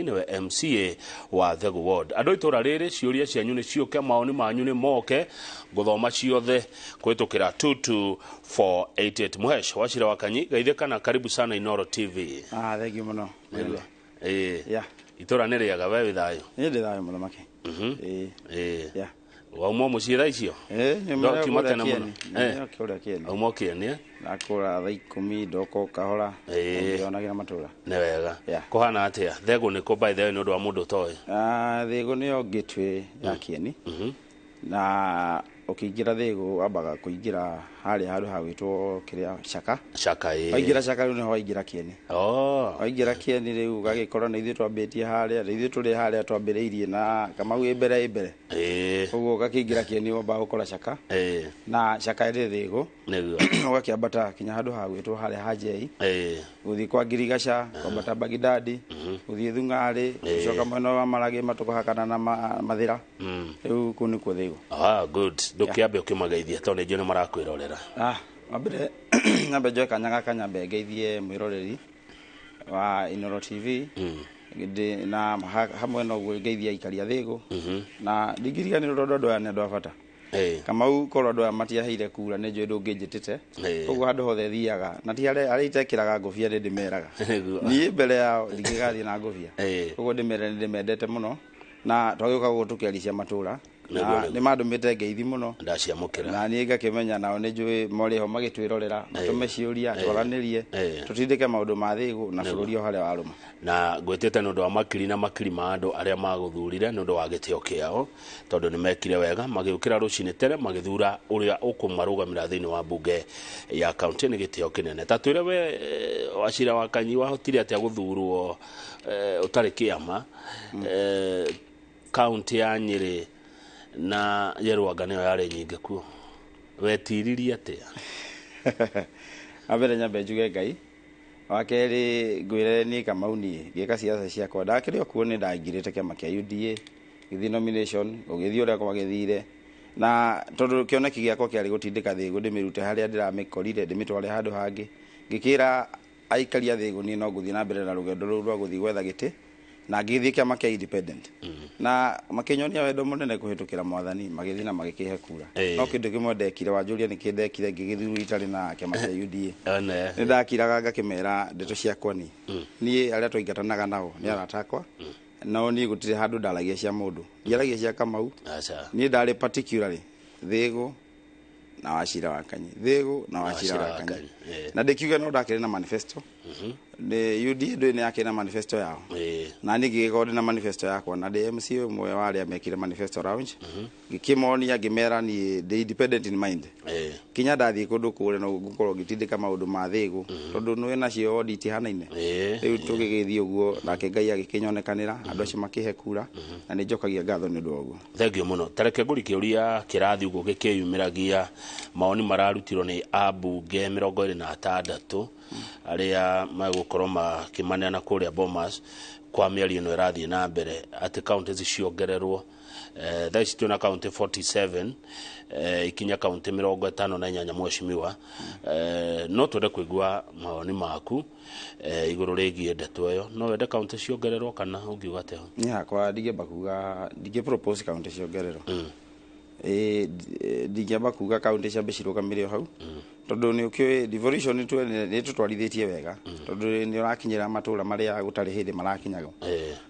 Nĩwe MCA wa Thegu Ward. Andũ itũra rĩrĩ, ciũria cianyu nĩ ciũke, maoni manyu nĩ moke, ngũthoma ciothe kũhĩtũkĩra 22488. Muhesh Wachira wa Kanyi, geithĩka na karibu sana Inoro TV. Ah, thank you mũno. Nĩguo. Ĩĩ. Yeah. Itũra nĩ rĩega, we wĩ thayũ? Niĩ ndĩ thayũ, mũthamaki. Ĩĩ. Ĩĩ. Yeah. Wauma mũciĩ thaa icio? Ĩĩ, Ndo nyumĩra kiuma kũrĩa tene mũno. Kĩeni. Eh. Nyumĩra kũrĩa Kĩeni. Wauma Kĩeni, eh? Ndakũra thaa 10, ndoka o kahora. Ĩĩ. Ngĩonagĩra matũra. Nĩ wega. Yeah. Kũhana atĩa? Thegũ nĩkũ, by the way, nĩ ũndũ wa mũndũ ũtoĩ? Ah, Thĩgũ nĩyo gateway ya Kĩeni. Na ũkĩingĩra Thĩgũ wambaga kũingĩra harĩa handũ hagwĩtwo kĩrĩa Caka. Caka, ĩĩ. Waingĩra Caka rĩu nĩho waingĩra Kĩeni. Oh. Waingĩra Kĩeni rĩu ũgagĩkora nĩ ithuĩ twambĩtie harĩa, nĩ ithuĩ tũrĩ harĩa twambĩrĩirie na Kamau ĩ mbere ĩ mbere. Koguo ũgakĩingĩra Kĩeni wambaga gũkora Caka. Na Caka ĩrĩ Thĩgũ. Ũgakĩambata kinya handũ hagwĩtwo harĩa ha Njei. Gũthiĩ kwa Ngirigaca, kwambata Bagidadi, gũthiĩ Thung'arĩ, gũcoka mwena wa Maragĩ matũkahakana na Mathĩra. Rĩu kũu nĩkuo Thĩgũ. Ah, good. Ndũkĩambe ũkĩmageithia tondũ nĩ njũĩ nĩ marakwĩrorera. Ah, wambere nyambe njoe kanya gaka nyambe ngeithie mwĩroreri wa Inoro TV. Ndĩ na hamwe na ũguo ngeithie aikari a Thĩgũ. Na ndingĩriganĩrwo tondũ andũ aya nĩ andũ a bata. Kamau, korwo andũ aya matiaheire kura nĩ njũĩ ndũngĩnjĩtĩte. Koguo handũ hothe thiaga na ti harĩa arĩa itekĩraga ngũbia nĩ ndĩmeraga. Niĩ mbere yao ndingĩgathiĩ na ngũbia. Koguo ndĩmere nĩ ndĩmendete mũno na twagĩũka gũkũ tũkĩaricia matũra. Na nĩ mandũmĩte ngeithi mũno. Ndaciamũkĩra. Na niĩ ngakĩmenya nao nĩ njũĩ morĩ ho magĩtwĩrorera, matũme ciũria, twaranĩrie, tũtindĩke maũndũ ma Thĩgũ na bũrũri o harĩa warũma. Na ngwĩtĩte nĩ ũndũ wa makiri na makiri ma andũ arĩa magũthurire nĩ ũndũ wa gĩtĩo kĩao, tondũ nĩ mekire wega magĩũkĩra rũcinĩ tene magĩthura ũrĩa ũkũmarũgamĩra thĩinĩ wa mbunge ya kaunti. Nĩ gĩtĩo kĩnene. Ta twĩre we, Wachira wa Kanyi, wahotire atĩa gũthurwo ũtarĩ kĩama kaunti ya Nyĩrĩ na Yerwanga nĩyo yarĩ nyingĩ kuo? Wetiririe atĩa? Wambere nyambe njuge Ngai. Wa kerĩ ngwĩre niĩ Kamau, niĩ ngĩka ciaca ciakwa ndakĩrĩ o kuo nĩ ndaingĩrĩte kĩama kĩa UDA, gĩthiĩ nomination, gũgĩthiĩ ũrĩa kwagĩthire, na tondũ kĩoneki gĩakwa kĩarĩ gũtindĩka Thĩgũ ndĩmĩrute harĩa ndĩramĩkorire ndĩmĩtware handũ hangĩ, ngĩkĩra aikari a Thĩgũ niĩ no ngũthiĩ na mbere na rũgendo rũu rwa gũthiĩ gwetha gĩtĩ, na ngĩgĩthiĩ kĩama kĩa independent na makĩnyonia wendo mũnene kũhĩtũkĩra mwathani, magĩthiĩ na magĩkĩhe kura. No kĩndũ kĩmwe ndekire, wanjũria nĩkĩ ndekire ngĩgĩthurwo itarĩ na kĩama kĩa UDA, One. nĩ ndakiraga ngakĩmera ndeto ciakwa ni niĩ arĩa twaingatanaga nao nĩ arata akwa, no niĩ gũtirĩ handũ ndaragia cia mũndũ, ndiaragia cia Kamau. Aca. Niĩ ndarĩ particularly Thĩgũ na Wachira wa Kanyi, Thĩgũ na Wachira Wachira wa wa Kanyi. Kanyi, Na ndĩkiuge no ndakĩrĩ na manifesto. Nĩ UDA ndũĩ nĩ yakĩrĩ na manifesto yao. Na niĩ ngĩgĩkorwo ndĩ na manifesto yakwa na ndĩ MC ũmwe wa arĩa mekire manifesto launch, ngĩkĩmonia ngĩmera niĩ ndĩ independent in mind. Kinya ndathiĩ kũndũ kũrĩa no ngũkorwo ngĩtindĩka maũndũ ma Thĩgũ tondũ nĩwe nacio wodi itihanaine. Rĩu tũgĩgĩthiĩ ũguo nake Ngai agĩkĩnyonekanĩra, andũ acio makĩhe kura na nĩ njokagia ngatho nĩ ũndũ wa ũguo. Thank you mũno. Tareke ngũri kĩũria kĩrathiĩ ũguo gĩkĩyumĩragia, mawoni mararutirwo nĩ ambunge 26 arĩa megũkorwo makĩmaneana kũrĩa Bomas kwa mĩario ĩno ĩrathiĩ na mbere atĩ kaunti ciongererwo. Thaa ici twĩna kaunti 47, ikinya kaunti 58. Mheshimiwa, no twende kũigua mawoni maku igũrũ rĩgiĩ ndeto ĩyo. No wende kaunti ciongererwo kana ũngiuga atĩa? Niĩ hakwa ndingĩamba kuga, ndingĩ propose kaunti ciongererwo. Ĩĩ, ndingĩamba kuga kaunti ciambe cirũgamĩre o hau tondũ nĩ ũkĩũĩ devolution twene nĩ tũtwarithĩtie wega tondũ nĩ ũrakinyĩra matũra marĩa gũtarĩ hĩndĩ marakinyagwo.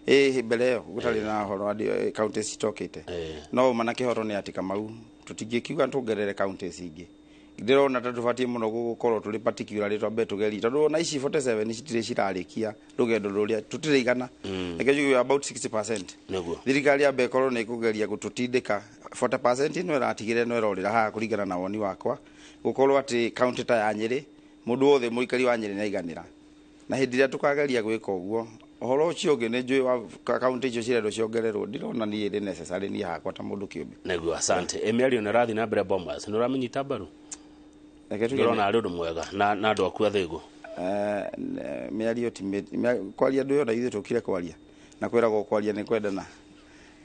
Ĩĩ, mbere ĩyo gũtarĩ na ũhoro wa kaunti citokĩte. No ũma na kĩhoro nĩ atĩ Kamau tũtingĩkiuga tuongerere kaunti cingĩ, ndĩrona ta tũbatiĩ mũno gũkorwo tũrĩ particular, twambe tũgerie tondũ ona ici 47 citirĩ cirarĩkia rũgendo rũrĩa, tũtirĩ igana, reke njuge about 60%. Thirikari yambe ĩkorwo nĩ ĩkũgeria gũtũtindĩka 40% ĩno ĩratigĩre ĩno ĩrorĩra haha, kũringana na woni wakwa gũkorwo atĩ kaunti ta ya Nyĩrĩ, mũndũ wothe mũikari wa Nyĩrĩ nĩaiganĩra, na hĩndĩ ĩrĩa tũkageria gwĩka ũguo, ũhoro ũcio ũngĩ nĩ njũĩ wa kaunti icio cirendwo ciongererwo, ndirona niĩ ĩrĩ necessary niĩ hakwa ta mũndũ kĩũmbe. Nĩguo, asante. Mĩario ĩno ĩrathiĩ na mbere Bomas, nĩ ũramĩnyita mbaru? Reke tuge Ndĩrona arĩ ũndũ mwega na andũ aku a Thĩgũ. Mĩario ti kwaria ndũĩ ona ithuĩ tũkire kwaria na kwĩragwo kwaria nĩ kwendana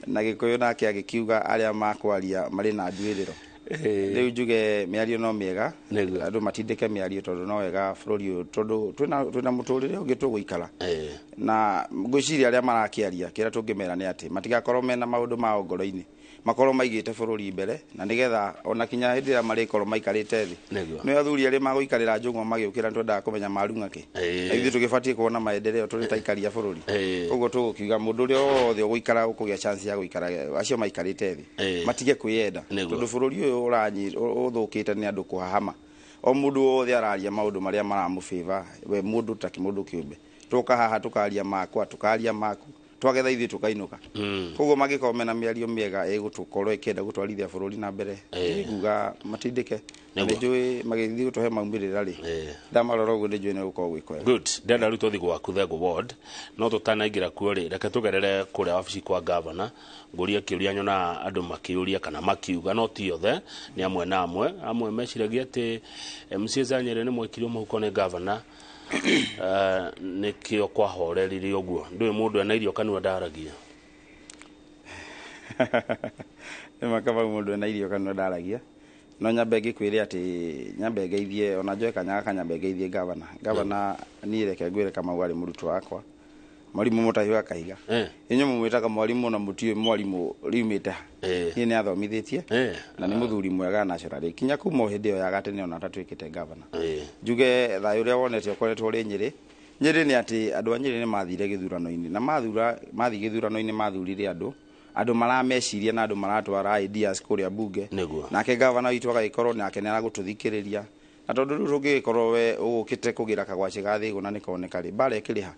na Gĩkũyũ, nake agĩkiuga arĩa makwaria marĩ na nduĩrĩro. Rĩu njuge mĩario no mĩega. Nĩguo. Andũ matindĩke mĩario tondũ no wega bũrũri ũyũ, tondũ twĩna mũtũrĩre ũngĩ tũgũikara. Na ngwĩciria arĩa marakĩaria kĩrĩa tũngĩmera nĩ atĩ matigakorwo mena maũndũ mao ngoro-inĩ, makorwo maigĩte bũrũri mbere, na nĩgetha ona kinya hĩndĩ ĩrĩa marĩkorwo maikarĩte thĩ. Nĩguo. Nĩ athuri arĩa magũikarĩra njũng'wa magĩũkĩra, nĩtwendaga kũmenya marung'a kĩ. Na ithuĩ tũgĩbatiĩ kuona maendeleo tũrĩ ta aikari a bũrũri. Koguo tũgũkiuga mũndũ ũrĩa wothe ũgũikara ũkũgĩa chance ya gũikara acio maikarĩte thĩ matige kwĩyenda, tondũ bũrũri ũyũ ũthũkĩte nĩ andũ kũhahama. O mũndũ wothe araria maũndũ marĩa maramũbĩva we mũndũ ta mũndũ kĩũmbe. Tũka haha tũkaria makwa, tũkaria maku, twagetha ithuĩ tũkainũka. Koguo mangĩkorwo mena mĩario mĩega ĩgũtũkorwo ĩkĩenda gũtwarithia bũrũri na mbere, nguga matindĩke. Na nĩnjũĩ magĩthiĩ gũtũhe maumĩrĩra rĩ, ndamarora ũguo nĩnjũĩ nĩ gũkorwo gwĩ kwega. Good. Ndenda rĩu tũthiĩ gwaku Thengũ ward, no tũtanaingĩra kuo rĩ, reke tũgerere kũrĩa wabici kwa gavana, ngũrie kĩũria nyonaga andũ makĩũria kana makiuga, no ti othe, nĩ amwe na amwe. Amwe meciragia atĩ MCA a Nyĩrĩ nĩ mwekirio mũhuko nĩ gavana, nĩkĩo kwahoreririe ũguo. Ndũĩ mũndũ ena irio kanua ndaragia. Nĩ makaba mũndũ ena irio kanua ndaragia. No nyambe ngĩkwĩre atĩ nyambe ngeithie, ona njoe kanya gaka nyambe ngeithie gavana. Gavana niĩ reke ngwĩre Kamau arĩ mũrutwo wakwa, mwarimũ mũtahi wa kahiga. Inyuĩ mũmwĩtaga mwarimũ na mũtiũĩ mwarimũ riumĩte ha. Niĩ nĩ athomithĩtie na nĩ mũthuri mwega naturally kinya kuma o hĩndĩ ĩyo ya gatene ona atatuĩkĩte gavana. Njuge thayũ ũrĩa wonete ũkoretwo ũrĩ Nyĩrĩ. Nyĩrĩ nĩ atĩ andũ a Nyĩrĩ nĩ mathire gĩthurano-inĩ, na mathiĩ gĩthurano-inĩ mathurire andũ marameciria na andũ maratwara ideas kũrĩa bunge. Nake gavana witũ agagĩkorwo nake nĩ aragũtũthikĩrĩria, na tondũ rĩu tũngĩgĩkorwo we ũgũkĩte kũgĩra kagwacĩ ga thĩgũ na nĩkoneka rĩ, mbara ĩkĩrĩ ha?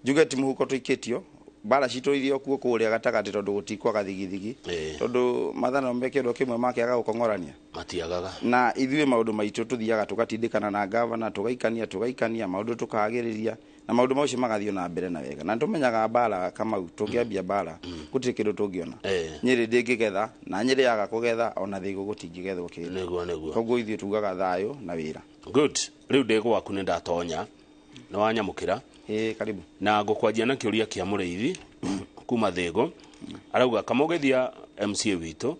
Njuge ti mũhuko tũikĩtio, mbara citũ irio kuo kũrĩa gatagatĩ, tondũ gũtikwaga thigithigi, tondũ mathano me kĩndũ kĩmwe makĩaga gũkong'orania matiagaga. Na ithuĩ maũndũ maitũ tũthiaga tũgatindĩkana na gavana, tũgaikania maũndũ, tũkagĩrĩria, na maũndũ macio magathiĩ na mbere na wega. Na nĩtũmenyaga mbara Kamau, tũngĩambia mbara gũtirĩ kĩndũ tũngĩona. Nyĩrĩ ndĩngĩgetha, na Nyĩrĩ yaga kũgetha ona Thĩgũ gũtingĩgethwo kĩndũ. Nĩguo nĩguo. Koguo ithuĩ tugaga thayũ na wĩra. Good. Rĩu ndĩ gwaku nĩ ndatonya, nĩ wanyamũkĩra. Ĩĩ, karibu. Na ngũkwanjia na kĩũria kĩa mũrĩithi kuma Thĩgũ, arauga kamũgethia MCA witũ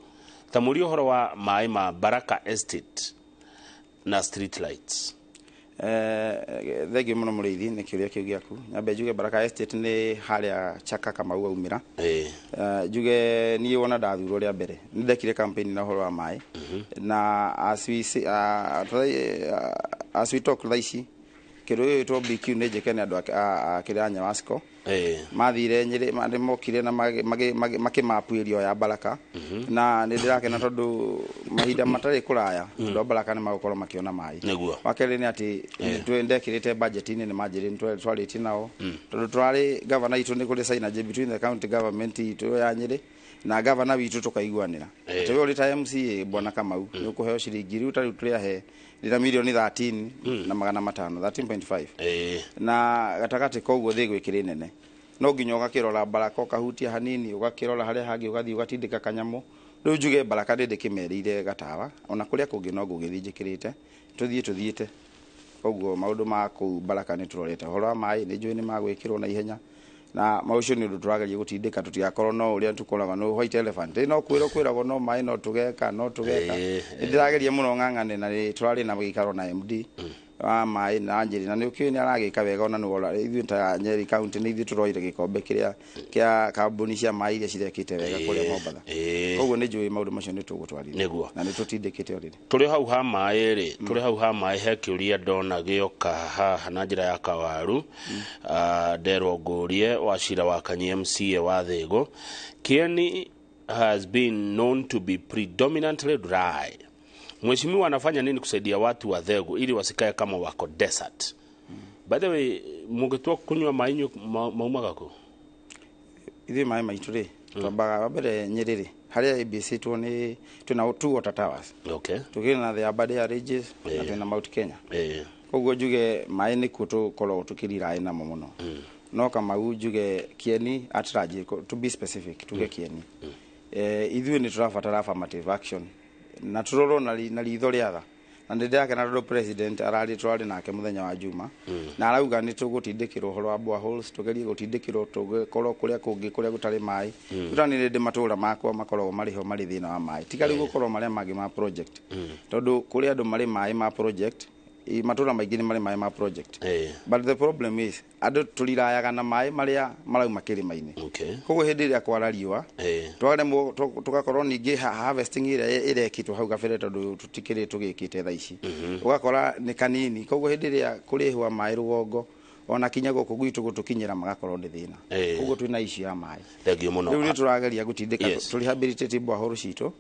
ta mũrie ũhoro wa maĩ ma Baraka Estate na street lights. Thengiũ mũno mũrĩithi nĩ kĩũria kĩu gĩaku. Nyambe njuge Baraka Estate nĩ harĩa Chaka Kamau aumĩra. Njuge niĩ wona ndathurwo rĩa mbere nĩ ndekire campaign na ũhoro wa maĩ, na as we say, as we talk thaa ici kĩndũ gĩgwĩtwo BQ nĩ njĩke nĩ andũ a kĩrĩa Nyawasco mathire Nyĩrĩ, nĩ mokire na makĩmapu area ya Baraka, na nĩ ndĩrakena tondũ mahinda matarĩ kũraya andũ a Baraka nĩ magũkorwo makĩona maĩ. Wa kerĩ nĩ atĩ ndekĩrĩte budget-inĩ, nĩ manjĩrĩ nĩ twarĩtie nao, tondũ tũrarĩ gavana itũ nĩ kũrĩ synergy between the county government itũ ya Nyĩrĩ na gavana witũ tũkaiguanĩra atĩ we ũrĩ ta MCA bwana Kamau nĩ ũkũheo ciringi rĩu ta rĩu tũrĩahe ndĩna mirioni 13 na magana matano, 13.5, na gatagatĩ koguo thĩ gwĩkĩrĩ nene no nginya ũgakĩrora Baraka, ũkahutia hanini, ũgakĩrora harĩa hangĩ, ũgathiĩ ũgatindĩka kanyamũ. Rĩu njuge Baraka ndĩ ndĩkĩmerĩire gatawa, ona kũrĩa kũngĩ no ngũgĩthiĩ njĩkĩrĩte tũthiĩ tũthiĩte. Koguo maũndũ ma kũu Baraka nĩ tũrorete. Ũhoro wa maĩ nĩ njũĩ nĩ magwĩkĩrwo na ihenya, na maũcio nĩ ũndũ tũrageria gũtindĩka tũtigakorwo no ũrĩa tũkoragwo no white elephant. Ĩ no kwĩrwo kwĩragwo no maĩ no tũgeka no tũgeka. Nĩ ndĩrageria mũno ng'ang'ane, na nĩ tũrarĩ na gĩikaro na MD wa maĩ na Njĩrĩ, na nĩ ũkĩũĩ nĩ aragĩka wega, ona nĩ wora ithuĩ ta Nyeri county nĩ ithuĩ tũroire gĩkombe kĩrĩa kĩa kambuni cia maĩ iria cirekĩte wega kũrĩa Mombatha. Koguo nĩ njũĩ maũndũ macio nĩ tũgũtwarithia na nĩ tũtindĩkĩte already. Tũrĩ hau ha maĩ rĩ, tũrĩ hau ha maĩ, he kĩũria ndona gĩoka haha na njĩra ya kawaru. Nderwo ngũrie Wacira wa Kanyi MCA wa Thĩgũ. Kieni has been known to be predominantly dry. Mheshimiwa anafanya nini kusaidia watu wa Thegu ili wasikae kama wako desert? By the way, mũngĩtua kunyua maĩ inyuĩ maumaga kũ? Ithuĩ maĩ maitũ rĩ, twambaga wa mbere Nyĩrĩ rĩ, harĩa ĩbĩcĩtwo nĩ twĩna two water towers. Tũkĩrĩ na the Aberdare Ranges na twĩna Mount Kenya. Koguo njuge maĩ nĩkuo tũkoragwo tũkĩriraĩ namo mũno. No Kamau njuge Kieni at large, to be specific tuge Kieni, ithuĩ nĩ tũrabatara affirmative action na tũrorwo na ritho rĩa tha. Na nĩ ndĩrakena tondũ president ararĩ tũrarĩ nake mũthenya wa Juma, na arauga nĩ tũgũtindĩkĩrwo ũhoro wa boreholes, tũgerie gũtindĩkĩrwo tũgĩkorwo kũrĩa kũngĩ kũrĩa gũtarĩ maĩ. Tũtani nĩ matũra makwa makoragwo marĩ ho marĩ thĩna wa maĩ, tiga rĩu gũkorwo marĩa mangĩ ma project, tondũ kũrĩ andũ marĩ maĩ ma project, matũra maingĩ nĩ marĩ maĩ ma project. But the problem is andũ tũrirayaga na maĩ marĩa marauma kĩrĩma-inĩ. Koguo hĩndĩ ĩrĩa kwara riũa, twaremwo tũgakorwo ningĩ harvesting ĩrĩa ĩrekĩtwo hau kabere, tondũ tũtikĩrĩ tũgĩkĩte thaa ici, ũgakora nĩ kanini. Koguo hĩndĩ ĩrĩa kũrĩhwa maĩ rũgongo ona kinya gũkũ gwitũ gũtũkinyĩra magakorwo nĩ thĩna. Koguo twĩna issue ya maĩ. Thengiũ mũno. Rĩu nĩ tũrageria gũtindĩka, tũ rehabilitate borehole citũ,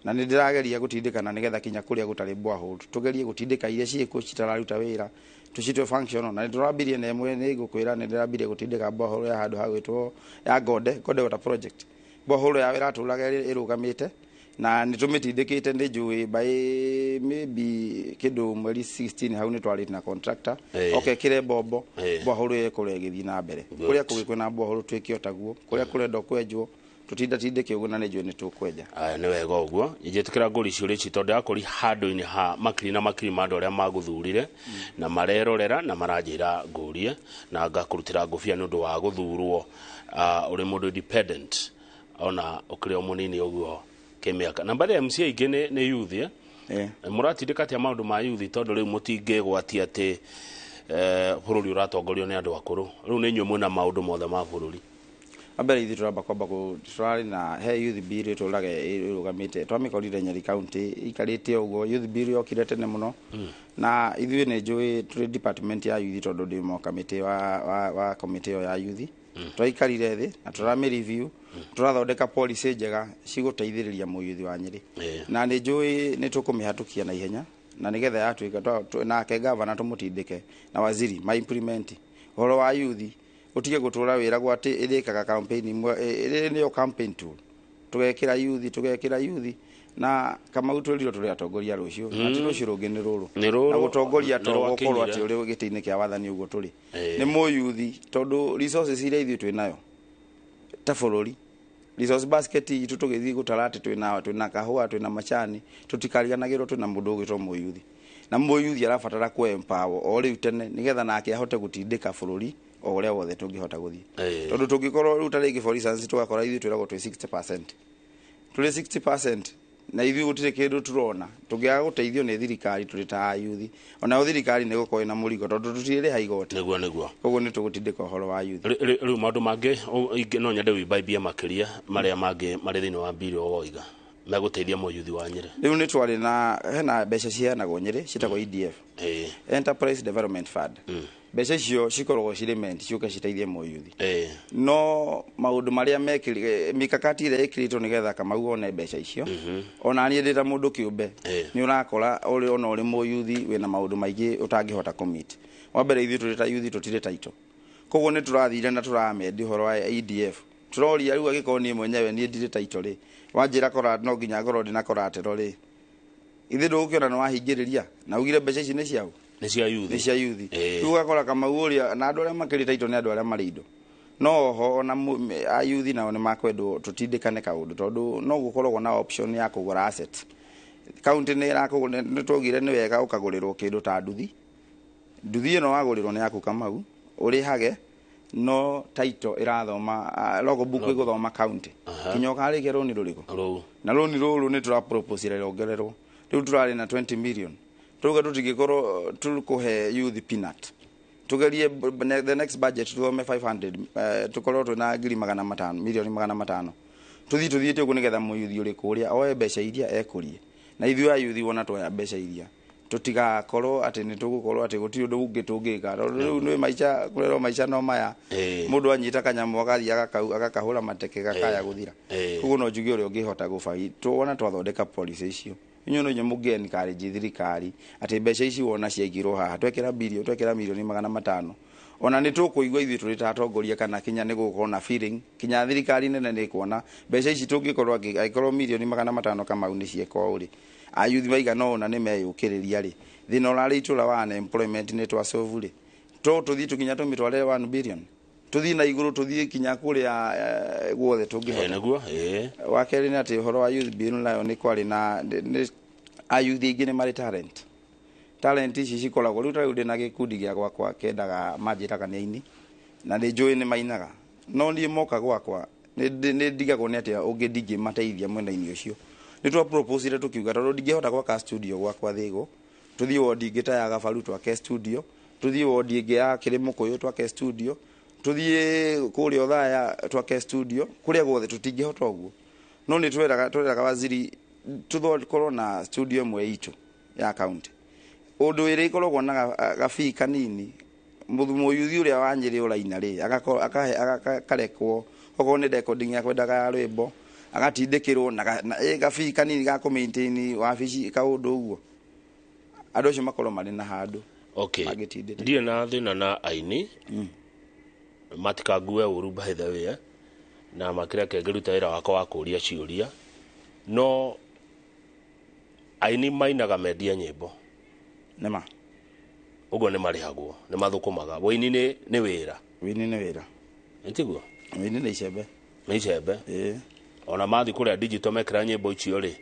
na nĩ ndĩrageria gũtindĩkana nĩgetha kinya kũrĩa gũtarĩ borehole tũgerie gũtindĩka iria ciĩkuo citararuta wĩra tũcitue functional. Na nĩ tũrambirie na ĩmwe, nĩ ngũkwĩra nĩ ndĩrambirie gũtindĩka borehole ya handũ hagwĩtwo ya Gonde, Gonde Water Project. Borehole yao ĩratũraga ĩrũgamĩte, na nĩ tũmĩtindĩkĩte, nĩ njũĩ by maybe kĩndũ mweri 16 hau nĩ twarĩte na contractor oke kĩre mbombo, borehole ĩyo ĩkorwo ĩgĩthiĩ na mbere. Kũrĩa kũngĩ kwĩna borehole twĩke o taguo, kũrĩa kũrenda kwenjwo tũtindatindĩke ũguo, na nĩ njũĩ nĩ tũkwenja. Aya, nĩ wega ũguo. Njĩtĩkĩra ngũri ciũria ici tondũ ndĩrakũri handũ-inĩ ha makiri na makiri ma andũ arĩa magũthurire na marerorera na maranjĩra ngũrie, na ngakũrutĩra ngũbia nĩ ũndũ wa gũthurwo, ũrĩ mũndũ independent ona ũkĩrĩ o mũnini ũguo kĩmĩaka. Na mbarĩ MC aingĩ nĩ youth, eh? Mũratindĩka atĩa maũndũ ma youth, tondũ rĩu mũtingĩgwatia atĩ bũrũri ũratongorio nĩ andũ akũrũ, rĩu nĩ inyuĩ mwĩna maũndũ mothe ma bũrũri? Wambere ithuĩ tũramba kwamba tũrarĩ na he youth bill ĩtũraga ĩrũgamĩte, twamĩkorire Nyeri County ikarĩte ũguo. Youth bill yokire tene mũno, na ithuĩ nĩ njũĩ tũrĩ department ya youth, tondũ ndĩ mo kamĩtĩ wa komĩtĩ ĩyo ya youth. Twaikarire thĩ na tũramĩ review, tũrathondeka policy njega cigũteithĩrĩria mũyuthi wa Nyĩrĩ. Na nĩ njũĩ nĩ tũkũmĩhatũkia na ihenya, na nĩgetha yatuĩka nake gavana tũmũtindĩke na waziri ma implement ũhoro wa youth, ũtige gũtũra wĩragwo atĩ ĩrĩkaga campaign imwe, ĩrĩ nĩyo campaign tool. Tũgekĩra youth, tũgekĩra youth, na Kamau twĩrirwo tũrĩ atongoria rũciũ, na ti rũciũ rũngĩ, nĩ rũrũ. Nĩ rũrũ, Na gũtongoria nĩ to gũkorwo rwakinyire. atĩ ũrĩ gĩtĩ-inĩ kĩa wathani ũguo tũrĩ, nĩ mũyuthi, tondũ resources iria ithuĩ twĩ nayo ta bũrũri, resource basket itũ, tũgĩthiĩ gũtara atĩ twĩna kahũa, twĩna macani, tũtikariganagĩrwo twĩna mũndũ ũgwĩtwo mũyuthi. Na mũyuthi arabatara kũ empower o rĩu tene, nĩgetha nake ahote gũtindĩka bũrũri o ũrĩa wothe tũngĩhota gũthiĩ. Tondũ tũngĩkorwo rĩu ta rĩngĩ, for instance, tũgakora ithuĩ twĩragwo twĩ 60%, tũrĩ 60% na ithuĩ gũtirĩ kĩndũ tũrona, tũngĩaga gũteithio nĩ thirikari tũrĩ ta ayuthi, onayo thirikari nĩ gũkorwo ĩna mũrigo tondũ tũtirĩrĩha igoti. Nĩguo. Koguo nĩ tũgũtindĩka ũhoro wa youth. Rĩu maũndũ mangĩ no nyende wĩmbaimbie makĩria marĩa mangĩ marĩ thĩinĩ wa mbiri o woiga megũteithia mũyuthi wa Nyĩrĩ. Rĩu nĩ twarĩ na hena mbeca ciheanagwo Nyĩrĩ ciĩtagwo EDF, Enterprise Development Fund. Mbeca icio cikoragwo cirĩ meant ciũke citeithie mũyuthi, no maũndũ marĩa mekĩrire, mikakati ĩrĩa ĩkĩrĩtwo nĩgetha Kamau one mbeca icio, ona niĩ ndĩ ta mũndũ kĩũmbe, nĩ ũrakora ũrĩ ona ũrĩ mũyuthi wĩna maũndũ maingĩ ũtangĩhota kũmeet. Wa mbere, ithuĩ tũrĩ ta yuthi tũtirĩ title, koguo nĩ tũrathire na tũramend ũhoro wa EDF. Tũroria rĩu angĩkorwo niĩ mwenyewe niĩ ndirĩ title rĩ, wanjĩra kora no nginya ngorwo ndĩ na collateral rĩ, ithuĩ ndũgũkĩona nĩ wahingĩrĩria na ugire mbeca ici nĩ ciao? Nĩ cia yuthi. Nĩ cia yuthi. Rĩu ũgakora Kamau ũrĩa na andũ arĩa makĩrĩ title nĩ andũ arĩa marĩ indo, no oho ona ayuthi nao nĩ makwendwo tũtindĩkane kaũndũ, tondũ no gũkoragwo na option ya kũgũra asset. Kaunti nĩ ĩrakũgũra, nĩ twaugire nĩ wega ũkagũrĩrwo kĩndũ ta nduthi. Nduthi ĩno wagũrĩrwo nĩ yaku Kamau, ũrĩhage, no title ĩrathoma, logbook ĩgũthoma county kinya ũkarĩkia rũni rũrĩkũ? Rũu. Na rũni rũrũ nĩ tũra propose rongererwo. Rĩu tũrarĩ na 20 million, tuge tũtingĩkorwo tũkũhe youth peanut, tugerie the next budget tuthome 500, tukorwo twĩna ngiri magana matano, milioni magana matano, tũthiĩ tũthiĩte ũguo nĩgetha mũyuthi ũrĩ kũrĩa oe mbeca iria ekũrie. Na ithuĩ ayuthi wona twoya mbeca iria, tũtigakorwo atĩ nĩ tũgũkorwo atĩ gũtirĩ ũndũ ũngĩ tũngĩka, tondũ rĩu nĩ maica kũrerwo maica no maya. Mũndũ anyita kanyamũ agathiĩ agakahũra mateke gakaya gũthira. Koguo no njuge ũrĩa ũngĩhota gũbagi tuona twathondeka policy icio, inyuĩ no inyuĩ mũngĩ encourage thirikari atĩ mbeca ici wona ciaigirwo haha, twekĩra billion, twekĩra milioni magana matano, ona nĩ tũkũigua ithuĩ tũrĩ ta atongoria, kana kinya nĩ gũgũkorwo na feeling, kinya thirikari nene nĩ kuona mbeca ici tũngĩkorwo angĩkorwo milioni magana matano Kamau nĩ cieka ũũ rĩ, ayuthi maigana ũna nĩ meyũkĩrĩria rĩ, thĩna ũrarĩ itũra wa unemployment nĩ twasolve rĩ, to tũthiĩ tũkinya tũmĩtware 1 billion, tũthiĩ na igũrũ, tũthiĩ kinya kũrĩa guothe tũngĩhota. Nĩguo, ĩĩ. Wa kerĩ nĩ atĩ ũhoro wa youth bill nayo nĩ kwarĩ na ayuthi aingĩ nĩ marĩ talent. Talent ici cikoragwo rĩu, ta rĩu ndĩna gĩkundi gĩa gwakwa kendaga manjĩraga nĩ aini na nĩ njũĩ nĩ mainaga, no niĩ moka gwakwa nĩ ndigagwo nĩ atĩa ũngĩ ndingĩmateithia mwena-inĩ ũcio. Nĩ twa proposire tũkiuga tondũ ndingĩhota gwaka studio gwakwa Thĩgũ, tũthiĩ wondi ĩngĩ ta ya Gabaru twake studio, tũthiĩ wondi ĩngĩ ya Kĩrĩmũkũyũ twake studio, tũthiĩ kũrĩa Othaya twake studio, kũrĩa guothe tũtingĩhota ũguo. No nĩ tweraga waziri tũkorwo na studio ĩmwe itũ ya county, ũndũ ĩrĩa ĩkoragwo na gabii kanini, mũyuthi ũrĩa wa Nyĩrĩ ũraina rĩ akarekwo okorwo nĩ recording ya kwendaga ya rwĩmbo agatindĩkĩrwo na gabii kanini ga kũ maintain wabici kaũndũ ũguo, andũ acio makorwo marĩ na handũ Okay. mangĩtindĩte. Ndirĩ na thĩna na aini, matikangue ũru by the way, na makĩreke ngĩruta wĩra wakwa wa kũria ciũria, no aini mainaga mendia nyĩmbo. Nĩma. Ũguo nĩ marĩhagwo, nĩ mathũkũmaga. Wĩini nĩ wĩra. Wĩini nĩ wĩra. Nĩtiguo? Wĩini nĩ icembe. Nĩ icembe. Ĩĩ. Ona mathiĩ kũrĩa digital mekĩra nyĩmbo icio rĩ,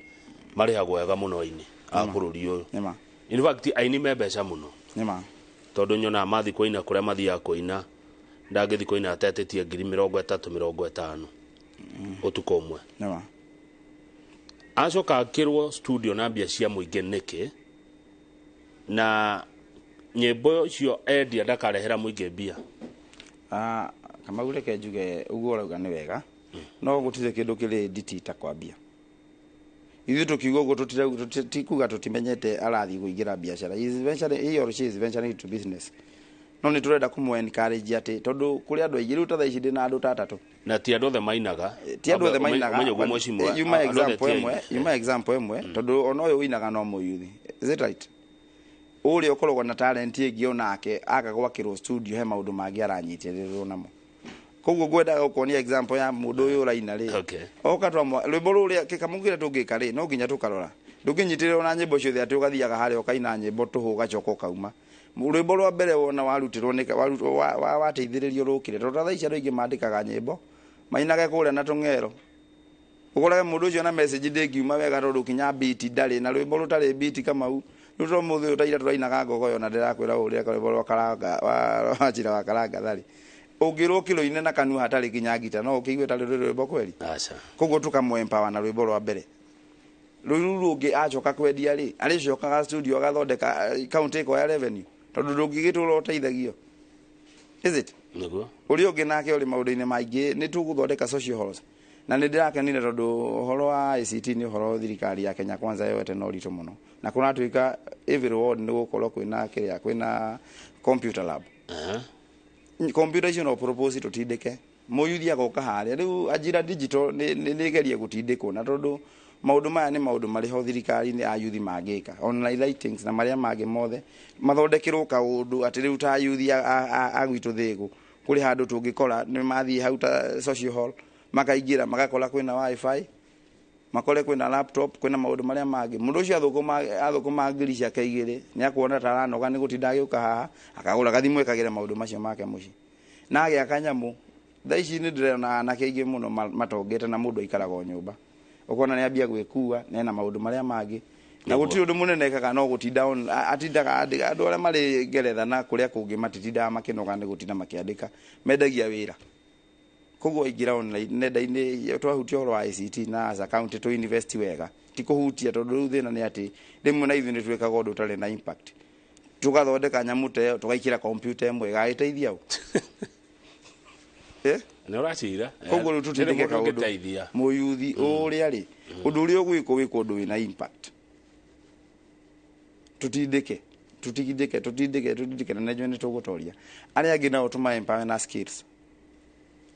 marĩhagwo wega mũno aini a bũrũri ũyũ. Nĩma. In fact aini me mbeca mũno. Nĩma. Tondũ nyonaga mathiĩ kũina kũrĩa mathiaga kũina, ndangĩthiĩ kũina atetĩtie 30,000 50,000 ũtukũ ũmwe. Nĩma. Acoka akĩrwo studio na mbia cia mũingĩ nĩkĩ, na nyĩmbo icio endia ndakarehera mũingĩ mbia. Kamau reke njuge ũguo ũrauga nĩ wega, no gũtirĩ kĩndũ kĩrĩ nditi ta kwambia. Ithuĩ tũkiuga ũguo tikuga tũtimenyete arathiĩ kũingĩra biacara. He is venturing, he or she is venturing into business. No nĩ tũrenda kũmũ encourage atĩ tondũ kũrĩ andũ aingĩ rĩu ta thaa ici ndĩna andũ ta atatũ. Na ti andũ othe mainaga. Ti andũ othe mainaga. Ũmenye ũguo mheshimiwa, Yuma andũ othe example ti aini. ĩmwe, yuma example ĩmwe, tondũ ona ũyũ ũinaga no mũyuthi. Is it right? Ũrĩa ũkoragwo na talent ĩngĩ onake aga gwakĩrwo studio he maũndũ mangĩ aranyitĩrĩrwo namo. Koguo ngwendaga gũkuonia example ya mũndũ ũyũ ũraina rĩ. Okay. Oka twamwa rwĩmbo rũrĩa kĩkamũ kĩrĩa tũngĩka rĩ, no nginya tũkarora. Ndũngĩnyitĩrĩrwo na nyĩmbo ciothe atĩ ũgathiaga harĩa ũkaina nyĩmbo tũhũ ũgacoka ũkauma. Rwĩmbo rwa mbere wona warutirwo nĩ wateithĩrĩrio rũkĩre, tondũ ta thaa ici andũ aingĩ mandĩkaga nyĩmbo mainage kũrĩa na tũng'ero. Ũkorage mũndũ ũcio na message ndĩngiuma wega tondũ kinya beat ndarĩ na rwĩmbo rũtarĩ beat Kamau. Rĩu to mũthĩ ũyũ ta ira tũrainaga ngogoyo na ndĩrakwĩra ũrĩa rwĩmbo rwa karanga wa njĩra wa karanga tharĩ. Ũngĩrwo kĩrũine na kanua hatarĩ kinya ngita no ũkĩigue tarĩ rwĩmbo kweri. Aca. Koguo tũkamũ empower na rwĩmbo rwa mbere. Rũu rũngĩ acoka kwendia rĩ, arĩcokaga studio agathondeka county ĩkoya revenue tondũ ndũngĩgĩtũra ũteithagio. Is it? Nĩguo. Ũrĩa ũngĩ nake ũrĩ maũndũ-inĩ maingĩ nĩ tũgũthondeka social halls. Na nĩ ndĩrakenire tondũ ũhoro wa ICT nĩ ũhoro thirikari ya Kenya Kwanza yoete na ũritũ mũno. Na kũratuĩka every ward nĩ gũkorwo kwĩna kĩrĩa, kwĩna computer lab. Computer icio no propose tũtindĩke. Mũyuthi agoka harĩa. Rĩu ajira digital nĩ ĩgerie gũtindĩkwo na tondũ maũndũ maya nĩ maũndũ marĩ ho thirikari-inĩ a yuthi mangĩka. Online lightings na marĩa mangĩ mothe mathondekerwo kaũndũ atĩ rĩu ta yuthi a gwitũ Thĩgũ kũrĩ handũ tũngĩkora nĩ mathiĩ hau ta social hall makaingĩra magakora kwĩna wifi, makore kwĩna laptop, kwĩna maũndũ marĩa mangĩ. Mũndũ ũcio athũkũma ngiri ciake igĩrĩ nĩ akuona ta aranoga nĩ gũtinda agĩũka haha, akagũra gathimũ ekagĩre maũndũ macio make mũciĩ. Na agĩaka nyamũ. Thaa ici nĩ ndĩrona anake aingĩ mũno matongete na mũndũ aikaraga o nyũmba. Ũkona nĩ ambia gwĩkua, na ena maũndũ marĩa mangĩ. Na gũtirĩ ũndũ mũnene ekaga no gũtinda on, atindaga andĩka. Andũ arĩa marĩ Ngeretha na kũrĩa kũngĩ matitindaga makĩnoga nĩ gũtinda makĩandĩka, mendagia wĩra. Koguo aingĩra online nenda-inĩ, twahutia ũhoro wa ICT na as a county tũ invest wega, ti kũhutia tondũ rĩu thĩna nĩ atĩ rĩmwe na ithuĩ nĩ twĩkaga ũndũ ũtarĩ na impact. Tũgathondeka nyamũ ta ĩyo, tũgaikĩra computer ĩmwe ĩgagĩteithia ũ? Nĩ ũracira. Koguo rĩu tũtindĩke Nĩ mũndũ kaũndũ. ũngĩteithia. Mũyuthi ũrĩa rĩ, ũndũ ũrĩa ũgwĩkwo wĩkwo ũndũ wĩna impact. Tutindĩke, tutindĩke, tutindĩke, tutindĩke na nĩnjũĩ nĩ tũgũtoria. Arĩa angĩ nao tũma empower na skills.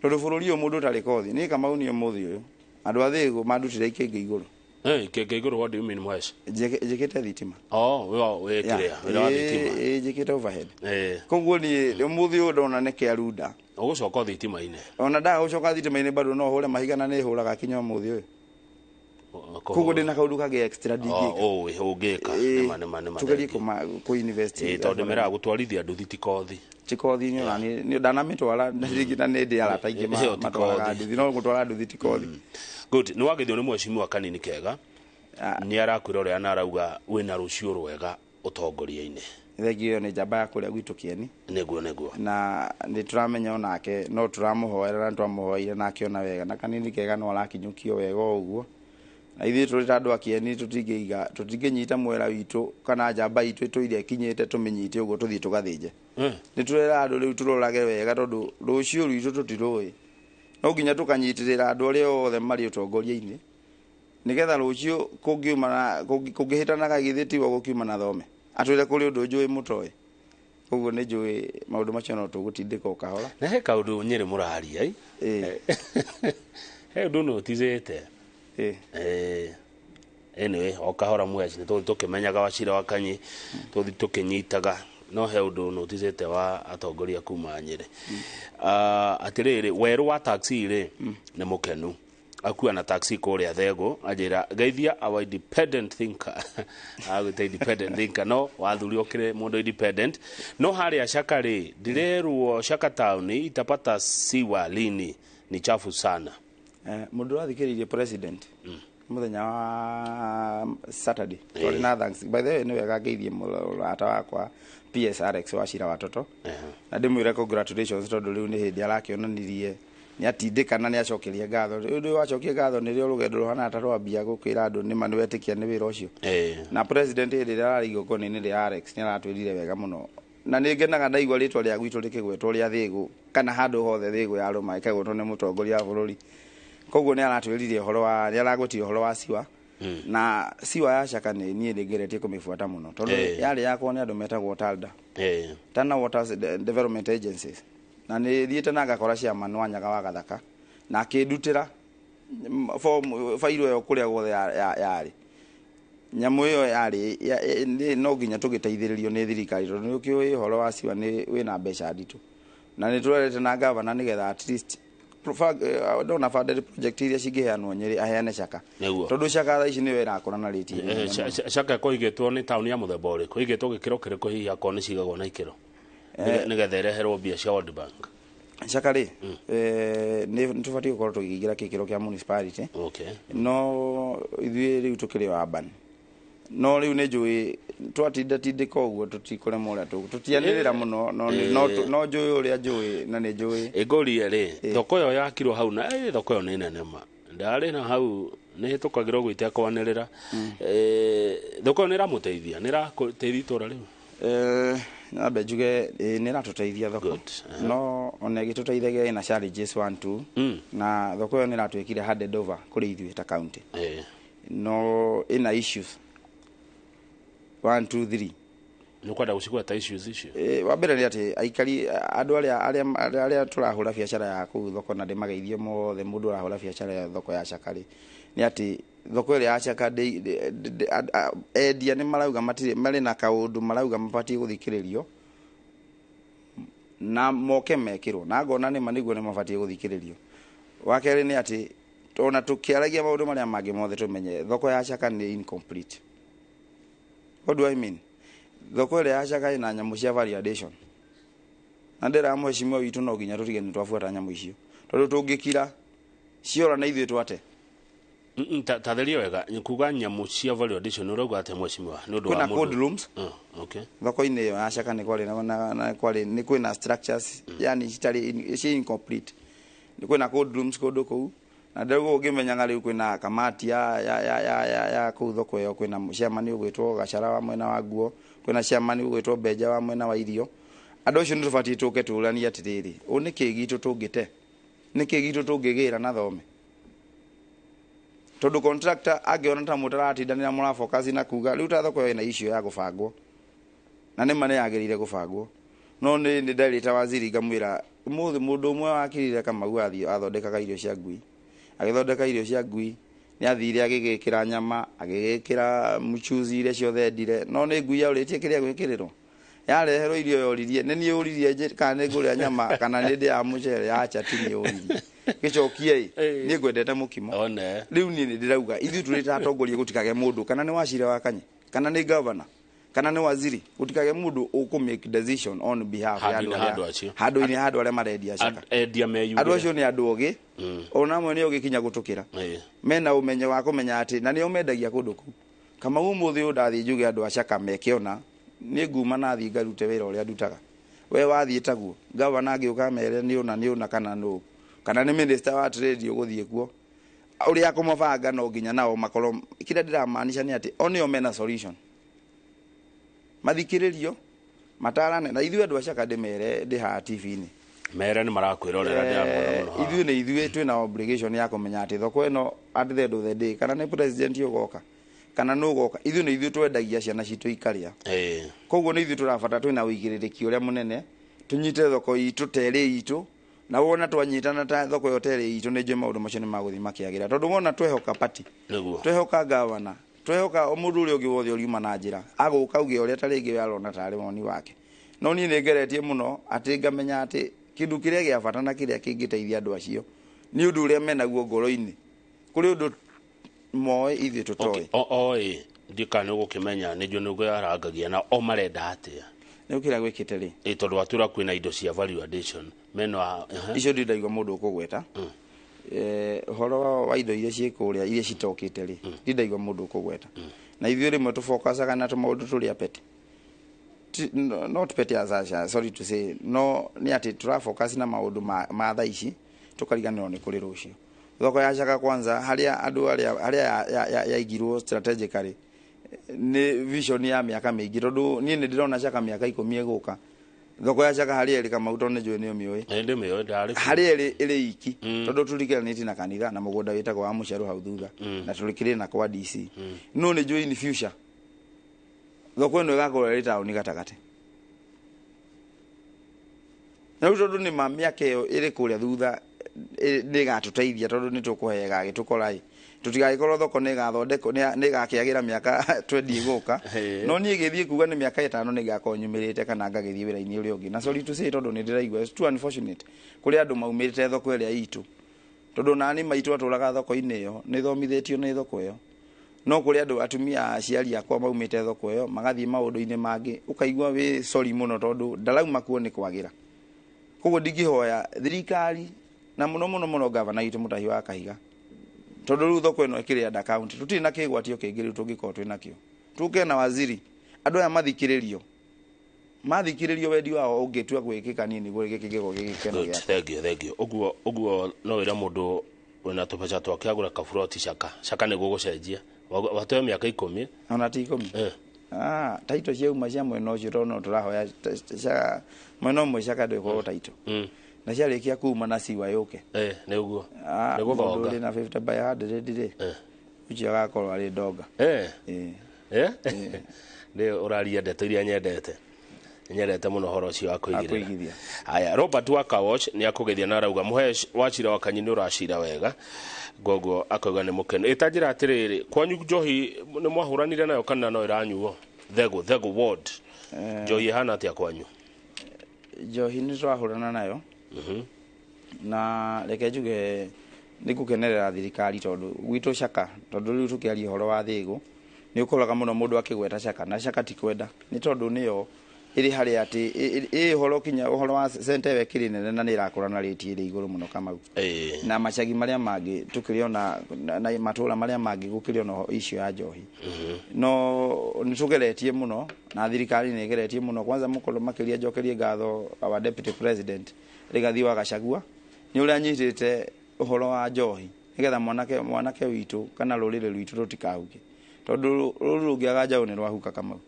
Tondũ bũrũri ũyũ mũndũ ũtarĩ kothi, niĩ Kamau niĩ ũmũthĩ ũyũ, andũ a Thĩgũ mandutire ikĩngĩ igũrũ. Ikĩngĩ igũrũ, what do you mean, Mhesh? Njĩkĩte thitima. Oh, wĩ kĩrĩa, wĩra wa thitima. Njĩkĩte overhead. Koguo niĩ ũmũthĩ ũyũ ndona nĩ kĩarunda. Ũgũcoka thitima-inĩ. Ona ndagũcoka thitima-inĩ bado no hũre mahiga na nĩ hũraga kinya ũmũthĩ ũyũ. Koguo ndĩna kaũndũ kangĩ extra ndingĩka. Ũĩ, ũngĩka. Nĩma, nĩma, nĩma, Tũgerie thank you. kũ invest. Tondũ meraga gũtwarithia nduthi ti kothi. Ti kothi, nĩ ona nĩ ndanamitwara, na nĩ ndĩ arata aingĩ Ĩyo ti matwaraga kothi. nduthi, no gũtwara nduthi ti kothi. Good, nĩ wagethio nĩ mheshimiwa Kanini Kega. Nĩ arakwĩra ũrĩa na arauga wĩna rũciũ rwega Ũtongoria-inĩ. Thengio ĩyo nĩ njamba ya kũrĩa gwitũ Kĩeni. Nĩguo. Na nĩ tũramenya onake no tũramũhoera na twamũhoeire na akĩona wega na kanini kega no arakinyũkio wega o ũguo, na ithuĩ tũrĩ ta andũ a Kĩeni tũtingĩiga, tũtingĩnyita mwera witũ kana njamba itũ ĩtũire ĩkinyĩte, tũmĩnyite ũguo tũthiĩ tũgathĩnje. Nĩ tũrera andũ rĩu tũrorage wega tondũ rũciũ rwitũ tũtirũĩ, no nginya tũkanyitĩrĩra andũ arĩa othe marĩ ũtongoria-inĩ nĩgetha rũciũ kũngiumana kũngĩhĩtanaga githĩ tiwe gũkiuma na thome atwĩre kũrĩ ũndũ njũĩ mũtoĩ. Koguo nĩ njũĩ maũndũ macio no tũgũtindĩka o kahora. Na he kaũndũ Nyĩrĩ mũraria i. Ĩĩ. He ũndũ notizĩte. Ĩĩ. Anyway, o kahora mweci nĩ tũthiĩ tũkĩmenyaga Wachira wa Kanyi, tũthiĩ tũkĩnyitaga, no he ũndũ notizĩte wa atongoria kuma Nyĩrĩ. Atĩrĩrĩ, werũ wa taxi rĩ nĩ mũkenu akua na taxi kũrĩa Thegũ, anjĩra geithia our independent thinker, agwĩta independent thinker, no wathuri ũkĩrĩ mũndũ independent. No harĩa Shaka rĩ, ndĩrerwo Shaka town itapata siwa lini? Ni chafu sana. Mũndũ ũrathikĩrĩirie president mũthenya wa Saturday twarĩ na thanks. By the way, nĩ wega ngeithie mũrata wakwa PSRX wa Cira Watoto na ndĩmwĩre congratulations tondũ rĩu nĩ hĩndĩ arakĩonanirie nĩ atindĩkana nĩ acokeria ngatho. Rĩu rĩu wacokia ngatho nĩrĩo rũgendo rũhana ta rwambia gũkwĩra andũ nĩma nĩ wetĩkia nĩ wĩra ũcio. Na president hĩndĩ ĩrĩa ararĩ igongona-inĩ rĩa Alex nĩ aratwĩrire wega mũno, na nĩ ngenaga ndaigua rĩtwa rĩa gwitũ rĩkĩgwetwo rĩa Thĩgũ kana handũ hothe Thĩgũ yarũma ĩkagwetwo nĩ mũtongoria wa bũrũri. Koguo nĩ aratwĩrire ũhoro wa nĩ aragwetie ũhoro wa siwa, na siwa ya Shaka nĩ niĩ nĩngeretie kũmĩbuata mũno tondũ yarĩ yakwo nĩ andũ metagwo TALDA, Tana Waters Development Agencies, na nĩ thiĩte na ngakora chairman wa Nyaga wa Gathaka na akĩndutĩra form fairo ĩyo kũrĩa guothe yarĩ nyamũ ĩyo yarĩ no nginya tũgĩteithĩrĩrio nĩ thirikari tondũ nĩ ũkĩũĩ ũhoro wa siwa nĩ wĩna mbeca nditũ, na nĩ tũrerete na gavana nĩgetha at least ndona funded project iria cingĩheanwo Nyĩrĩ aheane Shaka tondũ Shaka thaa ici nĩyo ĩrakũra na rĩti ĩrĩa nene mũno. Shaka ĩkũigĩtwo nĩ taũni ya mũthemba ũrĩkũ? Ĩigĩtwo gĩkĩro kĩrĩkũ hihi akorwo nĩ cigagwo na ikĩro nĩgetha ĩreherwo mbia cia World Bank? Shaka rĩ, nĩ tũbatiĩ gũkorwo tũkĩingĩra gĩkĩro kĩa municipality. No ithuĩ rĩu tũkĩrĩ o urban, no rĩu nĩ njũĩ twatinda tindĩka ũguo tũtikũremwo ũrĩa tũtianĩrĩra mũno, no no njũĩ ũrĩa njũĩ na nĩ njũĩ. Ĩngũrie rĩ, thoko ĩyo yakirwo hau na thoko ĩyo nĩ nene ma ndarĩ na hau nĩ hĩtũkagĩra ũguo itekwanĩrĩra. Thoko ĩyo nĩ ĩramũteithia, nĩ ĩrateithia itũra rĩu? Nyambe njuge nĩ ĩratũteithia thoko. Good. No ona ĩgĩtũteithagia ĩna challenges 1 2, na thoko ĩyo nĩ ĩratuĩkire handed over kũrĩ ithuĩ ta county, no ĩna issues 1 2 3. Nĩ ũkwenda gũcigweta issues icio? Wa mbere nĩ atĩ aikari andũ arĩa tũrahũra biacara ya kũu thoko, na ndĩmageithie mothe mũndũ ũrahũra biacara ya thoko ya Shaka rĩ, nĩ atĩ thoko ĩrĩa ya Shaka endia nĩ marauga matirĩ marĩ na kaũndũ marauga mabatiĩ gũthikĩrĩrio na moke mekĩrwo, na ngona nĩma nĩguo nĩ mabatiĩ gũthikĩrĩrio. Wa kerĩ nĩ atĩ ona tũkĩaragia maũndũ marĩa mangĩ mothe tũmenye thoko ya Shaka nĩ incomplete. What do I mean? Thoko ĩrĩa ya Shaka ĩna nyamũ cia value addition, na ndĩra mheshimiwa witũ no nginya tũtige nĩ twabuata nyamũ icio tondũ tũngĩkira ciora na ithuĩ twate. Tatheria wega nĩ kuga nyamũ cia value addition ũrauga atĩa mheshimiwa nĩ ũndũ wa Kwĩna mũndũ? Cold rooms. Oh, okay. Thoko-inĩ ĩyo ya Shaka nĩ kwarĩ na kwarĩ nĩ kwĩna structures, yani citarĩ ci incomplete. Nĩ kwĩna cold rooms kũndũ kũu, na ndĩrauga ũngĩmenyaga rĩu kwĩna kamati ya kũu thoko ĩyo, kwĩna chairman ũgwĩtwo Gacara wa mwena wa nguo, kwĩna chairman ũgwĩtwo Benja wa mwena wa irio. Andũ acio nĩ tũbatiĩ tũke tũranie atĩrĩrĩ, ũ nĩ kĩ gitũ tũngĩte, nĩ kĩ gitũ tũngĩgĩra na thome, tondũ contractor angĩona ta mũtaratindanĩra mũrafocus na kuga rĩu ta thoko ĩyo ĩna issue ya gũbangwo, na nĩ ma nĩ yagĩrĩire gũbangwo, no nĩ ndarĩta waziri ngamwĩra ũmũthĩ mũndũ ũmwe wakirire Kamau athiĩ athondekaga irio cia ngui, agĩthondeka irio cia ngui nĩ athire agĩgĩkĩra nyama, agĩgĩkĩra mchuzi iria ciothe endire, no nĩ ngui yaũrĩtie kĩrĩa gwĩkĩrĩrwo, yareherwo irio yoririe nĩ niĩ ũririe kana nĩ ngũrĩa nyama kana nĩ ndĩaga mũcere, acha ti niĩ ũririe gĩcokie ĩ niĩ ngwendete mũkimo. One. Rĩu niĩ nĩ ndĩrauga ithuĩ tũrĩ ta atongoria gũtikage mũndũ, kana nĩ Wachira wa Kanye, kana nĩ governor, kana nĩ waziri, gũtikage mũndũ ũkũ make decision on behalf ya Handũ-inĩ andũ ha andũ arĩa acio. Handũ-inĩ ha andũ arĩa marendia Shaka. Endia meyugĩre. Andũ acio nĩ andũ ogĩ, ona amwe nĩ ogĩ kinya gũtũkĩra, mena ũmenyo wa kũmenya atĩ na nĩo mendagia kũndũ kũu. Kamau ũmũthĩ ũyũ ndathiĩ njuge andũ a Shaka meke ona Niĩ nguma na thiĩ ngarute wĩra ũrĩa ndutaga. We wathiĩ taguo gavana angĩũka mere nĩ ũna nĩ ũna kana nũ kana nĩ minister wa trade ũgũthiĩ kuo ũrĩa akũmabanga no nginya nao makorwo kĩrĩa ndĩramaanisha nĩ atĩ o nĩo mena solution mathikĩrĩrio matarane na ithuĩ andũ a Caka ndĩmere ndĩ haha TV-inĩ. Mere nĩ marakwĩrorera ndĩrakuona mũno haha. Ithuĩ nĩ ithuĩ twĩna obligation ya kũmenya atĩ thoko ĩno at the end of the day kana nĩ president ũgoka kana nũ ũgoka, ithuĩ nĩ ithuĩ twendagia ciana citũ ikarĩa. Koguo nĩ ithuĩ tũrabatara twĩna ũigĩrĩrĩki ũrĩa mũnene tũnyite thoko itũ terĩ itũ, na wona twanyitana ta thoko ĩyo terĩ itũ nĩ njũĩ maũndũ macio nĩ magũthiĩ makĩagĩra, tondũ wona twehoka party, twehoka gavana, twehoka o mũndũ ũrĩa ũngĩ wothe ũriuma na njĩra agũka auge ũrĩa ta rĩngĩ we arona tarĩ woni wake. No niĩ nĩ ngeretie mũno atĩ ngamenya atĩ kĩndũ kĩrĩa gĩa bata na kĩrĩa kĩngĩteithia andũ acio nĩ ũndũ ũrĩa menaguo ngoro-inĩ, kũrĩ ũndũ moĩ ithuĩ tũtoĩ. Okay. Oĩ ndikana nĩ ũgũkĩmenya nĩ njũĩ nĩ ũngĩarangagia na o marenda atĩa. Nĩ ũkĩrĩa gwĩkĩte rĩ? Ĩ tondũ watwĩra kwĩna indo cia value addition mena icio ndĩ ndaigua mũndũ ũkũgweta. Ũhoro wa indo iria ciĩ kũrĩa iria citokĩte rĩ, ndĩ ndaigua mũndũ ũkũgweta. Na ithuĩ rĩmwe tũfokacaga na tũmaũndũ tũrĩa petty. No, not petty as such, sorry to say, no nĩ atĩ tũrafocus na maũndũ ma thaa ici tũkariganĩrwo nĩ kũrĩ rũciũ. Thoko ya Caka kwanza harĩa andũ arĩa harĩa yaigirwo strategically nĩ vision ya mĩaka mĩingĩ, tondũ niĩ nĩ ndĩrona Caka mĩaka 10 ĩgũka. Thoko ya Caka harĩa ĩrĩ Kamau tondũ nĩ njũĩ nĩ ũmĩũĩ. Ĩ ndĩmĩũĩ, ndarĩ kuo. Harĩa ĩrĩ iki, tondũ tũrikĩranĩtie na kanitha na mũgũnda wĩtagwo wa Mũcerũ hau thutha, na tũrĩkĩrĩ na kwa DC. No nĩ njũĩ in future thoko ĩno ĩgakorwo ĩrĩ taũni gatagatĩ. Na rĩu tondũ nĩ ma mĩaka ĩyo ĩrĩ kũrĩa thutha nĩ ĩgatũteithia tondũ nĩ tũkũhega gĩtũkora ĩ. Tũtigagĩkorwo thoko nĩ ĩgathondekwo, nĩ ĩgakĩagĩra mĩaka 20 ĩgũka. No niĩ gĩthiĩ kuga nĩ mĩaka 5 nĩ ngakorwo nyumĩrĩte kana ngagĩthiĩ wĩra-inĩ ũrĩa ũngĩ. Na sorry to say tondũ nĩ ndĩraigua it's too unfortunate kũrĩ andũ maumĩrĩte thoko ĩrĩa itũ. Tondũ nani maitũ atũraga thoko-inĩ ĩyo, nĩ thomithĩtio nĩ thoko ĩyo. No kũrĩ andũ atumia aciari akwa maumĩte thoko ĩyo magathiĩ maũndũ-inĩ mangĩ, ũkaigua wĩ sorry mũno tondũ ndarauma kuo nĩ kwagĩra. Koguo ndingĩhoya thirikari na mũno mũno mũno gavana witũ Mutahi wa Kahiga, tondũ rĩu thoko ĩno ĩkĩrĩ under county, tũtirĩ na kĩgwatio kĩngĩ rĩu tũngĩkorwo twĩ nakĩo. Tũke na waziri, andũ aya mathikĩrĩrio, mathikĩrĩrio wendi wao ũngĩtua gwĩkĩka niĩ nĩguo gĩkĩ gĩkorwo gĩ gĩkeno Good, gĩakwa. thank you, thank you. Ũguo, ũguo no wĩra mũndũ wĩna tũbeca twake agũre kaburoti Caka. Caka nĩguo gũcenjia. Watoe mĩaka 10. Ona ti 10. Taito ciauma cia mwena ũcio tondũ no tũrahoya cia mwena ũmwe Caka ndĩkorwo taito. Na ciarĩkia kuma na ciwa yũke. Nĩ ũguo. Nĩ Mũndũ gũthonga. ũrĩ na 50 by 100 rĩ, ũcio agakorwo arĩ ndonga. Nĩ ũraria ndeto iria nyendete. Nyendete mũno ũhoro ũcio wa kũigĩrĩra. Akũigithia. Haya, Robert wa Kawosh nĩ akũgeithia na arauga mũhe wacira wa Kanyi nĩ ũracira wega. Gogo akauga nĩ mũkenu. Ĩta njĩra atĩrĩrĩ, kwanyu njohi nĩ mwahũranire nayo kana no ĩranyuo? Thegũ, Thegũ ward. Njohi ĩhana atĩa kwanyu? Njohi nĩ twahũrana nayo. Na reke njuge nĩ ngũkenerera thirikari tondũ gwitũ Caka, tondũ rĩu tũkĩaria ũhoro wa Thĩgũ, nĩ ũkoraga mũno mũndũ akĩgweta Caka, na Caka ti kwenda, nĩ tondũ nĩyo ĩrĩ harĩa atĩ, ĩ ũhoro kinya ũhoro wa center ĩyo ĩkĩrĩ nene na nĩ ĩrakũra na rate ĩrĩ igũrũ mũno Kamau. Na macagi marĩa mangĩ tũkĩrĩ ona, na matũra marĩa mangĩ gũkĩrĩ ona issue ya njohi. No nĩ tũgeretie mũno na thirikari nĩ ĩgeretie mũno, kwanza mũkorwo makĩria njokerie ngatho our deputy president Rigathi wa Gachagua nĩ ũrĩa anyitĩte ũhoro wa njohi nĩgetha mwanake witũ kana rũrĩrĩ rwitũ rũtikahuke, tondũ rũrũ rũngĩaga njaũ nĩ rwahuka Kamau.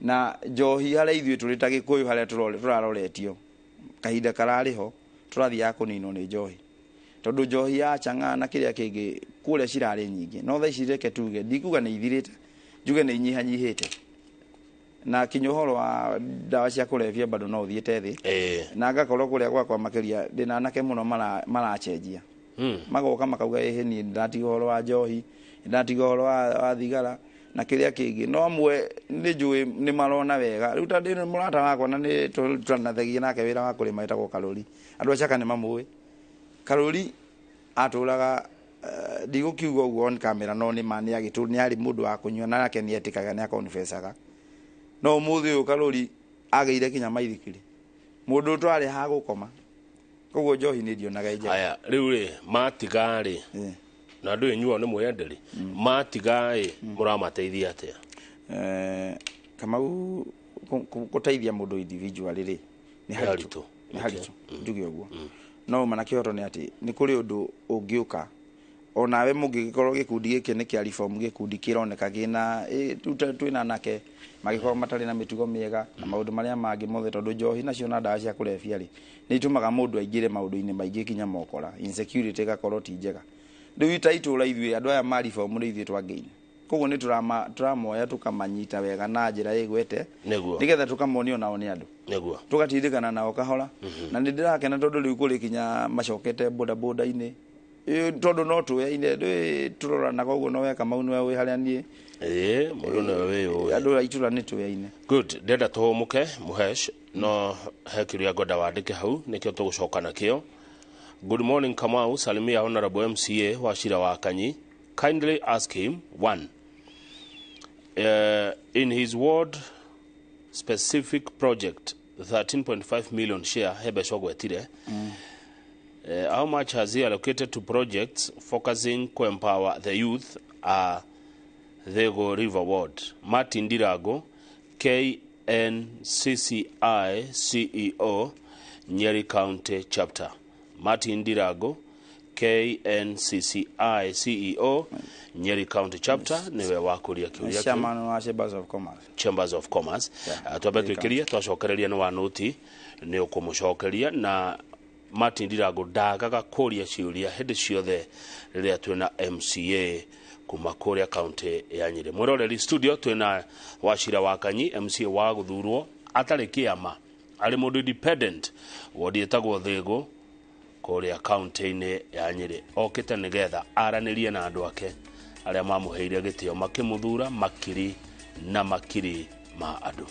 Na njohi harĩa ithuĩ tũrĩ ta Gĩkũyũ harĩa tũraroretio kahinda kararĩ ho tũrathiaga kũninwo nĩ njohi, tondũ njohi ya chang'aa na kĩrĩa kĩngĩ kũrĩa cirarĩ nyingĩ, no thaa ici reke tuge ndikuga nĩ ithirĩte, njuge nĩ inyihanyihĩte. Na kinya ũhoro wa ndawa cia kũrebia bado no ũthiĩte thĩ. Na ngakorwo kũrĩa gwakwa makĩria ndĩna anake mũno maracenjia. Magoka makauga ĩhĩ niĩ ndatiga ũhoro wa njohi, ndatiga ũhoro wa thigara na kĩrĩa kĩngĩ. No amwe nĩ njũĩ nĩ marona wega. Rĩu ta ndĩ mũrata wakwa na nĩ tũrutanagia nake wĩra wa kũrĩma wĩtagwo Karũri. Andũ a Caka nĩ mamũĩ. Karũri atũraga, ndigũkiuga ũguo on camera, no nĩ ma nĩ agĩtũ, nĩ arĩ mũndũ wa kũnyua na nake nĩ etĩkaga, nĩ akonfesaga. No ũmũthĩ ũyũ Karũri agĩire kinya maithikiri. Mũndũ twarĩ ha gũkoma. Koguo njohi nĩ ndionaga ĩnjega. Aya, rĩu rĩ, matiga rĩ, na andũ inyuo nĩ mwĩenderi, matiga rĩ, mũramateithia atĩa? Kamau, Gũteithia mũndũ individually rĩ nĩ haritũ, nĩ haritũ njuge ũguo. No ma na kĩhoto nĩ atĩ nĩ kũrĩ ũndũ ũngĩũka onawe mũngĩgĩkorwo gĩkundi gĩkĩ nĩ kĩa reform, gĩkundi kĩroneka kĩna twĩna anake magĩkorwo matarĩ na mĩtugo mĩega na maũndũ marĩa mangĩ mothe, tondũ njohi nacio na ndawa cia kũrebia rĩ nĩ itũmaga mũndũ aingĩre maũndũ-inĩ maingĩ kinya mokora, insecurity ĩgakorwo ti njega. Rĩu ta itũra ithuĩ andũ aya ma reform nĩ ithuĩ twangĩine, koguo nĩ tũramoya tũkamanyita wega na njĩra ĩgwete nĩgetha tũkamonio nao nĩ andũ, tũgatindĩkana nao kahora. Na nĩ ndĩrakena tondũ rĩu kũrĩ kinya macokete bodaboda-inĩ, tondũ no tũyaine tũroranaga ũguo, no weka mau nĩwe wĩ harĩa niĩ mũndũ nĩwe wĩyũĩ, andũ a itũra nĩ tũyaine. Good, ndĩrenda tũhũmũke Mũhesh, no he kĩũria ngwenda wandĩke hau nĩkĩo tũgũcoka nakĩo. Good morning Kamau, salimia Honorable MCA wa Shira wa Kanyi. Kindly ask him, one, in his ward specific project 13.5 million share hebe cogwetire, how much has he allocated to projects focusing to empower the youth Thego River Ward? Martin Dirago, KNCCI CEO, Nyeri County Chapter. Martin Dirago, KNCCI CEO, Nyeri County Chapter, niwe wakuria kiuria. Chairman wa Chambers of Commerce. Chambers of Commerce. Twambe twikirie twacokereria ni wa noti ni ukumucokeria na Martin Dirago ndagaga kuria ciuria hindi ciothe riria twina MCA kuma kuria county ya Nyeri. Mwiroreri studio twina Wachira wa Kanyi, MCA wa guthurwo atari kiama, ari mundu independent wodi etagwo Thigu kuria county-inĩ ya Nyeri, okite nigetha aranirie na andu ake aria mamuheire gitio makimuthura makiri na makiri ma andu.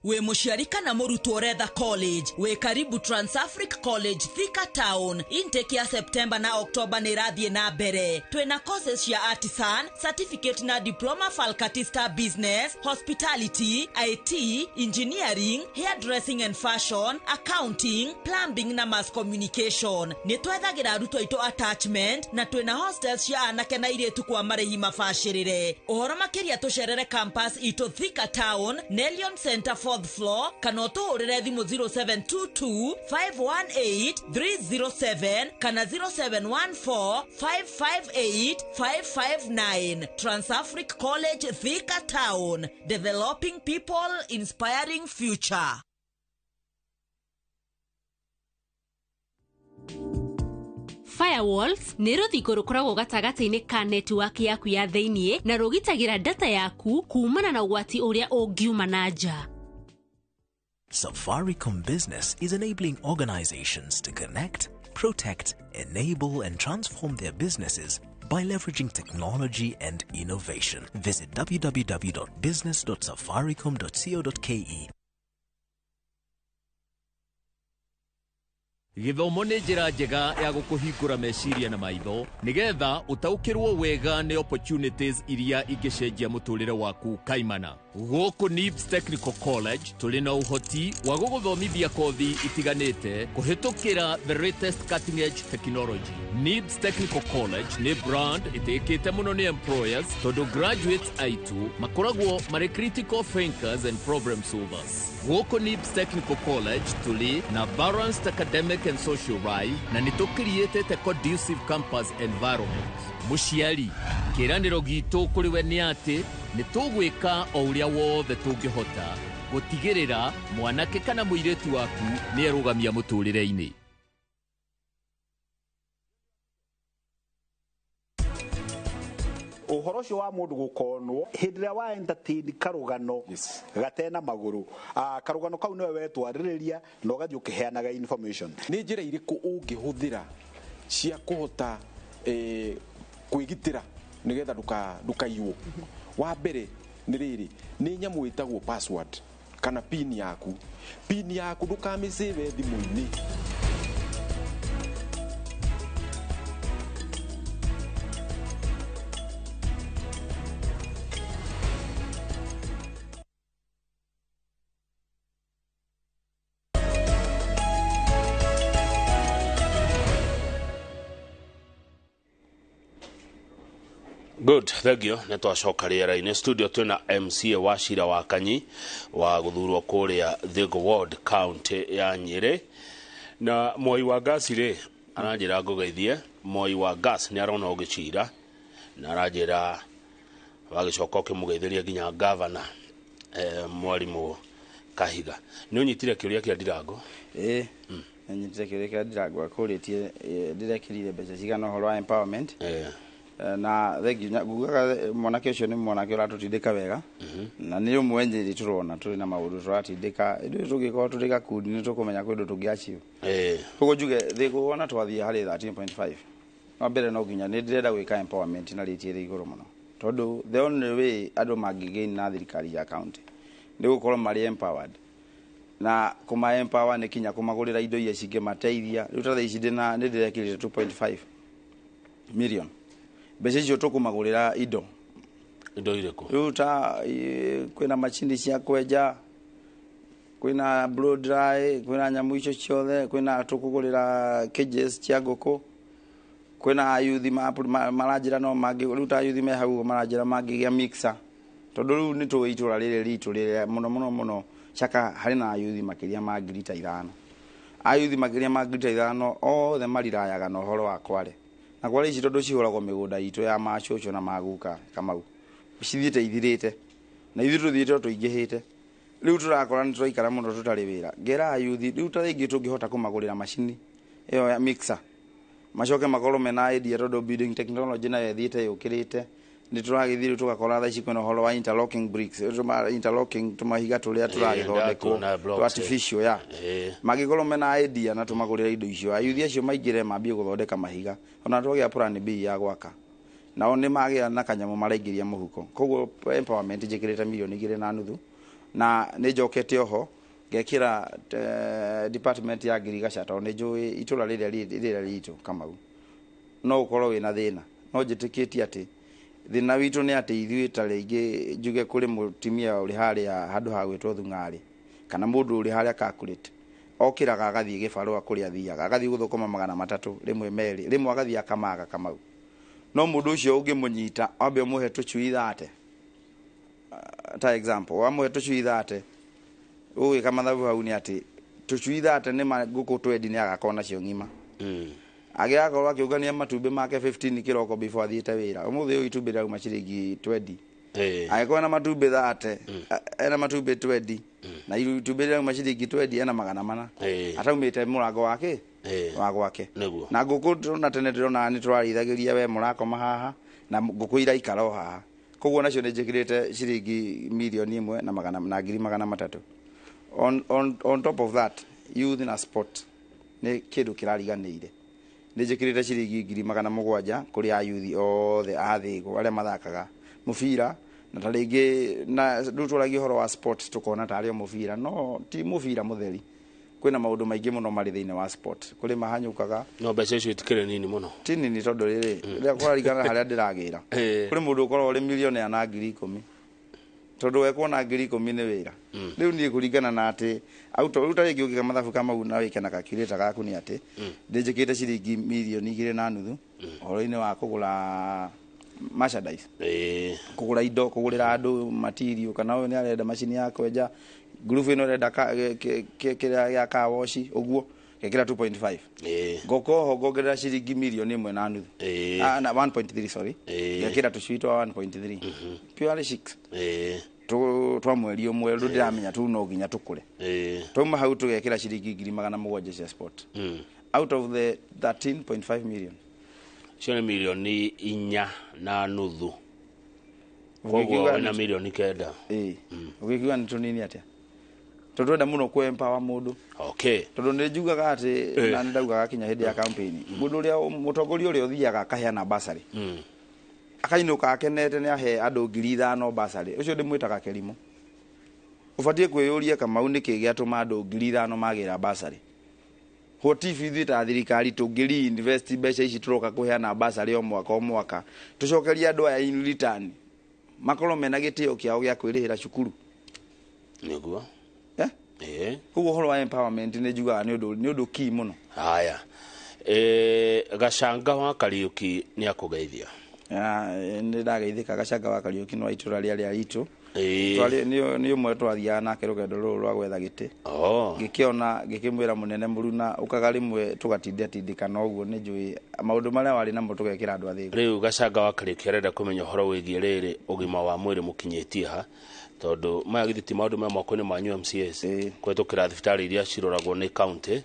We mũciari kana mũrutwo ũretha college, wĩ karibu Transafric College Thika Town. Intake ya September na October nĩ ĩrathiĩ na mbere. Twĩna courses cia artisan, certificate na diploma faculty star business, hospitality, IT, engineering, hairdressing and fashion, accounting, plumbing na mass communication. Nĩ twethagĩra arutwo aitũ attachment na twĩna hostels cia anake na airĩtu kwa marĩhi mabacĩrĩre. Ũhoro makĩria tũcerere campus itũ Thika Town, Nelion Center 4th floor, kana ũtũhũrĩre thimũ 0722 518 307 kana 0714 558 559. Transafric College Thika Town, developing people, inspiring future. Firewalls nĩ rũthingo rũkoragwo gatagatĩ-inĩ ka network yaku ya thĩiniĩ na rũgitagĩra data yaku kumana na ũgwati ũrĩa ũngiuma na nja. Safaricom Business is enabling organizations to connect, protect, enable, and transform their businesses by leveraging technology and innovation. Visit www.business.safaricom.co.ke. Gĩthomo nĩ njĩra njega ya gũkũhingũra meciria na maitho nĩgetha ũtaũkĩrwo wega nĩ opportunities iria ingĩcenjia mũtũrĩre waku kaimana. Gũkũ NIBS Technical College tũrĩ na ũhoti wa gũgũthomithia kothi itiganĩte kũhĩtũkĩra the latest cutting edge technology. NIBS Technical College nĩ brand ĩtĩkĩte mũno nĩ employers tondũ graduates aitũ makoragwo marĩ critical thinkers and problem solvers. Gũkũ NIBS Technical College tũrĩ na balanced academic and social life na nĩ tũkiriĩtĩte conducive campus environment. Mũciari, kĩĩranĩro gitũ kũrĩ we nĩ atĩ nĩ tũgwĩka o ũrĩa wothe tũngĩhota gũtigĩrĩra mwanake kana mũirĩtu waku nĩ erũgamia mũtũrĩre-inĩ. Ũhoro ũcio wa mũndũ gũkonwo hĩndĩ ĩrĩa wa entertain karũgano gatena magũrũ, karũgano kau nĩwe wetwarĩrĩria na ũgathiĩ ũkĩheanaga information. Nĩ njĩra irĩkũ ũngĩhũthĩra cia kũhota kwĩgitĩra nĩgetha ndũkaiywo? Wa mbere nĩ rĩrĩ, nĩ nyamũ ĩtagwo password kana pin yaku. Pin yaku ndũkamĩsave thimũ-inĩ. Good, thank you. Nĩ twacoka rĩera-inĩ studio twĩna MCA wa Cira wa Kanyi wa gũthurwo kũrĩa Thĩngũ Ward, county ya Nyĩrĩ. Na Moi wa Gas rĩ, aranjĩra ngũgeithie. Moi wa Gas nĩ arona ũgĩcira na aranjĩra wagĩcoka ũkĩmũgeithĩria nginya gavana, mwarimũ Kahiga. Nĩ ũnyitire kĩũria kĩa Ndirango? Ĩĩ, nĩnyitire kĩũria kĩa Ndirango akũrĩtie ndĩrekĩrire mbeca cigana ũhoro wa empowerment. Na thengiũ, ngugaga mwanake ũcio nĩ mwanake ũratũtindĩka wega na nĩ ũmwe Nyĩrĩ tũrona tũrĩ na maũndũ tũratindĩka. Ithuĩ tũngĩkorwo tũrĩ gakundi nĩ tũkũmenya kwĩ ũndũ tũngĩ-achieve. Koguo njuge thĩkũ wona twathiĩ harĩ 13.5, wa mbere no nginya nĩ ndĩrenda gwĩka empowerment na rate ĩrĩ igũrũ mũno, tondũ the only way andũ mangĩgain na thirikari ya county nĩ gũkorwo marĩ empowered, na kũma empower nĩ kinya kũmagũrĩra indo iria cingĩmateithia. Rĩu ta thaa ici ndĩna nĩ ndĩrekĩrĩte 2.5 million, mbeca icio tũkũmagũrĩra indo. Indo irĩkũ? Rĩu ta kwĩna macini cia kwenja, kwĩna blow dry, kwĩna nyamũ icio ciothe, kwĩna tũkũgũrĩra cages cia ngũkũ, kwĩna ayuthi maranjĩra no mangĩ. Rĩu ta ayuthi me hau ũguo maranjĩra mangĩgĩa mixer, tondũ rĩu nĩ tũĩ itũra rĩrĩ ritũ rĩrĩa mũno mũno mũno Chaka harĩ na ayuthi makĩria ma 5,000. Ayuthi makĩria ma 5,000 othe marirayaga na ũhoro wa kware, na kware ici tondũ cihũragwo mĩgũnda itũ ya macũcũ na maguka Kamau cithiĩte ithirĩte, na ithuĩ tũthiĩte o tũingĩhĩte. Rĩu tũrakora nĩ tũraikara mũno tũtarĩ wĩra. Ngera ayuthi rĩu ta rĩngĩ tũngĩhota kũmagũrĩra macini ĩyo ya mixer, macoke makorwo mena idea, tondũ building technology nayo ĩthiĩte yũkĩrĩte. Nĩ tũragĩthiĩ rĩu tũgakora thaa ici kwĩna ũhoro wa interlocking bricks, interlocking tũmahiga tũrĩa tũragĩthondekwo ndatuona blocks, tũ artificial ya mangĩkorwo mena idea na tũmagũrĩra indo icio, ayuthi acio maingĩre mambie gũthondeka mahiga, ona twagĩa plan B ya gwaka nao nĩ magĩa na kanyamũ maraingĩria mũhuko. Koguo empowerment njĩkĩrĩte 2.5 million, na nĩ njokete oho ngekĩra department ya ngirigaca, tondũ nĩ njũĩ itũra rĩrĩa rĩrĩa ritũ Kamau no ũkorwo wĩna thĩna, no njĩtĩkĩtie atĩ thĩna witũ nĩ atĩ ithuĩ ta rĩngĩ njuge kũrĩ mũtumia ũrĩ harĩa handũ ha gwĩtwo Thung'arĩ kana mũndũ ũrĩ harĩa Calculate okĩraga agathiĩ gĩbarũa kũrĩa athiaga agathiĩ gũthũkũma 300 rĩmwe merĩ, rĩmwe agathiĩ akamaga Kamau. No mũndũ ũcio ũngĩmũnyita wambe ũmũhe tũcui 30, ta example wamũhe tũcui 30, ũgwĩka mathabu hau nĩ atĩ tũcui 30 nĩ ngũkũ 20 nĩ agakorwo nacio ng'ima. Agĩgakorwo akĩũngania matumbĩ make 15 kĩroko before athiĩte wĩra. Ũmũthĩ ũyũ itumbĩ rĩrauma ciringi 20. Angĩkorwo ena matumbĩ 30, ena matumbĩ 20 na itumbĩ rĩrauma ciringi 20, ena 400 ataumĩte mũrango wake wa gwake. Na ngũkũ tũrona tene ndĩrona nĩ tũrarĩithagĩria we mũrakoma haha na ngũkũ iraikara o haha. Koguo nacio nĩ njĩkĩrĩte ciringi 1 na magana na ngiri 300. On top of that, youth na sport nĩ kĩndũ kĩrariganĩire. Nĩ njĩkĩrĩte ciringi 700,000 kũrĩ ayuthi othe a Thĩgũ arĩa mathakaga mũbira, na ta rĩngĩ na rĩu twaragia ũhoro wa sport tũkona tarĩ o mũbira, no ti mũbira mũtheri. Kwĩna maũndũ maingĩ mũno marĩ thĩinĩ wa sport, kũrĩ mahanyũkaga. No mbeca icio itikĩrĩ nini mũno. Ti nini, tondũ rĩrĩ rĩrĩa kũraringana harĩa ndĩragĩra. Kũrĩ mũndũ ũkoragwo ũrĩ millionaire na 10,000, tondũ we kuona 10,000 nĩ wĩra. Rĩu niĩ kũringana na atĩ rĩu ta rĩngĩ ũngĩka mathabu Kamau na wĩke na calculator gaku nĩ atĩ ndĩnjĩkĩte ciringi 2.5 million ũhoro-inĩ wa kũgũra merchandise, kũgũra indo, kũgũrĩra andũ material, kana ũyũ nĩ arenda macini ya kwenja, ngurubu ĩno ĩrenda kĩrĩa gĩa car wash, ũguo ngekĩra 2.5. Ngoka oho ngongerera ciringi 1.5 million. Ah, na 1.3, sorry. Ngekĩra tũcui twa 1.3, purely 6 twa mweri ũmwe, rĩu ndĩramenya tũu no nginya tũkũre. Twauma hau tũgekĩra ciringi 700,000 cia sport out of the 13.5 million. Icio nĩ 4.5 million, koguo Ũngĩkiuga wĩna 9 million. Ĩĩ, ũgĩkiuga nĩ tũnini atĩa, tondũ twenda mũno kũ empower mũndũ. Tondũ nĩ njugaga atĩ na nĩ ndaugaga kinya hĩndĩ ya campaign, mũndũ ũrĩa mũtongoria ũrĩa ũthiaga akaheana basarĩ akainũka akenete nĩ ahe andũ 5,000 basarĩ, ũcio ndĩmwĩtaga kĩrimũ. Ũbatiĩ kwĩyũria Kamau nĩkĩ gĩatũma andũ 5,000 magĩra basarĩ? What if ithuĩ ta thirikari tũngĩ reinvest mbeca ici tũroka kũheana basarĩ o mwaka o mwaka, tũcokerie andũ aya in return, makorwo mena gĩtĩo kĩao gĩa kwĩrĩhĩra cukuru? Nĩguo. Eh? Ĩĩ. Koguo ũhoro wa empowerment nĩ njugaga nĩ ũndũ key mũno. Haya, gacanga wa Kariuki nĩ akũgeithia. Nĩ ndageithĩka Gacanga wa Kariũki nĩ wa itũra rĩa ritũ. Ĩĩ. Nĩ ũmwe twathiaga nake rũgendo rũrũ rwa gwetha gĩtĩ. Oh. Ngĩkĩona ngĩkĩmwĩra mũnene mũruna ũkaga rĩmwe tũgatinda tindĩkana ũguo, nĩ njũĩ maũndũ marĩa warĩ namo tũgekĩra andũ a Thĩgũ. Rĩu Gacanga wa Kariũki arenda kũmenya ũhoro wĩgiĩ rĩrĩ ũgima wa mwĩrĩ mũkinyĩtie ha, tondũ maya githĩ ti maũndũ me moko-inĩ manyu MCAs kũhetũkĩra thibitarĩ iria ciroragwo nĩ county.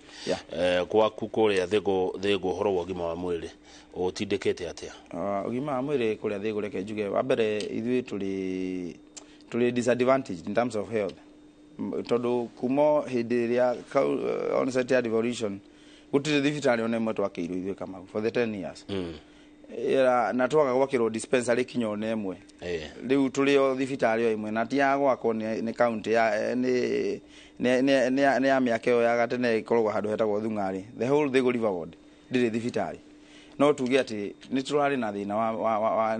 Gwaku kũrĩa Thĩgũ ũhoro wa ũgima wa mwĩrĩ ũtindĩkĩte atĩa? Ũgima wa mwĩrĩ kũrĩa Thĩgũ, reke njuge wa mbere ithuĩ tũrĩ disadvantaged in terms of health, tondũ kuma hĩndĩ ĩrĩa onset ya devolution gũtirĩ thibitarĩ ona ĩmwe twakĩirwo ithuĩ Kamau for the 10 years. Na twaga gwakĩrwo dispensary kinya ona ĩmwe. Rĩu tũrĩ o thibitarĩ o ĩmwe na ti ya gwakwo nĩ county ya nĩ ya mĩaka ĩyo ya gatene, ĩkoragwo handũ hetagwo Thung'arĩ. The whole Thĩgũ River Ward ndĩrĩ thibitarĩ. No tuge atĩ nĩ tũrarĩ na thĩna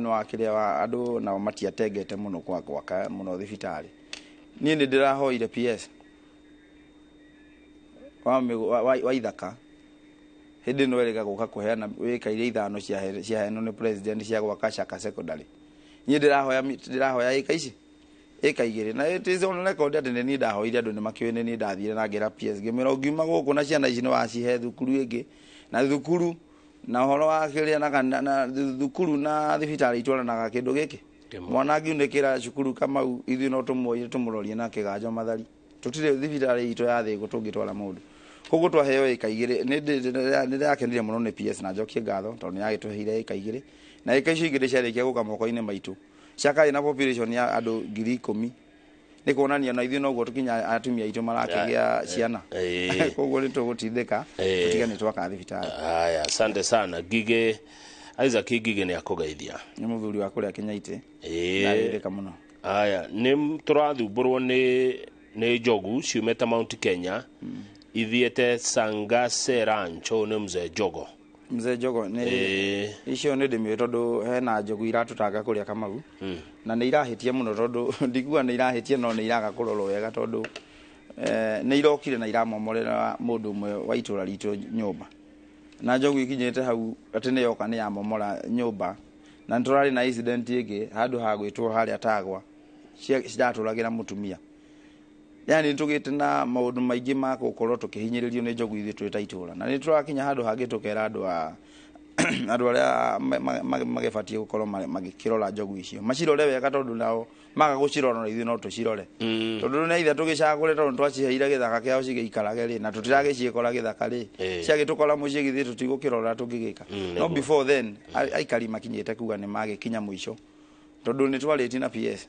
wa kĩrĩa wa andũ nao matiatengete mũno kwa gwaka mũno thibitarĩ. Niĩ nĩ ndĩrahoire PS wa Ithaka hĩndĩ ĩno ĩrĩga gũka kũheana wĩka iria 5 ciaheanwo nĩ president cia gwaka Shaka Secondary. Niĩ ndĩrahoya ĩka ici ĩka 2, na it is on record atĩ nĩ niĩ ndahoire, andũ nĩ makĩũĩ nĩ niĩ ndathire na ngĩra PS ngĩmwĩra ũngiuma gũkũ na ciana ici nĩ wacihe thukuru ĩngĩ na thukuru na ũhoro wa kĩrĩa na thukuru na thibitarĩ itwaranaga kĩndũ gĩkĩ. Mwana angiunĩkĩra cukuru Kamau ithuĩ no tũmuoire tũmũrorie na kĩganjo Mathari. Tũtirĩ thibitarĩ itũ ya Thĩgũ tũngĩtwara mũndũ. Koguo twaheo ĩka 2, nĩ ndĩrakenire mũno nĩ PS na njokie ngatho tondũ nĩ yagĩtũheire ĩka 2, na ĩka icio igĩrĩ ciarĩkia gũka moko-inĩ maitũ. Shaka ĩna population ya andũ 10,000, nĩ kuonania na ithuĩ noguo tũkinya atumia aitũ marakĩgĩa ciana. Koguo nĩ tũgũtindĩka tũtige nĩ twaka thibitarĩ. Haya, asante sana Ngigĩ. Isaac Ngigĩ nĩ akũgeithia. Nĩ mũthuri wa kũrĩa Kĩnyaitĩ. Ndageithĩka mũno. Haya, nĩ tũrathumbũrwo nĩ njogu ciumĩte Mount Kenya ithiĩte Sangase Ranch. Ũyũ nĩ mzee Jogo. Mzee Jogo nĩ icio nĩ ndĩmĩũĩ tondũ hena njogu iratũtanga kũrĩa Kamau. Na nĩ irahĩtia mũno tondũ ndikuga nĩ irahĩtia no nĩ iraga kũrorwo wega tondũ nĩ irokire na iramomorera mũndũ ũmwe wa itũra ritũ nyũmba. Na njogu ikinyĩte hau atĩ nĩ yoka nĩ yamomora nyũmba, na nĩ tũrarĩ na incident ĩngĩ handũ ha gwĩtwo harĩa Tagwa ciratũragĩra mũtumia. Yani nĩ tũgĩte na maũndũ maingĩ ma gũkorwo tũkĩhinyĩrĩrio nĩ njogu ithuĩ twĩ ta itũra, na nĩ tũrakinya handũ hangĩ tũkera andũ arĩa magĩbatiĩ gũkorwo magĩkĩrora njogu icio macirore wega, tondũ nao maga gũcirora na ithuĩ no tũcirore. Tondũ nĩ ithe tũgĩcagũre tondũ twaciheire gĩthaka kĩao cigĩikarage rĩ, na tũtiragĩciĩkora gĩthaka rĩ, ciagĩtũkora mũciĩ githĩ tũtigũkĩrora tũngĩgĩka. No before then aikari makinyĩte kuga nĩ magĩkinya mũico tondũ nĩ twarĩtie na PS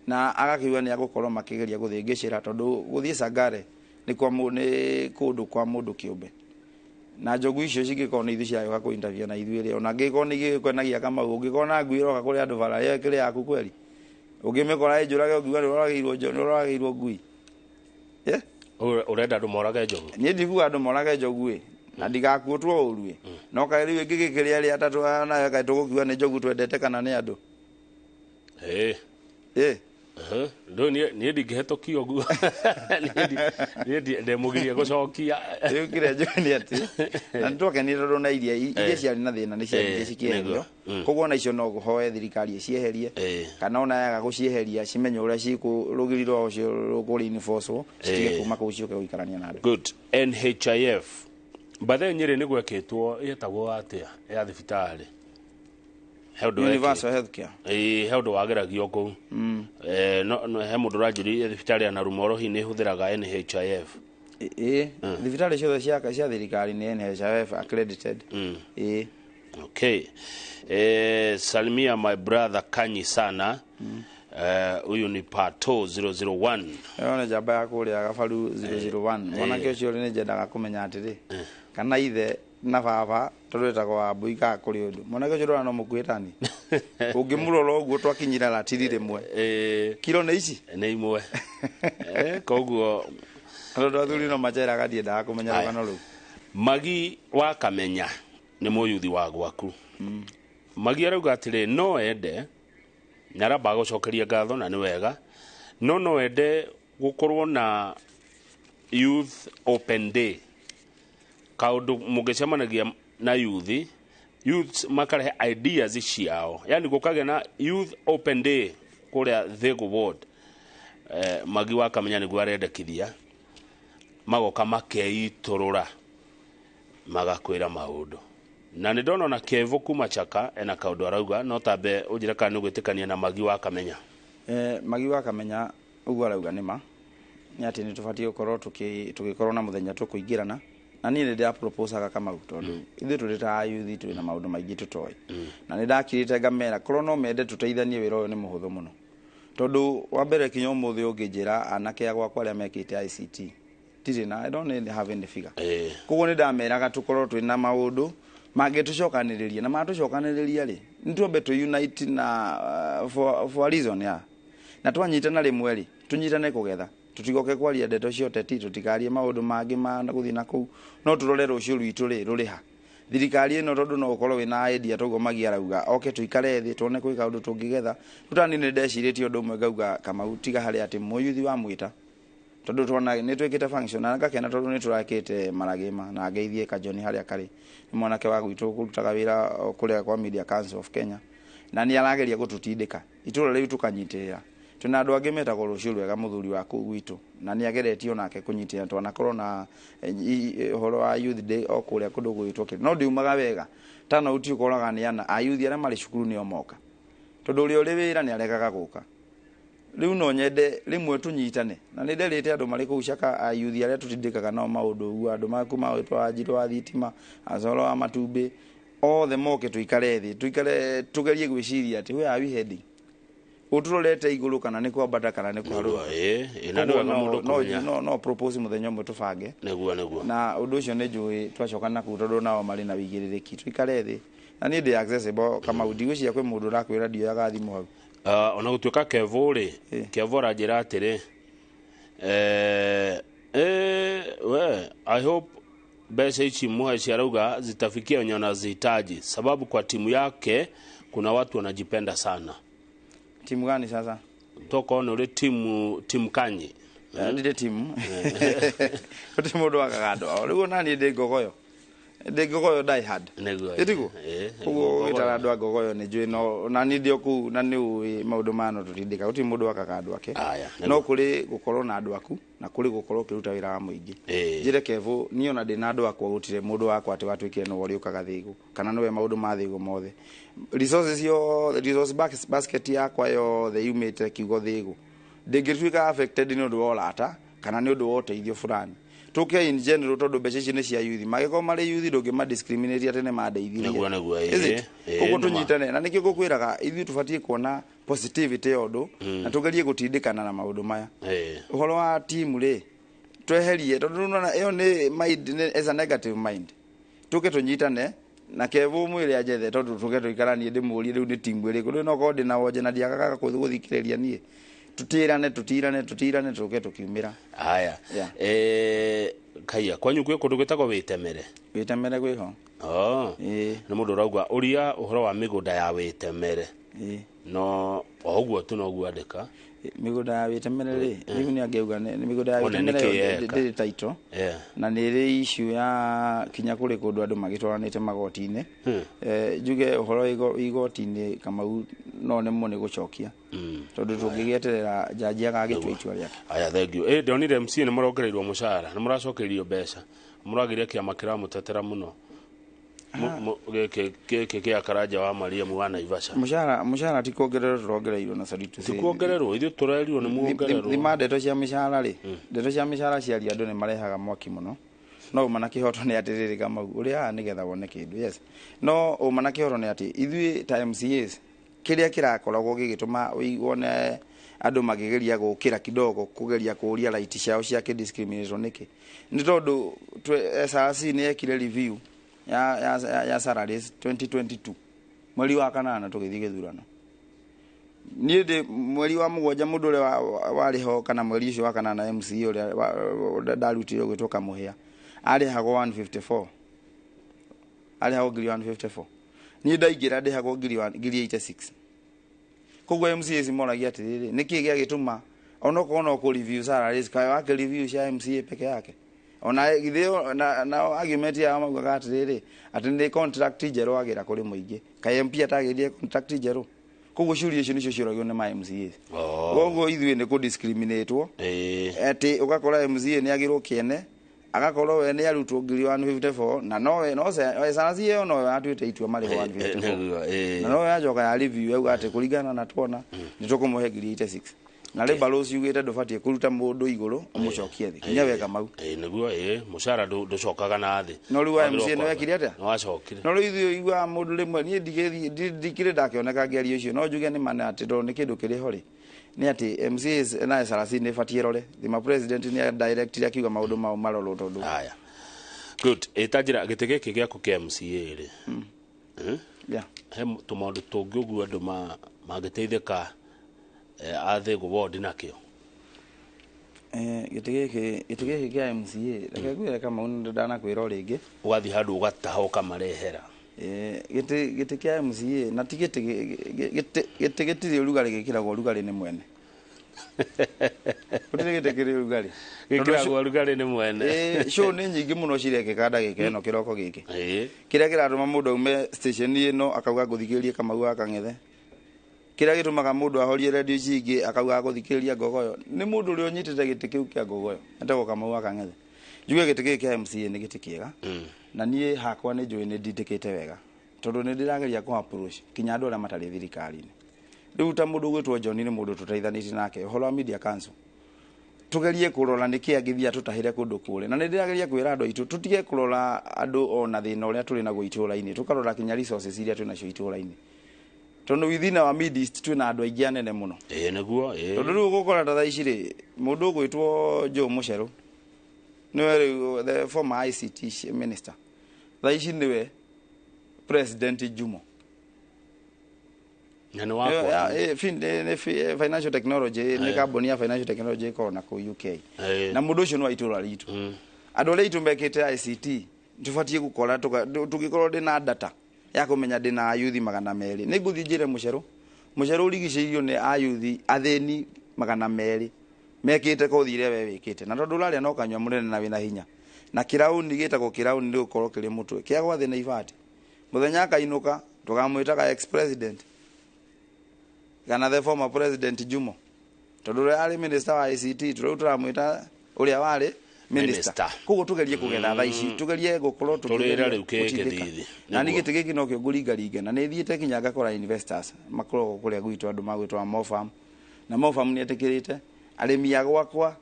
na agakiuga nĩ agũkorwo makĩgeria gũthĩngĩcĩra tondũ gũthiĩ Sangare nĩ kũndũ kwa mũndũ kĩũmbe, na njogu icio cingĩkorwo nĩ ithuĩ ciragĩũka kũ interview na ithuĩ rĩ, ona angĩkorwo nĩ igĩkwenagia Kamau, ũngĩkorwo na ngui ĩroka kũrĩ andũ bara ĩyo ĩkĩrĩ yaku kweri, ũngĩmĩkora ĩnjũrage ũngiuga nĩ ũragĩirwo ngui. Ũrenda andũ morage njogu? Niĩ ndikuga andũ morage njogu ĩ, na ndigakuotwo ũru ĩ, no kaĩ rĩu ĩngĩgĩkĩrĩa arĩa atatũ nayo kaĩ tũgũkiuga nĩ njogu twendete kana nĩ andũ? Rĩu niĩ ndingĩhetũkia ũguo. Niĩ ndĩmũgirie gũcokia. Rĩu kĩrĩa njũĩ nĩ atĩ na nĩtwakenire tondũ na iria ciarĩ na thĩna nĩ ciambire cikĩeherio. Koguo ona icio no hoe thirikari ĩcieherie, kana ona yaga gũcieheria cimenye ũrĩa cikũ rũgiri rwao ũcio rũkũ-reinforce citige kuma kũu ciũke gũikarania na andũ. Good. NHIF Mbathe Nyĩrĩ nĩ gwekĩtwo ĩtagwo atĩa ya thibitarĩ? Universal Healthcare. He ũndũ wageragio kũu. No he mũndũ ũranjĩrire thibitarĩ ya Narumoro hihi nĩ ĩhũthĩraga NHIF. Thibitarĩ ciothe cia thirikari nĩ NHIF accredited. Okay. Salimia my brother Kanyi sana. Huyu ni Pato 001. Ĩyo nĩ njamba ya kũrĩa Gabaru 001. Mwanake ũcio nĩ nyendaga kũmenya atĩrĩ, kana ithe na baba tondũ etagwo Wambui kana kũrĩ ũndũ. Mwanake ũcio ndũrona no mũkuhĩ tani. Ũngĩmũrora ũguo twakinyira ratiri rĩmwe. Kiro nĩ ici? Nĩ imwe. Koguo tondũ athuri no maceraga ndiendaga kũmenya rũgano rũu. Magi wa Kamenya nĩ mũyuthi wa gwaku. Magi arauga atĩrĩ no ende na aramba gũcokeria ngatho na nĩ wega, no ende gũkorwo na youth open day, kaũndũ mũngĩcemanagia na yuthi Youths makarehe ideas ciao, yani gũkagĩa na youth open day kũrĩa Thĩgũ ward. Magi wa Kamenya nĩguo arendekithia, magoka makeitũrũra magakwĩra maũndũ. Na nĩ ndona ona Kevo kuma Chaka ena kaũndũ arauga, no tambe ũnjĩre kana nĩ ũgwĩtĩkania na Magi wa Kamenya. Magi wa Kamenya ũguo arauga nĩ ma, nĩ atĩ nĩ tũbatiĩ gũkorwo tũgĩkorwo na mũthenya tũkũingĩrana, na niĩ nĩ ndĩraproposaga Kamau, tondũ ithuĩ tũrĩ ta ayuthi twĩ na maũndũ maingĩ tũtoĩ, na nĩ ndakirĩte ngamera korwo no mende tũteithanie, wĩra ũyũ nĩ mũhũthũ mũno, tondũ wa mbere kinya ũmũthĩ ũngĩnjĩra anake a gwakwa arĩa mekĩte ICT ndirĩ na, I don't have any figure. Koguo nĩ ndameraga tũkorwo twĩna maũndũ mangĩtũcokanĩrĩria, na matũcokanĩrĩria rĩ, nĩ twambe tũ unite na for a reason ya na twanyitana rĩmwe rĩ, tũnyitane kũgetha, tũtigoke kwaria ndeto cia ũteti, tũtikarie maũndũ mangĩ ma gũthiĩ na kũu, no tũrore rũciũ rwitũ rĩ rũrĩ ha. Thirikari ĩno, tondũ no ũkorwo wĩna idea toguo Magi arauga, oke tũikare thĩ tuone kwĩ kaũndũ tũngĩgetha. Rĩu nĩ ndecirĩtie ũndũ ũmwe ngauga, Kamau, tiga harĩa atĩ mũyuthi wa mwĩta, tondũ twona nĩ twĩkĩte function na ngakena, tondũ nĩ tũrakĩte maragĩma na ngeithie Kajoni harĩa karĩ, nĩ mwanake wa gwitũ kũrutaga wĩra o kũrĩa kwa Media Council of Kenya, na nĩ arageria gũtũtindĩka itũra rĩu tũkanyitĩrĩra. Twĩna andũ angĩ metagwo Rũciũ Rwega, mũthuri wa kũu gwitũ, na nĩ ageretie onake kũnyitĩrĩra. Twanakorwo na ũhoro wa youth day o kũrĩa kũndũ gwĩtwo kĩrĩ, no ndiumaga wega tana uti ũkoraga nĩ ana ayuthi arĩa marĩ cukuru nĩo moka, tondũ ũrĩa ũrĩ wĩra nĩ aregaga gũka. Rĩu no nyende rĩmwe tũnyitane, na nĩ nderĩte andũ marĩ kũu Caka, ayuthi arĩa tũtindĩkaga nao maũndũ ũguo, andũ makuma wĩtwa wa Njirũ wa thitima, acoro wa matumbĩ, othe moke tũikare thĩ, tũikare tũgerie gwĩciria atĩ where are we heading, ũtũrorete igũrũ kana nĩ kwambata kana nĩ kũharũka. Ĩĩ, na nĩ wega mũndũ kũmenya. No propose mũthenya ũmwe tũbange. Nĩguo. Na ũndũ ũcio nĩ njũĩ twacoka na kũu, tondũ nao marĩ na wĩigĩrĩrĩki, tũikare thĩ, na niĩ ndĩ accessible Kamau, ndigwĩciria kwĩ mũndũ ũrakwĩra ndioyaga thimũ hau. Ona gũtuĩka Kevo rĩ, Kevo aranjĩra atĩrĩ, we I hope mbeca ici Muhaici arauga zitafikia wenye wanazihitaji, sababu kwa timu yake kuna watu wanajipenda sana. Timu gani sasa? Tokorwo nĩ ũrĩ timu kanyi. Ndirĩ timu, gũtirĩ mũndũ wagaga andũ ao. Rĩu ona niĩ ndĩ ngogoyo, ndĩ ngogoyo die hard. Ĩtiguo? Koguo wĩtaga andũ a ngogoyo nĩ njũĩ, no na niĩ ndĩ o kũu, na nĩ ũĩ maũndũ maya no tũtindĩka, gũtirĩ mũndũ wakaga andũ ake. No kũrĩ gũkorwo na andũ aku na kũrĩ gũkorwo ũkĩruta wĩra wa mũingĩ. Njĩre Kevo, niĩ ona ndĩ na andũ akwa, gũtirĩ mũndũ wakwa atĩ watuĩkire nĩwe ũrĩũkaga Thĩgũ kana nĩwe maũndũ ma Thĩgũ mothe, resources yothe, resource basket yakwa yothe yumĩte kiugo Thĩgũ, ndĩngĩtuĩka affected nĩ ũndũ wa ũrata kana nĩ ũndũ wa ũteithio fulani. Tũke in general, tondũ mbeca ici nĩ cia youth, mangĩkorwo marĩ youth ndũngĩma discriminate atĩ nĩ mandeithirie. Nĩguo. Is it? Koguo nĩ ma. Tũnyitane, na nĩkĩo ngũkwĩraga ithuĩ tũbatiĩ kuona positivity ya ũndũ na tũgerie gũtindĩkana na maũndũ maya. Ũhoro wa timu rĩ, tweherie, tondũ nĩwona ĩyo nĩ mind, nĩ as a negative mind. Tũke tũnyitane na Kevo, mwĩre anjethe, tondũ tũke tũikaranie, ndĩmũrie rĩu nĩ timu ĩrĩkũ. Rĩu no korwo ndĩna wonje na ndiagaga gũthikĩrĩria niĩ, tũtirane, tũtirane, tũtirane, tũke tũkiumĩra. Haya. Kaiya kwanyu kwĩ kũndũ gwĩtagwo Wĩtemere? Wĩtemere kwĩho. Oh. Nĩ mũndũ ũrauga ũria ũhoro wa mĩgũnda ya Wĩtemere. No o ũguo tu noguo andĩka. Mĩgũnda ya Wĩtemere rĩ, rĩu nĩ angĩauga nĩ mĩgũnda ya One nĩ Wĩtemere kĩ eka. ndĩrĩ title, na nĩ ĩrĩ issue ya kinya kũrĩ kũndũ andũ magĩtwaranĩte magoti-inĩ. Njuge ũhoro wa igoti-inĩ, Kamau, no nemwo nĩ gũcokia, tondũ tũngĩgĩeterera jaji agagĩtua itua rĩake. Aya, thank you. Ndonire MC nĩ mũrongereirwo mũcara, nĩ mũracokereirio mbeca, mũragĩria kĩama kĩramũtetera mũno. Gĩkĩ kĩa Karanja wa Mariamu wa Naivasha. Mũcara ti kuongererwo tũrongereirwo, na sorry to say. Ti kuongererwo, ithuĩ tũrerirwo nĩ muongererwo. Thima ndeto cia mĩcara rĩ, ndeto cia mĩcara ciaria andũ nĩ marehaga mwaki mũno, no ũma na kĩhoto nĩ atĩrĩrĩ, Kamau, ũrĩ haha nĩgetha wone kĩndũ, yes, no ũma na kĩhoto nĩ atĩ ithuĩ ta MCAs, kĩrĩa kĩrakoragwo gĩgĩtũma wone andũ makĩgeria gũkĩra kidogo kũgeria kũũria right ciao cia kĩ-discrimination nĩkĩ, nĩ tondũ SRC nĩ yekire review ya salaries 2022 mweri wa kanana tũgĩthiĩ gĩthurano. Niĩ ndĩ mweri wa mũgwanja, mũndũ ũrĩa warĩ ho kana mweri ũcio wa kanana, MCA ũrĩa ndarutire gwĩtwo Kamũhĩa arĩhagwo 154, arĩhagwo ngiri 154. Niĩ ndaingĩra ndĩhagwo ngiri 86. Koguo MCAs moragia atĩrĩrĩ, nĩkĩ gĩagĩtũma onokorwo no kũ review salaries, kaĩ wake review cia MCA peke yake? Ona githĩ na argument yao maugaga atĩrĩrĩ, atĩ nĩ contract njerũ agĩra kũrĩ mũingĩ. Kaĩ MP atagĩrire contract njerũ? Koguo ciũria icio nĩcio ciũragio nĩ ma MCAs. Koguo ithuĩ nĩ kũ-discriminatwo, atĩ ũgakora MCA nĩ agĩrwo kĩene, agakorwo we nĩ arutwo 154,000 na nowe no SRC ĩyo nowe atuĩte itua marĩho 154, na nowe acoka ya review yauga atĩ kũringana na tuona nĩ tũkũmũhe 86,000, na labour laws yugĩte ndũbatiĩ kũruta mũndũ igũrũ ũmũcokie thĩ kinya weka mau. Ĩĩ, nĩguo, ĩĩ, mũcara ndũcokaga na thĩ. No rĩu MCA nĩ wekire atĩa? Nĩ wacokire. No rĩu ithuĩ iguaga mũndũ rĩmwe niĩ ndikĩrĩ ndakĩoneka ngĩaria ũcio, no njuge nĩ ma nĩ atĩ tondũ nĩ kĩndũ kĩrĩ ho rĩ, nĩ atĩ MCAs na SRC nĩ ĩbatiĩ ĩrore thima. President nĩ directire akiuga maũndũ mau marorwo tondũ Haya, good. Ĩta njĩra gĩtĩ gĩkĩ gĩaku kĩa MCA rĩ, Yeah. He tũmaũndũ tũngĩ ũguo andũ mangĩteithĩka a Thĩgũ ward nakĩo? Gĩtĩ gĩkĩ kĩa MCA, reke ngwĩre Kamau, nĩ ndanakwĩra o rĩngĩ. Ũgathiĩ handũ ũgataha ũkamarehera. Gĩtĩ kĩa MCA na ti gĩtĩ gĩtĩ gĩtirĩ ũrugarĩ, gĩkĩragwo ũrugarĩ nĩ mwene. Gũtirĩ gĩtĩ kĩrĩ ũrugarĩ. Gĩkĩragwo ũrugarĩ nĩ mwene. Show nĩ nyingĩ mũno cirekĩka ndagĩka ĩno kĩroko gĩkĩ. Kĩrĩa kĩratũma mũndũ aume station ĩno akauga ngũthikĩrĩrie Kamau wa Kang'ethe, kĩrĩa gĩtũmaga mũndũ ahorie redio ici ingĩ akauga gũthikĩrĩria Ngogoyo, nĩ mũndũ ũrĩa ũnyitĩte gĩtĩ kĩu kĩa Ngogoyo etagwo Kamau wa Kang'ethe. Njuge gĩtĩ gĩkĩ kĩa MCA nĩ gĩtĩ kĩega, na niĩ hakwa nĩ njũĩ nĩ ndindĩkĩte wega tondũ nĩ ndĩrageria kũ approach kinya andũ arĩa matarĩ thirikari-inĩ. Rĩu ta mũndũ ũgwĩtwo John nĩ mũndũ tũteithanĩtie nake ũhoro wa media council, tugerie kũrora nĩkĩ angĩthiĩ atũtahĩre kũndũ kũrĩa, na nĩ ndĩrageria kwĩra andũ aitũ tũtige kũrora andũ ona thĩna ũrĩa tũrĩ naguo itũũra-inĩ, tũkarora kinya resources iria twĩ nacio itũũra-inĩ, tondũ within our mid east twĩna andũ aingĩ anene mũno. Ĩĩ, nĩguo, ĩĩ. Tondũ rĩu ũgũkora ta thaa ici rĩ, mũndũ ũgwĩtwo Joe Mũcerũ nĩwe rĩu the former ICT minister, thaa ici nĩwe president Jumo. Na nĩ wakwa. Nĩ financial technology, nĩ kambuni ya financial technology ĩkoragwo na kũu UK, na mũndũ ũcio nĩ wa itũũra ritũ. Andũ arĩa aitũ mekĩte ICT tũbatiĩ gũkora tũngĩkorwo ndĩna data ya kũmenya ndĩna ayuthi 200, nĩ ngũthiĩ njĩre Mũcerũ, Mũcerũ ũrigicĩirio nĩ ayuthi athĩni 200 mekĩte kothi iria we wĩkĩte, na tondũ ũrarĩa no kanyua mũnene na wĩna hinya na kĩraũni gĩtagwo kĩraũni nĩ gũkorwo kĩrĩ mũtwe kĩa gwa thĩ na ibati, mũthenya akainũka tũkamwĩtaga ex president kana the former president Jumo, tondũ ũrĩa arĩ minister wa ICT rĩu tũramwĩta ũrĩa warĩ minister. Minister. Koguo tugerie kũgetha thaa ici, tugerie gũkorwo Tũrĩra rĩu gũtindĩka. Gĩthithi. Na niĩ Nĩguo. gĩtĩ gĩkĩ nokĩo ngũringaringa, na nĩ thiĩte kinya ngakora investors makoragwo kũrĩa gwitũ, andũ magwĩtwo Mofam, na Mofam nĩ etĩkĩrĩte arĩmi a gwakwa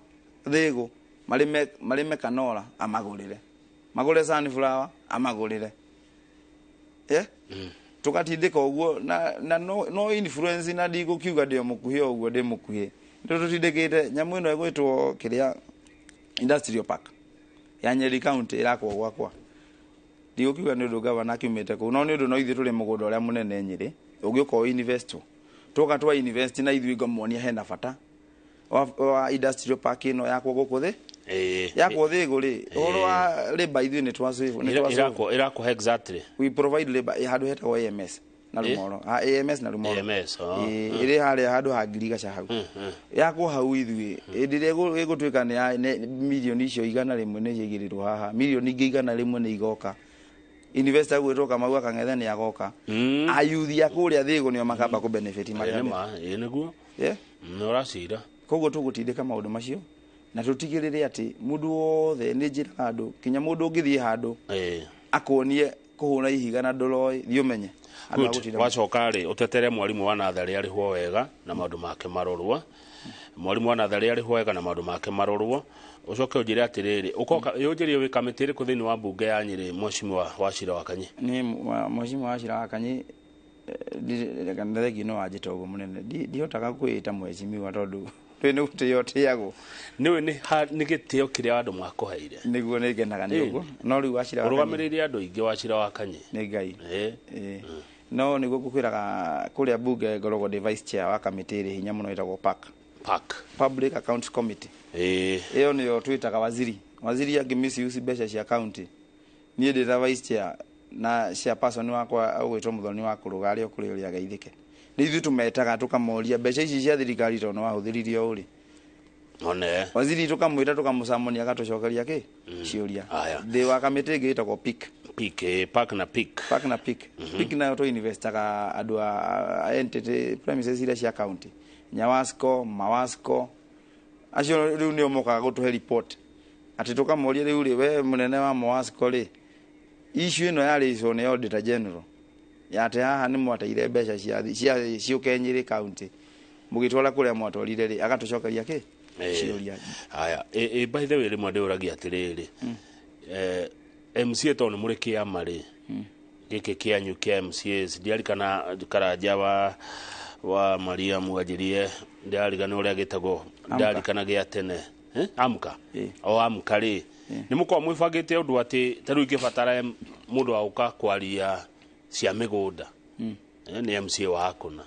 Thĩgũ marĩme kanora amagũrĩre, magũre sunflower amagũrĩre, yeah? Tũgatindĩka ũguo na no influence, na ndigũkiuga ndĩ o mũkuhĩ o ũguo, ndĩ mũkuhĩ nĩ tũtindĩkĩte nyamũ ĩno ĩgwĩtwo kĩrĩa industrial park ya Nyeri County ĩrakwo gwakwa. Ndigũkiuga nĩ ũndũ gavana akiumĩte kũu, no nĩ ũndũ no ithuĩ tũrĩ mũgũnda ũrĩa mũnene Nyĩrĩ ũngĩũka ũ invest, twoka twa invest na ithuĩ ngamuonia hena bata wa industrial park ĩno yakwo gũkũ thĩ, yakwo Thĩgũ rĩ. Ũhoro wa labour, ithuĩ nĩ twa nĩ twa Irakwo exactly. We provide labor handũ hetagwo AMS na Rumoro. Ha, AMS na Rumoro. AMS, oh. Ĩ, ĩrĩ harĩa handũ ha Ngirigaca hau yakwo hau. Ithuĩ hĩndĩ ĩrĩa ĩgũtuĩka nĩ mirioni icio 100 nĩ ciaigĩrĩrwo haha, mirioni ingĩ 100 nĩ igoka, investor gwĩtwo Kamau Akang'ethe nĩ agoka, ayuthi a kũrĩa Thĩgũ nĩo makamba kũ benefit Ĩĩ, marĩa nĩ ma, ĩĩ, nĩguo. Yeah? Nĩ ũracira. Koguo tũgũtindĩka maũndũ macio na tũtigĩrĩre atĩ mũndũ wothe, nĩ njĩraga andũ kinya mũndũ ũngĩthiĩ handũ akuonie kũhũra ihiga na ndũroĩ, thiĩ ũmenye. Andũ a Good. gũtinda. Wacoka rĩ, ũtetere mwarimũ wa natharĩ arĩhwo wega na maũndũ make marorwo, mwarimũ wa natharĩ arĩhwo wega na maũndũ make marorwo. Ũcoke ũnjĩre atĩrĩrĩ, ũkoka ũnjĩrie wĩ kamĩtĩ ĩrĩkũ thĩinĩ wa mbunge ya Nyĩrĩ, mheshimiwa Wachira wa Kanyi? Nĩ mheshimiwa Wachira wa Kanyi, thengio no wanjĩta ũguo mũnene. Ndihotaga kwĩĩta mheshimiwa tondũ twĩ nĩ gũtĩo tĩagwo. Nĩũĩ nĩ gĩtĩo kĩrĩa andũ makũheire. Nĩguo, nĩ ngenaga nĩ ũguo, no rĩu Wachira wa Kanyi Ũrũgamĩrĩire andũ aingĩ, Wachira wa Kanyi. Nĩ Ngai. Ĩĩ. Ĩĩ. No nĩguo ngũkwĩraga kũrĩa bunge ngoragwo ndĩ vice chair wa kamĩtĩ ĩrĩ hinya mũno ĩtagwo PAC. PAC. Public Accounts Committee. Ĩyo nĩyo twĩtaga waziri, waziri angĩ misuse mbeca cia county, niĩ ndĩ ta vice chair na chairperson wakwa ũgwĩtwo Mũthoni wa Kũrũga arĩa kũrĩ ũrĩa ageithĩke, nĩ ithuĩ tũmetaga tũkamoria mbeca ici cia thirikari tondũ nĩ wahũthĩririe ũũ rĩ. One. Waziri tukamwĩta, tũkamũcamonia, agatũcokeria kĩ ciũria. Aya. Ndĩ wa kamĩtĩ ĩngĩ ĩtagwo PIC. PIC, PAC na PIC. PAC na PIC. PIC nayo tũ investaga andũ a entity premises iria cia county, Nyawasco, Mawasco, acio rĩu nĩo mokaga gũtũhe report, atĩ tũkamoria, rĩu rĩ, we mũnene wa Mawasco rĩ, issue ĩno yarĩ icwo nĩ Auditor General ya atĩ haha nĩ mwateire mbeca cia ciũke Nyĩrĩ county, mũgĩtwara kũrĩa mwatwarire rĩ, agatũcokeria kĩ ciũria. Haya, by the way, rĩmwe ndĩũragia atĩrĩrĩ, MCA tondũ nĩ mũrĩ kĩama rĩ gĩkĩ kĩanyu kĩa MCAs, ndiarikana Karanja wa Mariamu anjĩrie, ndirarigana ũrĩa gĩtagwo, ndirarikana gĩa tene. Amka. O Amka rĩ, nĩ mũkoragwo mwĩbangĩte ũndũ atĩ ta rĩu ingĩbatara mũndũ wa gũka kwaria cia mĩgũnda, nĩ MCA wa kũna?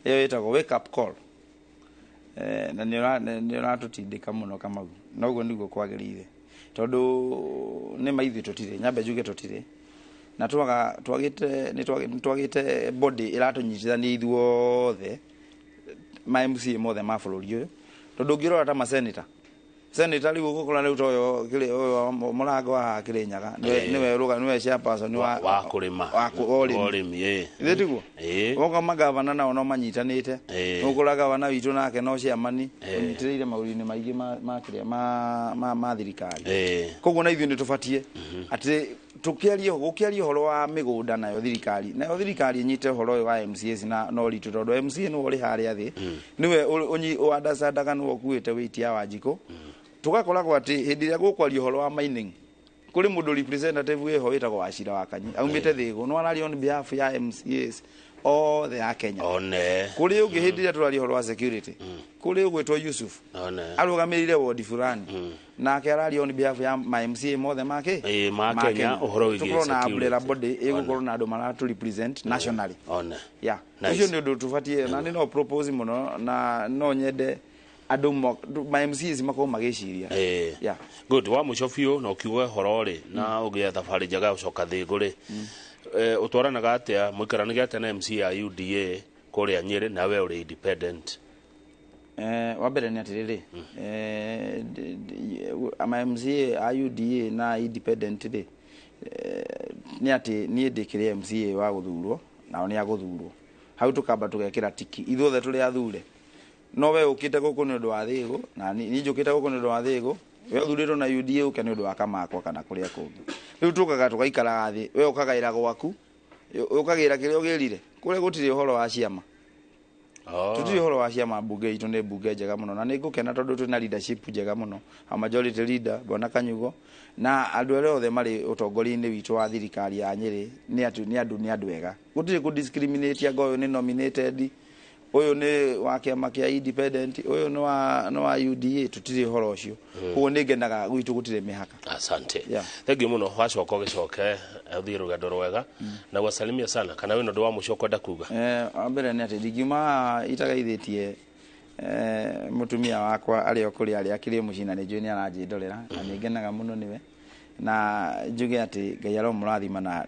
Ĩyo ĩtagwo wake up call. Na nĩ ũratũtindĩka mũno, Kamau, noguo nĩguo kwagĩrĩire, tondũ nĩ maithuĩ tũtirĩ, nyambe njuge tũtirĩ na twaga twagĩte nĩ twagĩte body ĩratũnyitithania ithuothe ma MCA mothe ma bũrũri ũyũ, tondũ ũngĩrora ta maseneta, senator rĩu ũgũkora rĩu ta ũyũ ũyũ mũrango wa Kĩrĩnyaga nĩwe nĩwe chairperson wa kũrĩma. Wa ũrĩmi. Ũrĩmi, ĩ. Ithe tiguo? Ĩ. Oka magavana nao no manyitanĩte. Ũkora gavana witũ nake no chairman ũnyitĩrĩire maũndũ-inĩ maingĩ ma kĩrĩa ma thirikari. Koguo na ithuĩ nĩ tũbatiĩ atĩ tũkĩaria, gũkĩaria ũhoro wa mĩgũnda, nayo thirikari ĩnyite ũhoro ũyũ wa MCAs na no ritũ, tondũ MCA nĩwe ũrĩ harĩa thĩ, nĩwe ũandacandaga, nĩwe ũkuĩte weight ya Wanjikũ. Tũgakoragwo atĩ hĩndĩ ĩrĩa gũkwaria ũhoro wa mining, kũrĩ mũndũ representative wĩho wĩtagwo Wacira wa Kanyi, aumĩte Thĩgũ, no araria on behalf ya MCAs othe a Kenya. One. Kũrĩ ũngĩ, hĩndĩ ĩrĩa tũraria ũhoro wa security, kũrĩ ũgwĩtwo Yusuf, One. arũgamĩrĩire wodi fulani, nake araria on behalf ya ma MCA mothe make. Ĩ, ma Kenya, ũhoro wĩgiĩ Tũkorwo na security. umbrella body ĩgũkorwo na andũ maratũ represent nationally. One. Yeah. Nice. Ũcio nĩ ũndũ tũbatiĩ, na nĩ no propose mũno, na no nyende andũ ma MCAs makorwo magĩciria. Yeah. Good, wa mũico biũ, na ũkiuga ũhoro rĩ, na ũgĩe thabarĩ njega ya gũcoka Thĩngũ rĩ, ũtwaranaga atĩa, mũikaranagia atĩa na MC ya UDA kũrĩa Nyĩrĩ, na we ũrĩ independent? Wa mbere nĩ atĩrĩrĩ, ma MCA a UDA na independent rĩ, nĩ atĩ niĩ ndĩkĩrĩ MCA wa gũthurwo, nao nĩ agũthurwo, hau tũkamba tũgekĩra tiki ithuothe tũrĩ athure. No we ũkĩte gũkũ nĩ ũndũ wa Thĩgũ, na niĩ njũkĩte gũkũ nĩ ũndũ wa Thĩgũ, we ũthurĩtwo na UDA ũke nĩ ũndũ wa Kamakwa kana kũrĩa kũngĩ. Rĩu tũkaga tũgaikaraga thĩ, we ũkagaĩra gwaku, ũkagĩra kĩrĩa ũgĩrire kũrĩa, gũtirĩ ũhoro wa ciama. Tũtirĩ ũhoro wa ciama. Mbunge itũ nĩ mbunge njega mũno, na nĩ ngũkena tondũ twĩna leadership njega mũno, a majority leader Bwana Kanyugo, na andũ arĩa othe marĩ ũtongoria-inĩ witũ wa thirikari ya Nyĩrĩ nĩ andũ ega. Gũtirĩ kũ discriminate anga ũyũ nĩ nominated, ũyũ nĩ wa kĩama kĩa independent, ũyũ nĩ wa UDA, tũtirĩ ũhoro ũcio. Koguo nĩ ngenaga gwitũ gũtirĩ mĩhaka. Asante. Yeah. Thank you mũno. Wacoka ũgĩcoke ũthiĩ rũgendo rwega na gwasalimia sana. Kana wĩna ũndũ wa mũico ũkwenda kuga? Wa mbere nĩ atĩ ndingiuma haha itagaithĩtie mũtumia wakwa arĩ o kũrĩa arĩ akĩrĩ mũciĩ, na nĩ njũĩ nĩ aranjĩndorera na nĩ ngenaga mũno nĩwe, na njuge atĩ Ngai aromũrathima na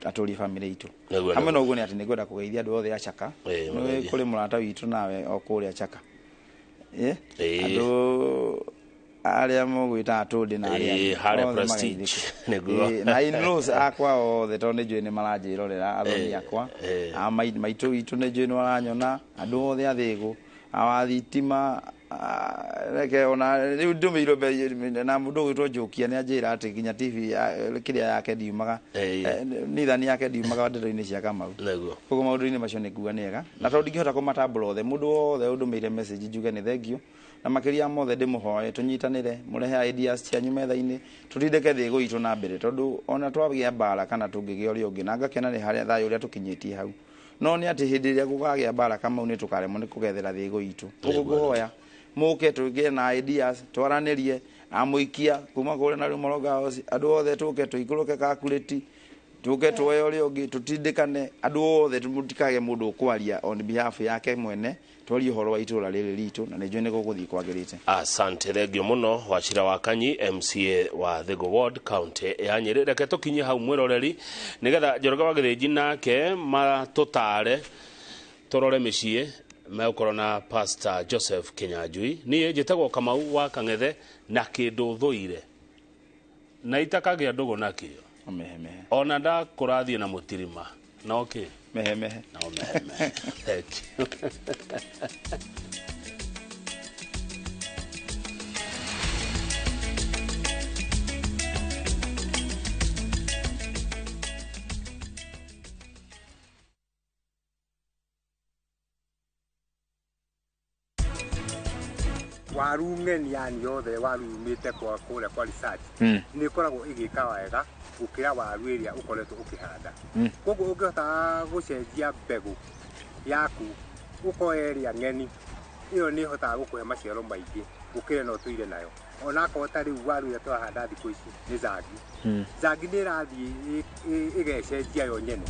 atũrie bamĩrĩ itũ. Hamwe na ũguo nĩ atĩ nĩ ngwenda kũgeithia andũ othe a Chaka. Ĩĩ, Nĩ mageithie. kũrĩ mũrata witũ nawe o kũrĩa Chaka. Ĩĩ. Andũ arĩa mũgwĩta atũndĩ na arĩa Ĩĩ, angĩ, harĩa othe Prestige. mageithĩke. Nĩguo. Ĩĩ, na in-laws akwa othe, tondũ nĩ njũĩ nĩ maranjĩrorera, athoni akwa, a maitũ witũ nĩ njũĩ nĩ maranyona, andũ othe a Thĩgũ, a thitima, reke ona rĩu ndũmĩirwo na mũndũ ũgwĩtwo Njũkia nĩ anjĩra atĩ nginya TV kĩrĩa yake ndiumaga, nithani yake ndiumaga ndeto-inĩ cia Kamau. Koguo maũndũ-inĩ macio nĩ nguga nĩ ega, na tondũ ndingĩhota kũmatambũra othe, mũndũ wothe ũndũmĩire message njuge nĩ thank you, na makĩria ya mothe ndĩmũhoe tũnyitanĩre, mũrehe ideas cianyu metha-inĩ, tũtindĩke Thĩgũ itũ na mbere, tondũ ona twagĩa mbara kana tũngĩgĩa ũrĩa ũngĩ, na ngakena nĩ harĩa thayũ ũrĩa tũkinyĩtie hau, no nĩ atĩ hĩndĩ ĩrĩa gũkagĩa mbara, Kamau, nĩ tũkaremwo nĩ kũgethera Thĩgũ itũ. Ũguo ngũhoya mũke tũgĩe na ideas, twaranĩrie, amũikia kuma kũrĩa na rĩu Moronga House, andũ othe tũke tũikũrũke kakurĩti, tũke tuoe ũrĩa ũngĩ, tũtindĩkane andũ othe, mũtikage mũndũ ũkwaria on behalf yake mwene, twarie ũhoro wa itũra rĩrĩ ritũ, na nĩ njũĩ nĩ gũgũthiĩ kwagĩrĩte. Asante, thengio mũno, Wachira wa Kanyi, MCA wa Thigo Ward, county ya Nyĩrĩ. Reke tũkinye hau, mwĩroreri, nĩgetha Njoroge wa Gĩthĩnji nake matũtare tũrore mĩciĩ. Megũkorwo na Pastor Joseph Kinyanjui. Niĩ njĩtagwo Kamau wa Kang'ethe na kĩndũ thũire na itakagĩa ndũgũ nakĩo. Mehemehe. Ona ndakũrathiĩ na mũtirima no kĩ mehemehe. No mehemehe. Thank you. Waru ng'eni yani yothe waru yumĩte kwa kũrĩa kwa research nĩ ĩkoragwo ĩgĩka wega gũkĩra waru ĩrĩa ũkoretwo ũkĩhanda. Koguo ũngĩhota gũcenjia mbegũ yaku ũkoya ĩrĩa ng'eni, ĩyo nĩ ĩhotaga gũkũhe maciaro maingĩ gũkĩra ĩno ũtũire nayo. Onakorwo ta rĩu waru ĩrĩa tũrahanda thikũ ici nĩ zangi. Zangi nĩ ĩrathiĩ ĩgecenjia yo nyene.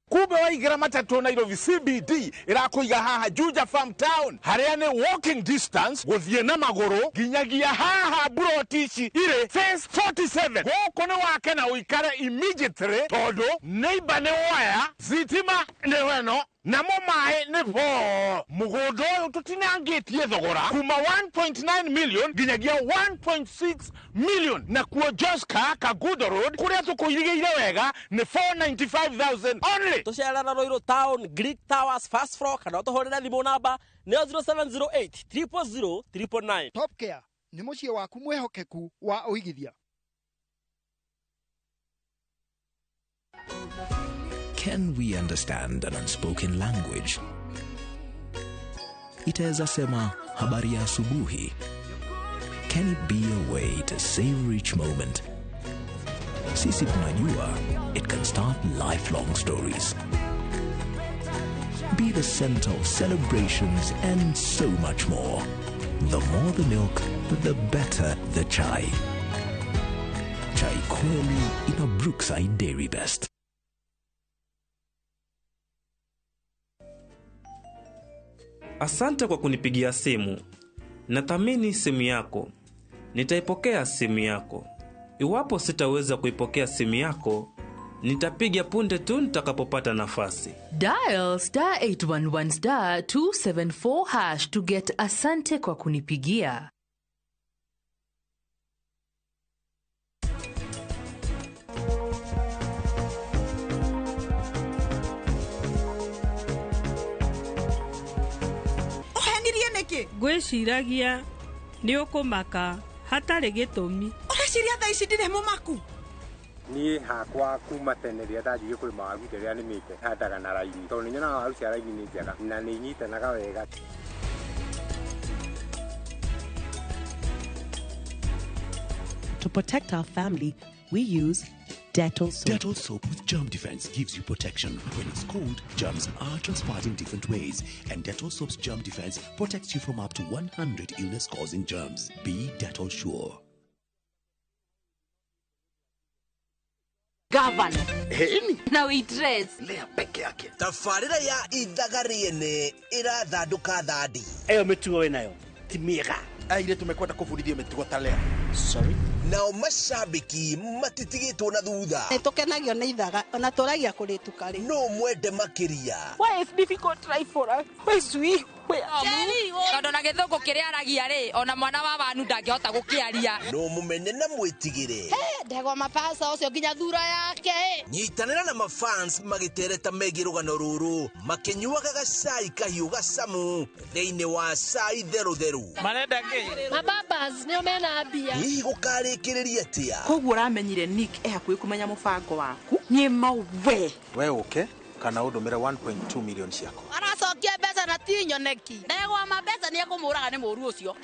Kumbe waigĩra matatũ Nairobi CBD ĩrakũiga haha Juja Farm Town harĩa nĩ walking distance gũthiĩ na magũrũ nginyagia haha buroti ici irĩ phase 47. Gũkũ nĩ wake na ũikare immediately tondũ neighbor nĩ waya, thitima nĩ weno namo maĩ nĩ bo. Mũgũnda ũyũ tũtinangĩtie thogora kuma 1.9 million nginyagia 1.6 million. Na kuo Joska Kagudo Road kũrĩa tũkũirigĩire wega nĩ 495,000 only. Tũcerera Ruiru Town, Greek Towers, first floor, kana ũtũhũrĩre thimũ namba nĩyo 0708 000 999. Top Care nĩ mũciĩ waku mwĩhokeku wa ũigithia. Can we understand an unspoken language? Itaweza sema habari ya asubuhi. Can it be a way to savor each moment? Sisi tunajua it can start lifelong stories. Be the center of celebrations and so much more. The more the milk, the better the chai. Chai kweli ina Brookside Dairy Best. Asante kwa kunipigia simu. Nathamini simu yako. Nitaipokea simu yako. Iwapo sitaweza kuipokea simu yako, nitapiga punde tu nitakapopata nafasi. Dial star 811 star 274 hash to get asante kwa kunipigia. Ngwĩciragia nĩ ũkũmaka hatarĩ gĩtũmi. Ũreciria thaa ici ndirĩ mũmaku? Niĩ hakwa kuma tene rĩrĩa ndanjirie kũrĩma waru rĩrĩa nĩmĩte handaga na raini tondũ nĩnyonaga waru cia raini nĩ njega na nĩ inyitanaga wega. To protect our family, we use Dettol soap. Dettol soap with germ defense gives you protection. When it's cold, germs are transferred in different ways, and Dettol soap's germ defense protects you from up to 100 illness-causing germs. Be Dettol sure. Governor. Heni. Na waitress. Lea peke yake. Tabarĩra ya ithaga rĩene ĩrathandũka thandi. Ĩyo mĩtugo wĩnayo ti mĩega. Airĩtu mekwenda kũbundithio mĩtugo ta Lea. Sorry. Nao mashabiki matitigĩtwo na thutha. Nĩtũkenagio nĩ ithaga ona tũragia kũrĩtuka rĩ. No mwende makĩria. Why is difficult life for us? Why is we? Tondũ na gĩthũngũ kĩrĩa aragia rĩ, ona mwana wa wanu ndangĩhota gũkĩaria. No mũmene na mwĩtigĩre. Ndegwa mapasa ũcio nginya thura yake. Nyitanĩra na mafans magĩtereta megiĩ rũgano rũrũ makĩnyuaga gacai kahiũ gacamu thĩinĩ wa cai therũtherũ. Marenda kĩ? Mababas nĩo mena mbia. Hihi gũkarĩkĩrĩria atĩa? Koguo ũramenyire Nick e hakuhĩ kũmenya mũbango waku. Niĩ mawe. We ũke kana ũndũmĩre 1.2 million ciakwa. Aracokia mbeca na ti nyoneki. Ndegwa ma mbeca nĩ ekũmũraga nĩ mũru ũcio.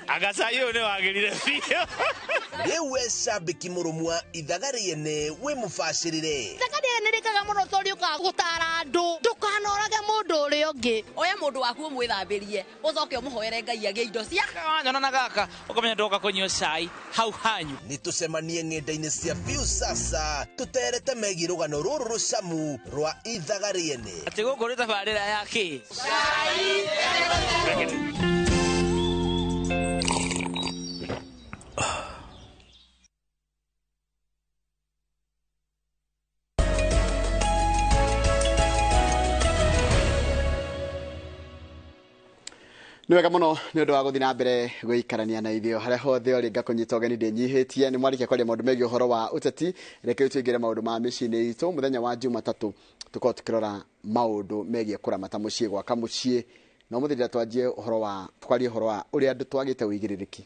Agacai ũyũ nĩ wagĩrire biũ. Rĩu we cambĩki mũrũmu wa ithaga rĩene wĩ mũbacĩrĩre. Ithaga rĩene rĩkaga mũno tondũ rĩũkaga gũtara andũ ndũkanorage mũndũ ũrĩa ũngĩ. Oya mũndũ waku ũmwĩthambĩrie ũcoke ũmũhoere Ngai agĩe indo cia wanyona na gaka ũkamenya ndoka kũnyua cai hau hanyu. Nĩ tũcemanie ng'enda-inĩ cia Viusasa tũterete megiĩ rũgano rũrũ rũcamu rwa ithaga rĩene. Atĩ gũkũ nĩ tabarĩra ya kĩ? Cai. Nĩ wega mũno nĩ ũndũ wa gũthiĩ na mbere gũikarania na ithuĩ harĩa hothe ũrĩ ngakũnyita ũgeni ndĩnyihĩtie. Nĩ mwarĩkia kwaria maũndũ megiĩ ũhoro wa ũteti, reke rĩu tũingĩre maũndũ ma mĩciĩ-inĩ itũ. Mũthenya wa Jumatatũ tũkorwo tũkĩrora maũndũ megiĩ kũramata mũciĩ, gwaka mũciĩ, na ũmũthĩ ndĩrenda twanjie ũhoro wa twarie ũhoro wa ũrĩa andũ twagĩte ũigĩrĩrĩki,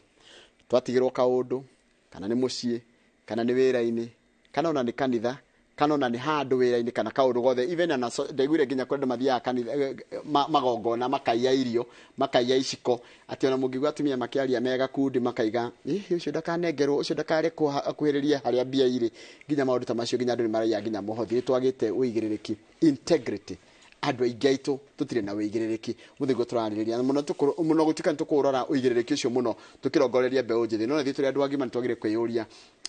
twatigĩrwo kaũndũ kana nĩ mũciĩ kana nĩ wĩra-inĩ kana ona nĩ kanitha kana ona nĩ handũ wĩra-inĩ kana kaũndũ gothe. Even ona ndaiguire nginya kũrĩ andũ mathiaga kanitha magongona makaiya irio makaiya iciko, atĩ ona mũngĩigua atumia makĩaria me gakundi makaiga ĩĩ ũcio ndakanengerwo, ũcio ndakarekwo akuhĩrĩrie harĩa mbia irĩ, nginya maũndũ ta macio, nginya andũ nĩ maraiya nginya mũhothi. Nĩ twagĩte ũigĩrĩrĩki, integrity. Andũ aingĩ aitũ tũtirĩ na ũigĩrĩrĩki. Mũthĩ guo tũrarĩrĩria mũno mũno gũtuĩka nĩ tũkũrora ũigĩrĩrĩki ũcio mũno tũkĩrongoreria mbeũ njĩthĩ, no ithuĩ tũrĩ andũ agima nĩ twagĩrĩire kwĩyũria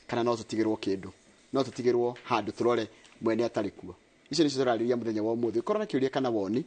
kana no tũtigĩrwo kĩndũ, no tũtigĩrwo handũ tũrore mwene atarĩ kuo. Icio nĩcio tũrarĩrĩria mũthenya wa ũmũthĩ. Korwo na kĩũria kana woni,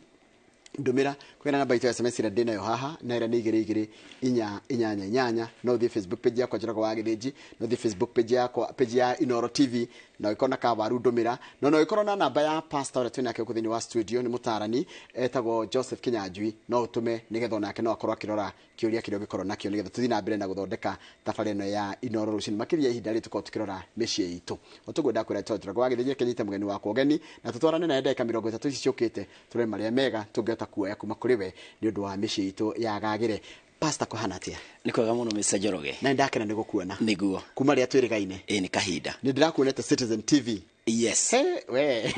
ndũmĩra kwĩna namba itũ ya SMS ĩrĩa ndĩnayo haha, na ĩrĩa nĩ 2 2 4 8 8. No ũthiĩ Facebook page yakwa Njoroge wa Gĩthĩnji, no ũthiĩ Facebook page yakwa, page ya Inooro TV, na ũngĩkorwo na kawaru ndũmĩra, no no ũngĩkorwo na namba ya pastor ũrĩa twĩnake gũkũ thĩinĩ wa studio, nĩ mũtaarani etagwo Joseph Kinyanjui, no ũtũme nĩgetha onake no akorwo akĩrora kĩũria kĩrĩa ũngĩkorwo nakĩo nĩgetha tũthiĩ na mbere na gũthondeka tabarĩra ĩno ya Inooro rũcinĩ. Makĩria ihinda rĩrĩ tũkorwo tũkĩrora mĩciĩ itũ. O tũguo ndakwĩra Njoroge wa Gĩthĩnji, reke nyite mũgeni wakwa ũgeni na tũtwarane naye ndagĩka 30 ici ciũkĩte, tũrore marĩa mega tũngĩhota kuoya kuma kũrĩ we nĩ ũndũ wa mĩciĩ itũ yagagĩre. Pastor, kũhana atĩa? Nĩ kwega mũno Mr. Njoroge. Na nĩndakena nĩ gũkuona. Nĩguo. Kuma rĩrĩa twĩrĩgaine. Ĩĩ nĩ kahinda. Nĩ ndĩrakuonete Citizen TV. Yes. Hey, we.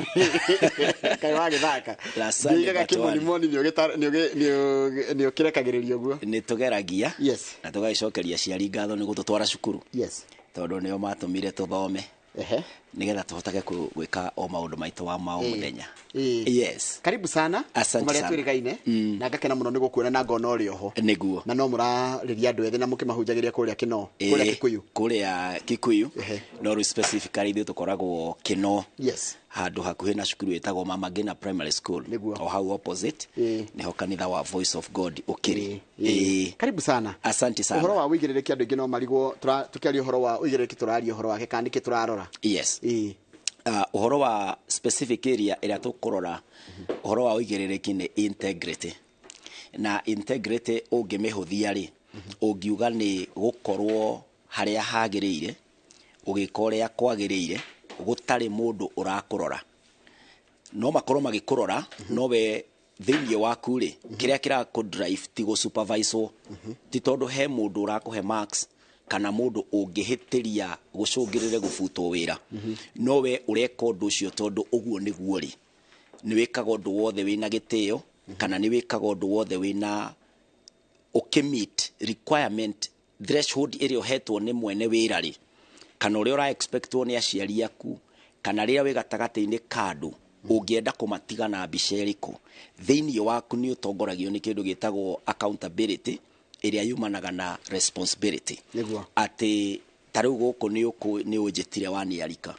Kaĩ wagĩthaka. Last Sunday Ndigaga but one. kĩmonimoni nĩ ũkĩrekagĩrĩria ũguo. Nĩ tũgeragia. Yes. Na tũgagĩcokeria aciari ngatho nĩ gũtũtwara cukuru. Yes. Tondũ nĩo matũmire tũthome. Ehe. Nĩgetha tũhotage gwĩka o maũndũ maitũ wa ma o mũthenya. Yes. Karibu sana. Asante Kuma rĩrĩa sana. twĩrĩgaine. Na ngakena mũno nĩ gũkuona na ngona ũrĩ oho. Nĩguo. Na no mũrarĩria andũ ethĩ na mũkĩmahunjagĩria kũrĩa Kĩnoo, kũrĩa Kikuyu. Kũrĩa Kikuyu. No rĩu specifically ithuĩ tũkoragwo Kĩnoo. Yes. Handũ hakuhĩ na cukuru ĩtagwo Mama Ngina Primary School. Nĩguo. O hau opposite. Nĩho kanitha wa Voice of God ũkĩrĩ. Karibu sana. Asante sana. Ũhoro wa ũigĩrĩrĩki andũ aingĩ no marigwo, tũkĩaria ũhoro wa ũigĩrĩrĩki tũraria ũhoro wake kana nĩkĩ tũrarora? Yes. Ũhoro wa specific area ĩrĩa tũkũrora ũhoro wa ũigĩrĩrĩki nĩ integrity. Na integrity ũngĩmĩhũthia rĩ, ũngiuga nĩ gũkorwo harĩa hagĩrĩire, ũgĩka ũrĩa kwagĩrĩire, gũtarĩ mũndũ ũrakũrora. No makorwo magĩkũrora, no we thĩinĩ waku rĩ, kĩrĩa kĩrakũ drive ti gũ supervise-wo. Ti tondũ he mũndũ ũrakũhe marks kana mũndũ ũngĩhĩtĩria gũcũngĩrĩre gũbutwo wĩra. No we ũreka ũndũ ũcio tondũ ũguo nĩguo rĩ, nĩ wĩkaga ũndũ wothe wĩna gĩtĩo, kana nĩ wĩkaga ũndũ wothe wĩna ũkĩmeet requirement threshold ĩrĩa ũhetwo nĩ mwene wĩra rĩ, kana ũrĩa ũra expectwo nĩ aciari aku, kana rĩrĩa wĩ gatagatĩ-inĩ ka andũ, ũngĩenda kũmatiga na mbica ĩrĩkũ. Thĩinĩ waku nĩ ũtongoragio nĩ kĩndũ gĩtagwo accountability ĩrĩa yumanaga na responsibility. Nĩguo. Atĩ ta rĩu gũkũ nĩ ũnjĩtire waniarika,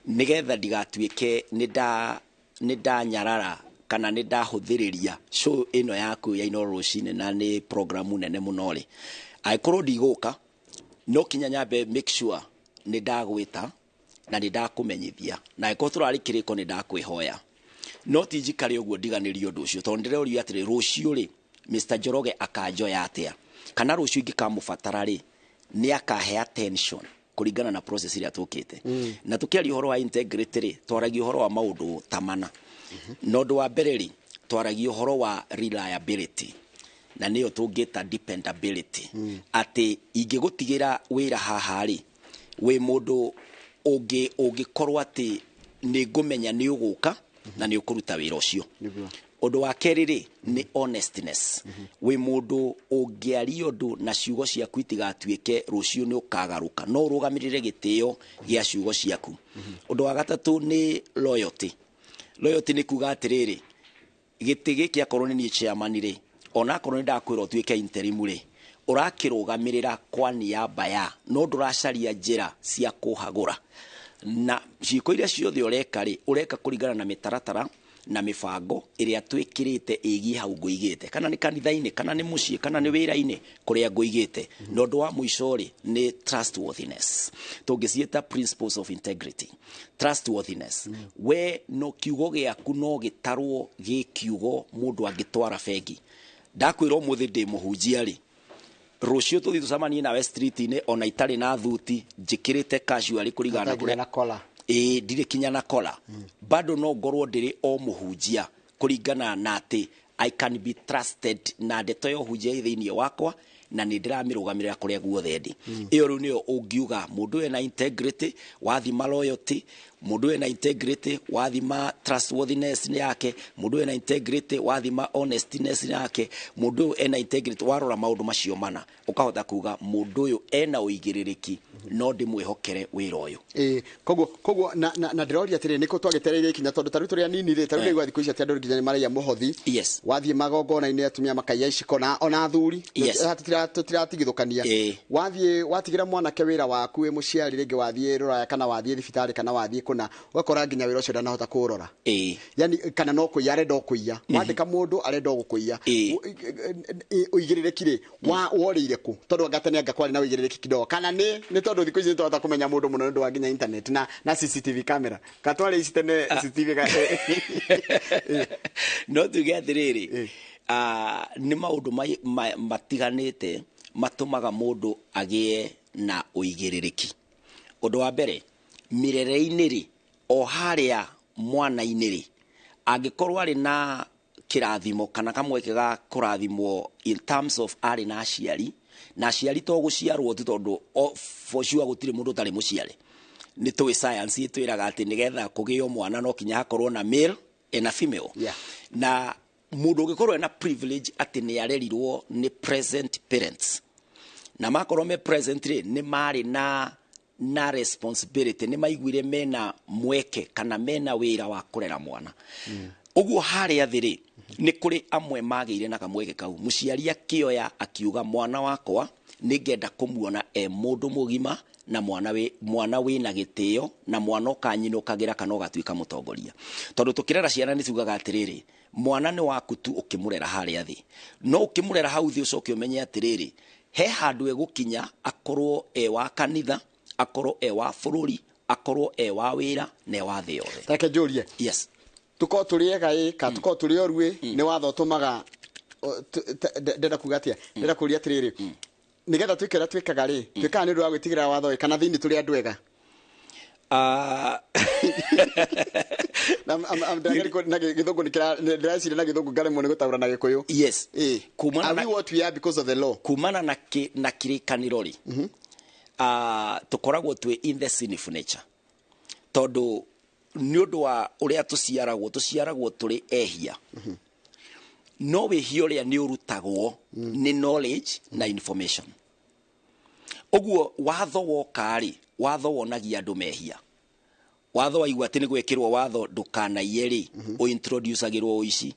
nĩgetha ndigatuĩke nĩ ndanyarara kana nĩ ndahũthĩrĩria show ĩno yaku ya Inooro rũcinĩ, na nĩ programu nene mũno rĩ, angĩkorwo ndigũka no kinya nyambe make sure nĩ ndagwĩta na nĩ ndakũmenyithia, na angĩkorwo tũrarĩ kĩrĩko nĩ ndakwĩhoya. No ti njikare ũguo ndiganĩrie ũndũ ũcio, tondũ ndĩroria atĩrĩ, rũciũ rĩ Mr. Njoroge akanjoya atĩa, kana rũciũ ingĩkamũbatara rĩ nĩ akahe attention kũringana na process ĩrĩa tũkĩte. Na tũkĩaria ũhoro wa integrity rĩ, twaragia ũhoro wa maũndũ ta mana. Na ũndũ wa mbere rĩ, twaragia ũhoro wa reliability, na nĩyo tũngĩta dependability. Atĩ ingĩgũtigĩra wĩra haha rĩ, wĩ mũndũ ũngĩkorwo atĩ nĩ ngũmenya nĩ ũgũka na nĩ ũkũruta wĩra ũcio. Ũndũ wa kerĩ rĩ nĩ honestness. Wĩ mũndũ ũngĩaria ũndũ na ciugo ciaku itigatuĩke rũciũ nĩ ũkagarũka, no ũrũgamĩrĩre gĩtĩo gĩa ciugo ciaku. Ũndũ wa gatatũ nĩ loyalty. Loyalty nĩ kuga atĩrĩrĩ, gĩtĩ gĩkĩ akorwo nĩ niĩ chairman rĩ, ona akorwo nĩ ndakwĩra ũtuĩke interim rĩ, ũrakĩrũgamĩrĩra kwa niaba ya, no ndũracaria njĩra cia kũhagũra. Na ciĩko iria ciothe ũreka rĩ, ũreka kũringana na mĩtaratara na mĩbango ĩrĩa twĩkĩrĩte ĩgiĩ hau ngũigĩte, kana nĩ kanitha-inĩ, kana nĩ mũciĩ, kana nĩ wĩra-inĩ kũrĩa ngũigĩte. Na ũndũ wa mũico rĩ nĩ trustworthiness. Tũngĩciĩta principles of integrity. Trustworthiness, we no kiugo gĩaku no gĩtarwo gĩ kiugo mũndũ angĩtwara bengi. Ndakwĩra ũmũthĩ ndĩ mũhunjia rĩ, rũciũ tũthiĩ tũcemanie nawe street-inĩ ona itarĩ na thuti, njĩkĩrĩte casual kũringana na kũrĩa na kola. Ĩĩ, ndirĩ kinya na kola, bado no ngorwo ndĩrĩ o mũhunjia kũringana na atĩ I can be trusted na ndeto ya ũhunjia ĩ thĩinĩ wakwa na nĩ ndĩramĩrũgamĩrĩra kũrĩa guothe ndĩ. Ĩyo rĩu nĩyo ũngiuga mũndũ ũyũ ena integrity, wathima loyalty, mũndũ ũyũ ena integrity, wathima trustworthiness yake, mũndũ ũyũ ena integrity, wathima honestiness yake, mũndũ ũyũ ena integrity, warora maũndũ macio mana ũkahota kuga mũndũ ũyũ ena ũigĩrĩrĩki, no ndĩmwĩhokere wĩra ũyũ. Ĩĩ, koguo na ndĩroria atĩrĩ, nĩkũ twagĩtereire ikinya, tondũ tarĩu tũrĩ anini rĩ, tarĩu ndaigua thikũ ici atĩ andũ nginya nĩ maraiya mũhothi. Yes. Wathiĩ magongona-inĩ atumia makaiya iciko na ona athuri. Yes. Tũtiratigithũkania. Wathiĩ watigĩra mwanake wĩra waku wĩ mũciari, rĩngĩ wathiĩ rũraya kana wathiĩ thibitarĩ kana wathiĩ kũna, ũgakora nginya wĩra ũcio ndanahota kũũrora. Yani kana no kũiya arenda o kũiya. Wandĩka mũndũ arenda o gũkũiya. Ũigĩrĩrĩki rĩ, worĩire kũ? Tondũ anga tene anga kwarĩ na ũigĩrĩrĩki kidogo. Kana nĩ tondũ thikũ ici nĩtwahota kũmenya mũndũ mũno nĩ ũndũ wa nginya internet na CCTV camera. Katwarĩ ici tene CCTV No tuge atĩrĩrĩ, nĩ maũndũ matiganĩte matũmaga mũndũ agĩe na ũigĩrĩrĩki. Ũndũ wa mbere, mĩrere-inĩ rĩ, o harĩa mwana-inĩ rĩ, angĩkorwo arĩ na kĩrathimo kana kamweke ga kũrathimwo in terms of arĩ na aciari, na aciari to gũciarwo tu, tondũ for sure gũtirĩ mũndũ ũtarĩ mũciare. Nĩ tũĩ science ĩtwĩraga atĩ nĩgetha kũgĩo mwana no kinya hakorwo na male and a female. Na mũndũ ũngĩkorwo ena privilege atĩ nĩ arerirwo nĩ present parents, na makorwo me present rĩ, nĩ marĩ na responsibility, nĩ maiguire mena mweke kana mena wĩra wa kũrera mwana. Ũguo harĩa thĩ rĩ, nĩ kũrĩ amwe magĩire na kamweke kau. Mũciari akĩoya akiuga mwana wakwa nĩngenda kũmuona e mũndũ mũgima na mwana wĩna gĩtĩo na mwana ũkanyinũkagĩra kana ũgatuĩka mũtongoria. Tondũ tũkĩrera ciana nĩ tugaga atĩrĩrĩ, mwana nĩ waku tu ũkĩmũrera harĩa thĩ, no ũkĩmũrera hau thĩ ũcoke ũmenye atĩrĩrĩ, he handũ egũkinya akorwo e wa kanitha, akorwo e wa bũrũri, akorwo e wa wĩra na e wa thĩ yothe. Reke njũrie. Yes. Tukorwo tũrĩ ega ĩ, kana tukorwo tũrĩ oru ĩ, nĩ watho ũtũmaga ndĩrenda kuga atĩa? Ndĩrenda kũria atĩrĩrĩ, nĩgetha twĩke ũrĩa twĩkaga rĩ, twĩkaga nĩ ũndũ wa gwĩtigĩra watho ĩ, kana thĩinĩ tũrĩ andũ ega? Na gĩthũngũ ndĩreciria na gĩthũngũ ngaremwo nĩ gũtaũra na Gĩkũyũ. Yes. Are we what we are because of the law? Kumana na kĩrĩkanĩro rĩ, tũkoragwo twĩ in the sinful nature. Tondũ nĩ ũndũ wa ũrĩa tũciaragwo tũrĩ ehia. No wĩhia ũrĩa nĩ ũrutagwo nĩ knowledge na information. Ũguo watho woka rĩ, watho wonagia andũ mehia. Watho waigua atĩ nĩ gwĩkĩrwo watho ndũkanaiye rĩ, ũintroducagĩrwo ũici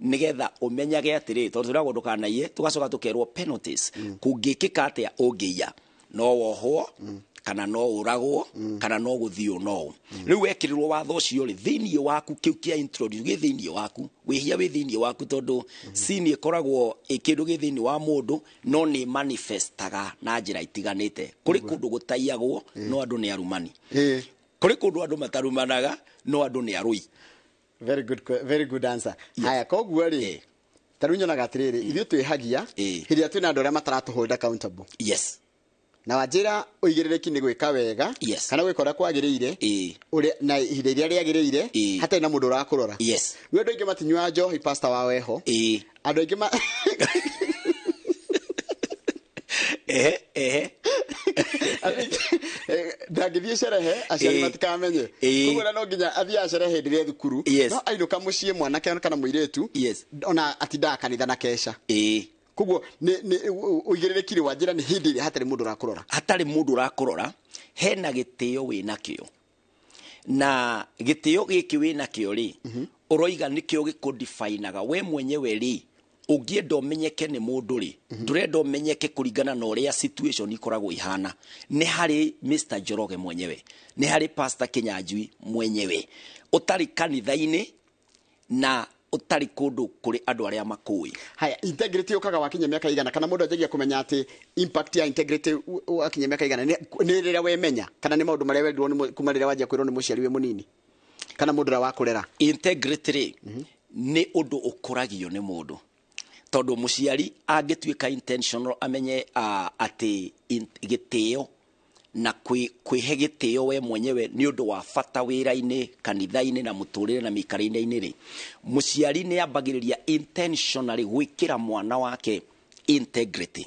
nĩgetha ũmenyage atĩrĩ, tondũ twĩragwo ndũkanaiye, tũgacoka tũkerwo penalties. Kũngĩkĩka atĩa ũngĩiya, no wohwo, kana no ũragwo, kana no gũthiĩ no. Rĩu wekĩrĩrwo watho ũcio rĩ, thĩinĩ waku kĩu kĩa introduce gĩ thĩinĩ waku, wĩhia wĩ thĩinĩ waku, tondũ sin ĩkoragwo ĩ kĩndũ gĩ thĩinĩ wa mũndũ, no nĩ manifestaga na njĩra itiganĩte. Kũrĩ kũndũ gũtaiyagwo, no andũ nĩ arumani. Kũrĩ kũndũ andũ matarumanaga, no andũ nĩ arũi. Very good, very good answer. Haya, koguo rĩ, tarĩu nyonaga atĩrĩrĩ, ithuĩ twĩhagia hĩndĩ ĩrĩa twĩna andũ arĩa mataratũhold accountable. Yes. Na wanjĩra ũigĩrĩrĩki nĩ gwĩka wega, Yes. kana gwĩka ũrĩa kwagĩrĩire, ũrĩa na ihinda iria rĩagĩrĩire, hatarĩ na mũndũ ũrakũrora. Yes. Rĩu andũ aingĩ matinyuaga njohi, pastor wa weho. Andũ aingĩ Ndangĩthiĩ cerehe aciari matikamenye. Koguo no nginya athiĩ acerehe hĩndĩ ĩrĩa thukuru. No ainũka mũciĩ mwanake kana mũirĩtu ona atindaga kanitha na keca. Koguo nĩ ũigĩrĩrĩki wa njĩra nĩ hĩndĩ ĩrĩa hatarĩ mũndũ ũrakũrora. Hatarĩ mũndũ ũrakũrora, hena gĩtĩo wĩnakĩo. Na gĩtĩo gĩkĩ wĩnakĩo rĩ, ũroiga nĩkĩo gĩkũdefinaga we mwenyewe rĩ, ũngĩenda ũmenyeke nĩ mũndũ rĩ, ndũrenda ũmenyeke kũringana na ũrĩa situation ikoragwo ihana. Nĩ harĩ Mr. Njoroge mwenyewe, nĩ harĩ Pastor Kinyanjui mwenyewe, ũtarĩ kanitha-inĩ na ũtarĩ kũndũ kũrĩ andũ arĩa makũĩ. Haya, integrity ũkaga wakinya mĩaka igana kana mũndũ anjagia kũmenya atĩ impact ya integrity wakinya mĩaka igana nĩ rĩrĩa wemenya kana nĩ maũndũ marĩa wendirwo nĩ kuma rĩrĩa wanjia kwĩrwo nĩ mũciari wĩ mũnini kana mũndũ ũrĩa wakũrera? Integrity rĩ, nĩ ũndũ ũkũragio nĩ mũndũ. Tondũ mũciari angĩtuĩka intentional amenye atĩ gĩtĩo na kwĩhe gĩtĩo we mwenyewe nĩ ũndũ wa bata wĩra-inĩ, kanitha-inĩ na mũtũrĩre na mĩikarĩre-inĩ rĩ, mũciari nĩ ambagĩrĩria intentionally gwĩkĩra mwana wake integrity.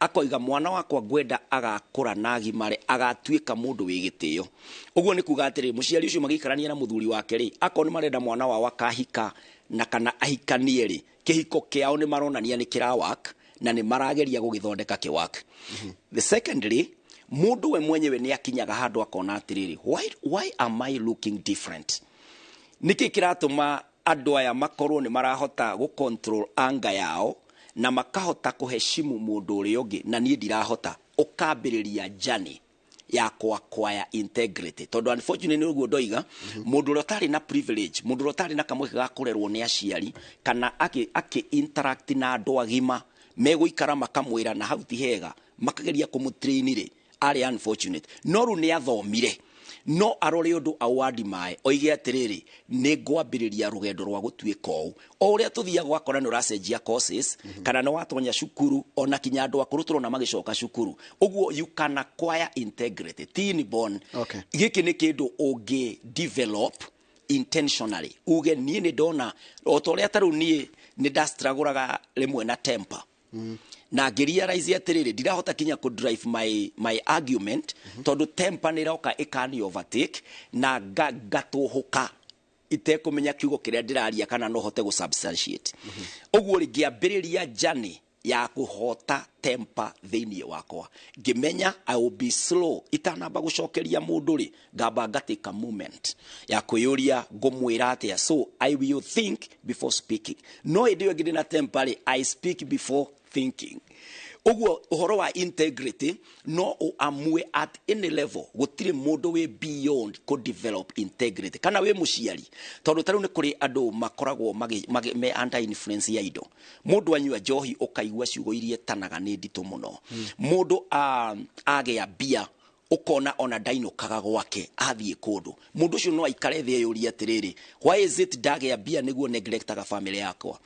Akoiga mwana wakwa ngwenda agakũra na agimare agatuĩka mũndũ wĩ gĩtĩo. Ũguo nĩ kuga atĩrĩ, mũciari ũcio magĩikarania na mũthuri wake rĩ, akorwo nĩ marenda mwana wao akahika na kana ahikanie rĩ, kĩhiko kĩao nĩ maronania nĩ kĩra work na nĩ marageria gũgĩthondeka kĩ work. The secondly, mũndũ we mwenyewe nĩ akinyaga handũ akona atĩrĩrĩ, why am I looking different? Nĩkĩ kĩratũma andũ aya makorwo nĩ marahota gũ control anger yao na makahota kũheshimu mũndũ ũrĩa ũngĩ na niĩ ndirahota? Ũkambĩrĩria journey ya kwacquire integrity. Tondũ unfortunately nĩ ũguo ndoiga, mũndũ ũrĩa ũtarĩ na privilege, mũndũ ũrĩa ũtarĩ na kamweke ga kũrerwo nĩ aciari kana akĩ interact na andũ agima megũikara makamwĩra na hau ti hega, makageria kũmũtrain rĩ, arĩ unfortunate. No rĩu nĩ athomire, no arore ũndũ awadi mae oige atĩrĩrĩ, nĩ ngwambĩrĩria rũgendo rwa gũtuĩka ũũ. O ũrĩa tũthiaga ũgakora nĩ ũracenjia courses kana nĩ watonya cukuru, ona kinya andũ akũrũ tũrona magĩcoka cukuru. Ũguo you can acquire integrity, ti inborn. Gĩkĩ nĩ kĩndũ ũngĩ develop intentionally. Uge niĩ nĩ ndona o ta ũrĩa ta rĩu niĩ nĩ ndastragũraga rĩmwe na temper na ngĩrealize atĩrĩrĩ, ndirahota kinya kũ drive my argument tondũ temper nĩ ĩroka ĩkani overtake na ngatũhũka itekũmenya kiugo kĩrĩa ndĩraria kana no hote gũ substantiate. Ũguo rĩ, ngĩambĩrĩria journey ya kũhota temper thĩinĩ wakwa, ngĩmenya I will be slow. Itanamba gũcokeria mũndũ rĩ, ngamba ngatĩka moment ya kwĩyũria ngũmwĩra atĩa. So I will think before speaking. No hĩndĩ ĩyo ĩngĩ ndĩna temper rĩ, I speak before thinking. Ũguo ũhoro wa integrity no ũamue at any level. Gũtirĩ mũndũ wĩ beyond kũ develop integrity kana wĩ mũciari, tondũ ta rĩu nĩ kũrĩ andũ makoragwo me under influence ya indo. Mũndũ anyua njohi ũkaigua ciugo iria etanaga nĩ nditũ mũno. Mũndũ agĩa mbia ũkona ona ndainũkaga gwake athiĩ kũndũ. Mũndũ ũcio no aikare thĩ eyũrie atĩrĩrĩ, why is it ndagĩa mbia nĩguo neglectaga family yakwa?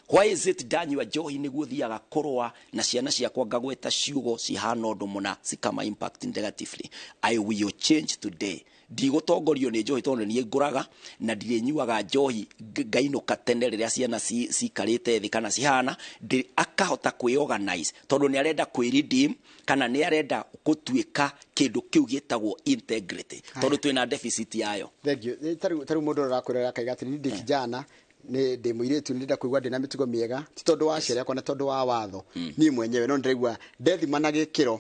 Why is it ndanyua njohi nĩguo thiaga kũrũa na ciana ciakwa, ngagweta ciugo cihana ũndũ mũna cikama impact negatively? I will change today. Ndigũtongorio nĩ njohi tondũ niĩ ngũraga na ndirĩnyuaga njohi ngainũka tene rĩrĩa ciana cikarĩte thĩ kana cihana. Akahota kwĩorganize tondũ nĩ arenda kwĩredeem kana nĩ arenda gũtuĩka kĩndũ kĩu gĩtagwo integrity, tondũ twĩna deficit yayo. Thank you. Tarĩu mũndũ ũrakwĩrora akaiga atĩrĩ, ndĩ kijana, nĩ ndĩ mũirĩtu, nĩ ndĩrenda kũigua ndĩna mĩtugo mĩega, ti tondũ wa aciari akwa na tondũ wa watho, niĩ mwenyewe no ndĩraigua ndethima na gĩkĩro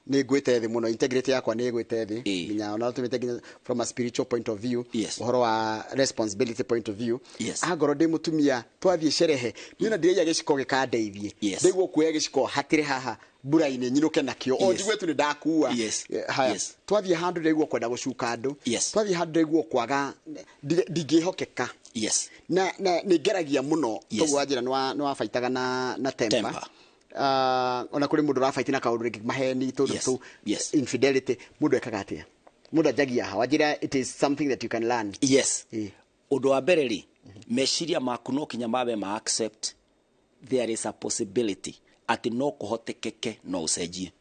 nĩ ngwĩte thĩ mũno, integrity yakwa nĩ ĩgwĩte thĩ, nginya ona tũmĩte nginya from a spiritual point of view, ũhoro wa responsibility point of view. Angorwo ndĩ mũtumia, twathiĩ cerehe, niĩ ona ndiraiya gĩciko gĩkandeithie, ndaigua kuoya gĩciko hatĩrĩ haha mbura-inĩ nyinũke nakĩo o njigue tu nĩ ndakua. Haya, twathiĩ handũ ndaigua kwenda gũcuka andũ, twathiĩ handũ ndaigua kwaga ndingĩhokeka na nĩ ngeragia mũno. Toguo wanjĩra nĩ wabaitaga na temper. Temper. Ona kũrĩ mũndũ ũrabaiti na kaũndũ rĩngĩ maheni tũndũ tũu, infidelity, mũndũ ekaga atĩa? Mũndũ anjagia ha? Wanjĩra it is something that you can learn. Yes. Ũndũ wa mbere rĩ, meciria maku no kinya mabe ma accept there is a possibility atĩ no kũhotekeke no ũcenjie.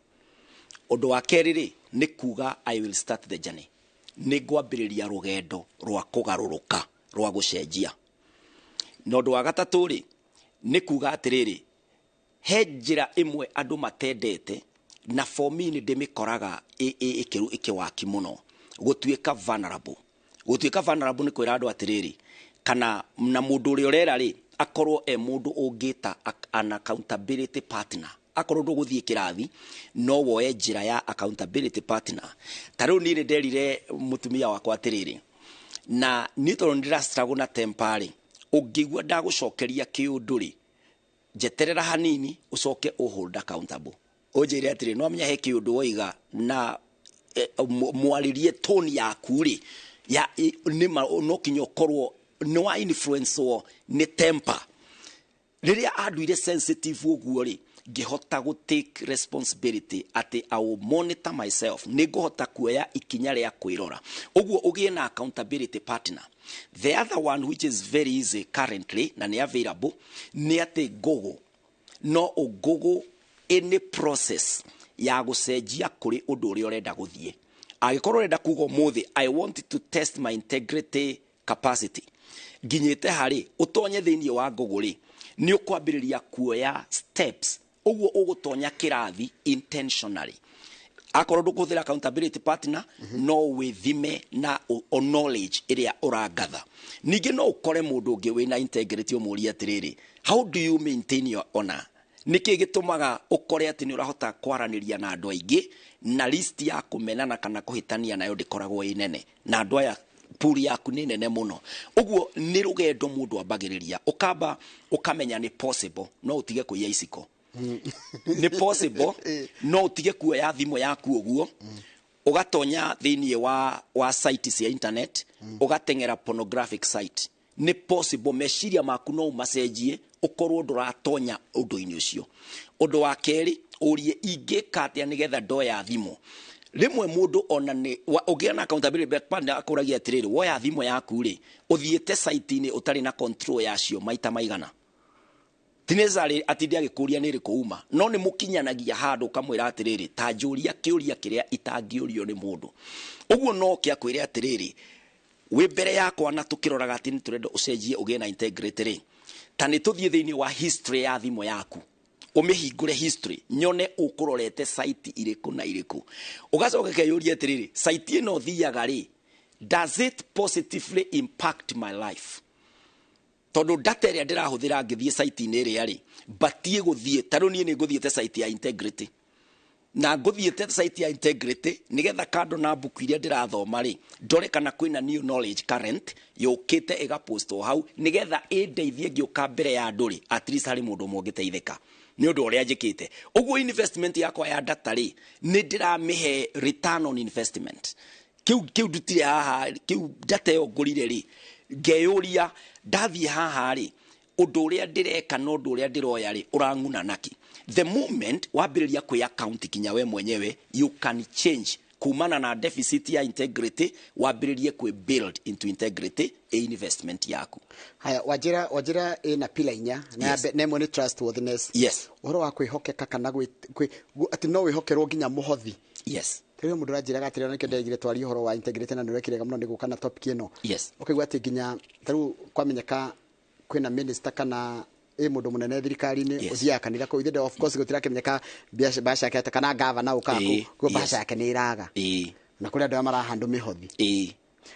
Ũndũ wa kerĩ rĩ, nĩ kuga I will start the journey, nĩ ngwambĩrĩria rũgendo rwa kũgarũrũka rwa gũcenjia. Na ũndũ wa gatatũ rĩ, nĩ kuga atĩrĩrĩ, he njĩra ĩmwe andũ matendete Na for me nĩ ndĩmĩkoraga ĩkĩwaki mũno gũtuĩka vulnerable. Gũtuĩka vulnerable nĩ kwĩra andũ atĩrĩrĩ, kana na mũndũ ũrĩa ũrera rĩ, akorwo e mũndũ ũngĩta an accountability partner. Akorwo ndũgũthiĩ kĩrathi, no woe njĩra ya accountability partner. Ta rĩu niĩ nĩ nderire mũtumia wakwa atĩrĩrĩ, na niĩ tondũ nĩ ndĩra na temper rĩ, ũngĩigua ndagũcokeria kĩũndũ rĩ, njeterera hanini ũcoke ũ hold accountable, ũnjĩre atĩrĩ, no amenya he kĩũndũ woiga na mwarĩrie tone yaku rĩ ya nĩ no kinya ũkorwo nĩ wa influence nĩ temper. Rĩrĩa anduire sensitive ũguo rĩ, ngĩhota gũ take responsibility atĩ I will monitor myself, nĩ ngũhota kuoya ikinya rĩa kwĩrora. Ũguo ũgĩe na accountability partner. The other one, which is very easy currently na nĩ available, nĩ atĩ Google, no ũgoogle any process ya gũcenjia kũrĩ ũndũ ũrĩa ũrenda gũthiĩ. Angĩkorwo ũrenda kuga ũmũthĩ, "I want to test my integrity capacity," nginyĩte harĩ ũtonye thĩinĩ wa Google rĩ, nĩ ũkwambĩrĩria kuoya steps. Ũguo ũgũtonya kĩrathi intentionally. Akorwo ndũkũhũthĩra accountability partner, no wĩthime na o knowledge ĩrĩa ũrangatha. Ningĩ no ũkore mũndũ ũngĩ wĩna integrity, ũmũrie atĩrĩrĩ, "How do you maintain your honor? Nĩkĩ gĩtũmaga ũkore atĩ nĩ ũrahota kwaranĩria na andũ aingĩ na list ya kũmenana kana kũhĩtania nayo ndĩkoragwo ĩ nene, na andũ aya pool yaku nĩ nene mũno?" Ũguo nĩ rũgendo mũndũ ambagĩrĩria, ũkamba ũkamenya nĩ possible no ũtige kũiya iciko, nĩ possible no ũtige kuoya thimũ yaku ũguo ũgatonya thĩinĩ wa site cia internet, ũgateng'era pornographic site. Nĩ possible meciria maku no ũmacenjie, ũkorwo ndũratonya ũndũ-inĩ ũcio. Ũndũ wa kerĩ, ũrie, ingĩka atĩa nĩgetha ndoya thimũ rĩmwe? Mũndũ ona nĩ ũngĩgĩa na accountability partner, akũragia atĩrĩrĩ, woya thimũ yaku rĩ, ũthiĩte site-inĩ ũtarĩ na control yacio maita maigana? Ti necessarily atinde agĩkũria nĩ ĩrĩkũ uma, no nĩ mũkinyanagia handũ ũkamwĩra atĩrĩrĩ, ta njũria kĩũria kĩrĩa itangĩũrio nĩ mũndũ. Ũguo no kĩa kwĩre atĩrĩrĩ, wĩ mbere yakwa na tũkĩroraga atĩ nĩ tũrenda ũcenjie ũgĩe na integrity rĩ, ta nĩ tũthiĩ thĩinĩ wa history ya thimũ yaku, ũmĩhingũre history, nyone ũkũrorete site irĩkũ na irĩkũ. Ũgacoka keyũria atĩrĩrĩ, site ĩno thiaga rĩ, does it positively impact my life? Tondũ data ĩrĩa ndĩrahũthĩra ngĩthiĩ site-inĩ ĩrĩa rĩ, batiĩ gũthiĩ. Ta rĩu niĩ nĩ ngũthiĩte site ya integrity, na ngũthiĩte site ya integrity nĩgetha kando na mbuku iria ndĩrathoma rĩ, ndore kana kwĩna new knowledge current yũkĩte ĩgapostwo hau, nĩgetha ĩndeithie ngĩũka mbere ya andũ rĩ, at least harĩ mũndũ ũmwe ũngĩteithĩka nĩ ũndũ ũrĩa njĩkĩte. Ũguo investment yakwa ya data rĩ, nĩ ndĩramĩhe return on investment. Kĩu ndutire haha, kĩu data ĩyo ngũrire rĩ, ngeyũria, ndathiĩ haha rĩ, ũndũ ũrĩa ndĩreka na ũndũ ũrĩa ndĩroya rĩ, ũrang'una naki? The moment wambĩrĩria kwĩ account kinya we mwenyewe, you can change kumana na deficit ya integrity, wambĩrĩrie kwĩ build into integrity ĩ investment yaku. Haya, wanjĩra ĩna pillar inya, na Yes. na ĩmwe nĩ trustworthiness. Yes. Ũhoro wa kwĩhokeka kana atĩ no wĩhokerwo nginya mũhothi. Yes. Rĩrĩa mũndũ aranjĩraga atĩrĩ, nĩkĩo ndĩraigire twarie ũhoro wa integrity, na nĩ ũrekire mũno nĩ gũka na topic ĩno. Yes. Ũkaigua atĩ nginya ta rĩu kwamenyeka kwĩna minister kana ĩ mũndũ mũnene thirikari-inĩ, ũthiaga kanitha kũu ithe, of course gũtirakĩmenyeka mbeca yake atĩa, kana gavana ũkaga kũu, kuo mbeca yake nĩ ĩraga, na kũrĩ andũ arĩa marahandwo mĩhothi.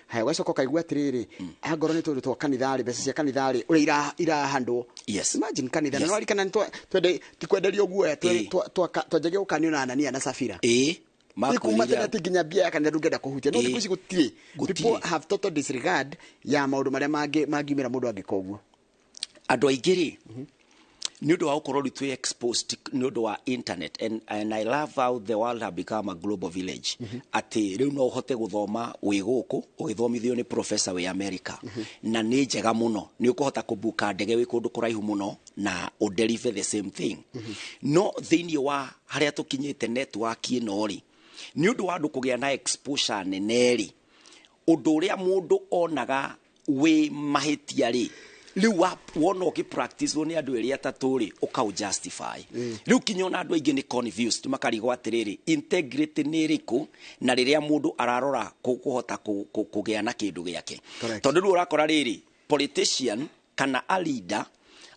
Haya, ũgacoka ũkaigua atĩrĩrĩ, angorwo nĩ tũndũ twa kanitha rĩ, mbeca cia kanitha rĩ, ũrĩa irahandwo. Imagine kanitha, na nĩwarikana nĩ twende ti kwenderio guoya, twanjagia gũkanio na Anania na Safira. Nĩ kuma tene atĩ nginya mbia ya kanitha ndũngĩenda kũhutia, no thikũ ici gũtirĩ. People have total disregard ya maũndũ marĩa mangiumĩra mũndũ angĩka ũguo. Andũ aingĩ rĩ, nĩ ũndũ wa gũkorwo rĩu twĩ exposed nĩ ũndũ wa internet, and I love how the world have become a global village, atĩ rĩu no ũhote gũthoma wĩ gũkũ, ũgĩthomithio nĩ professor wĩ America, na nĩ njega mũno, nĩ ũkũhota kũbuka ndege wĩ kũndũ kũraihu mũno na ũdeliver the same thing. No thĩinĩ wa harĩa tũkinyĩte network ĩno rĩ, nĩ ũndũ wa andũ kũgĩa na exposure nene rĩ, ũndũ ũrĩa mũndũ onaga wĩ mahĩtia rĩ, rĩu wona ũkĩ nĩ andũ erĩ atatũ rĩ, ũkaũ justify. Rĩu kinya ona andũ aingĩ nĩ confused, makarigwo atĩrĩrĩ, integrity nĩ ĩrĩkũ? Na rĩrĩa mũndũ ararora kũhota kũgĩa na kĩndũ gĩake, tondũ rĩu ũrakora rĩrĩ, politician kana a leader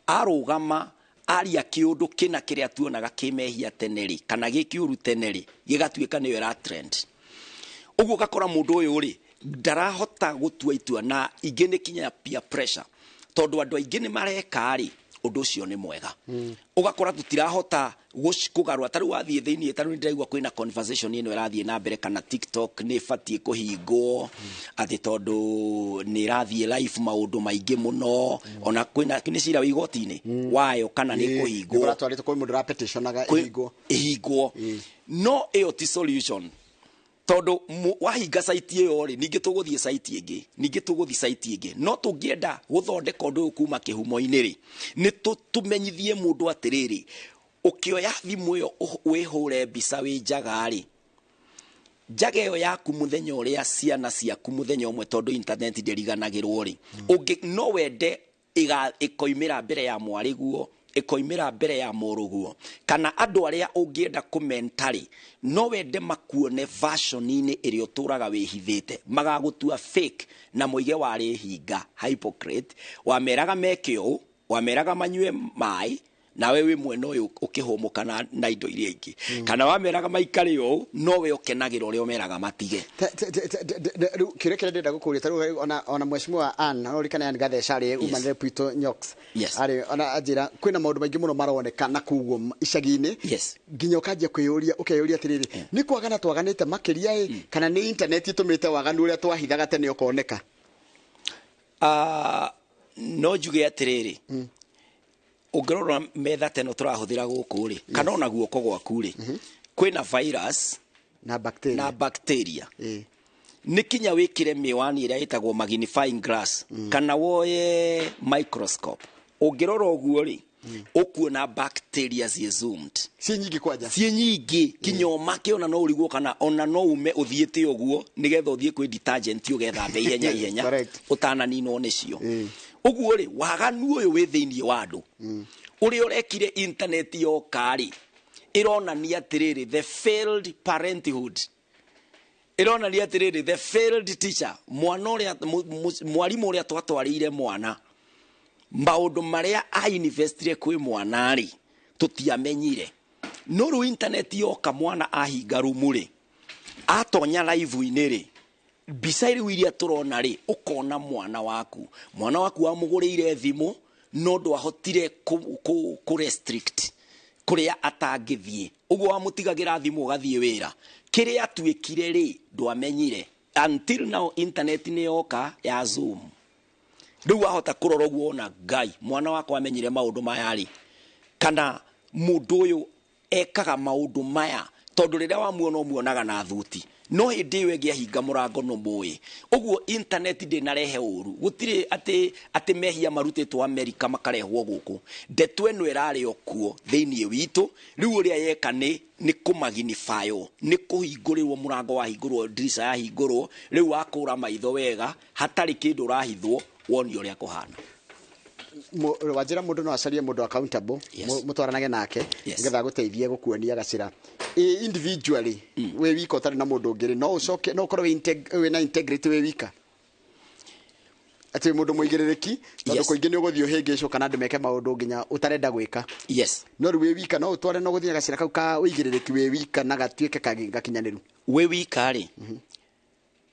arũgama Aria kĩũndũ kĩna kĩrĩa tuonaga kĩmehia tene rĩ, kana gĩkĩũru tene rĩ, gĩgatuĩka nĩyo ĩra trend. Ũguo ũgakora mũndũ ũyũ rĩ ndarahota gũtua itua, na ingĩ nĩ kinya peer pressure, tondũ andũ aingĩ nĩ mareka rĩ, ũndũ ũcio nĩ mwega. Ũgakora tũtirahota kũgarũra. Ta rĩu wathiĩ thĩiniĩ, ta rĩu nĩndĩraigua kwĩna conversation ĩno ĩrathiĩ na mbere kana TikTok nĩ ĩbatiĩ kũhingwo, atĩ tondũ nĩ ĩrathiĩ live maũndũ maingĩ mũno. Ona kwĩna nĩ cira wĩ igoti-inĩ wayo kana nĩ kũhingwo. Nĩkũratwarĩtwo kwĩ mũndũ ũrapetitionaga ĩhingwo. Ĩhingwo, no ĩyo ti solution, tondũ wahinga site ĩyo rĩ, ningĩ tũgũthiĩ site ĩngĩ, ningĩ tũgũthiĩ site ĩngĩ. No tũngĩenda gũthondeka ũndũ ũyũ kuma kĩhumo-inĩ rĩ, nĩ tũmenyithie mũndũ atĩrĩrĩ, ũkĩoya thimũ ĩyo wĩhũre mbica wĩ njaga rĩ, njaga ĩyo yaku mũthenya ũrĩa ciana ciaku mũthenya ũmwe, tondũ internet ndĩriganagĩrwo rĩ, ũngĩ no wende ĩkoimĩra mbere ya mwarĩguo, ĩkoimĩra mbere ya mũrũguo, kana andũ arĩa ũngĩenda kũmentarĩ, no wende makuone version-inĩ ĩrĩa ũtũraga wĩhithĩte, magagũtua fake na moige warĩ hinga, hypocrite, wameraga meke ũũ, wameraga manyue maĩ, nawe wĩ mwena ũyũ ũkĩhũmũka na indo iria ingĩ, kana wameraga maikare ũũ, nowe ũkenagĩra ũrĩa ũmeraga matige. Rĩu kĩũria kĩrĩa ndĩrenda gũkũria, ta rĩu ona mheshimiwa Ann, no ũririkane Ann Gatheca rĩ, umanĩre Pwito Nyoks, arĩ ona anjĩra kwĩna maũndũ maingĩ mũno maroneka na kuguo icagi-inĩ, nginya ũkanjia kwĩyũria, ũkeyũria atĩrĩrĩ, nĩ kwagana twaganĩte makĩria ĩ, kana nĩ internet ĩtũmĩte waganu ũrĩa twahithaga tene ũkoneka? No njuge atĩrĩrĩ, ũngĩrora metha teno tũrahũthĩra gũkũ rĩ, kana ona guoko gwaku rĩ, kwĩna virus na bacteria, na bacteria. Nĩ kinya wĩkĩre mĩwani ĩrĩa ĩtagwo magnifying glass, kana woye microscope, ũngĩrora ũguo rĩ, ũkuona bacteria ciĩ zoomed, ciĩ nyingĩ kwanja, ciĩ nyingĩ kinya ũmake, ona no ũrigwo kana ona no ume ũthiĩte ũguo nĩgetha ũthiĩ kwĩ detergent ũgethambe ihenya ihenya ũtananinwo nĩcio. Ũguo rĩ, waganu ũyũ wĩ thĩiniĩ wa andũ ũrĩa ũrekire internet yoka rĩ, ĩronania atĩrĩrĩ the failed parenthood, ĩronania atĩrĩrĩ the failed teacher, mwana ũrĩa mwarimũ ũrĩa twatwarĩire mwana, maũndũ marĩa ainvestire kwĩ mwana rĩ, tũtiamenyire. No rĩu internet yoka, mwana ahinga rumu rĩ, atonya live-inĩ rĩ, mbica rĩu iria tũrona rĩ, ũkona mwana waku, mwana waku wamũgũrĩire thimũ, no ndwahotire kũ restrict kũrĩa atangĩthiĩ, ũguo wamũtigagĩra thimũ ũgathiĩ wĩra, kĩrĩa atuĩkire rĩ, ndwamenyire until now internet nĩ yoka ya Zoom. Rĩu wahota kũrora ũguo ona Ngai, mwana wakwa amenyire maũndũ maya rĩ, kana mũndũ ũyũ ekaga maũndũ maya, tondũ rĩrĩa wamuona ũmuonaga na thuti, no hĩndĩ ĩyo ĩngĩ ahinga mũrango no mũĩ. Ũguo internet ndĩnarehe ũru, gũtirĩ atĩ mehia marutĩtwo Amerika makarehwo gũkũ. Ndeto ĩno ĩrarĩ o kuo thĩiniĩ witũ. Rĩu ũrĩa yeka nĩ kũmagnifywo, nĩ kũhingũrĩrwo mũrango, wahingũrwo ndirica yahingũrwo, rĩu wakũra maitho wega, hatarĩ kĩndũ ũrahithwo, woni ũrĩa kũhana. Wanjĩra mũndũ no acarie mũndũ accountable, mũtwaranage nake, nĩgetha agũteithie gũkuonia gacĩra. Individually wĩ wika ũtarĩ na mũndũ ũngĩ rĩ, no ũcoke no ũkorwo wĩna integrity wĩ wika, atĩ mũndũ mũigĩrĩrĩki, tondũ kũingĩ nĩ ũgũthiĩ ũhĩngĩcwo kana andũ meke maũndũ nginya ũtarenda gwĩka. No rĩu wĩ wika no ũtware, no gũthiĩ gacĩra kau ka ũigĩrĩrĩki wĩ wika na gatuĩke gakinyanĩru. Wĩ wika rĩ,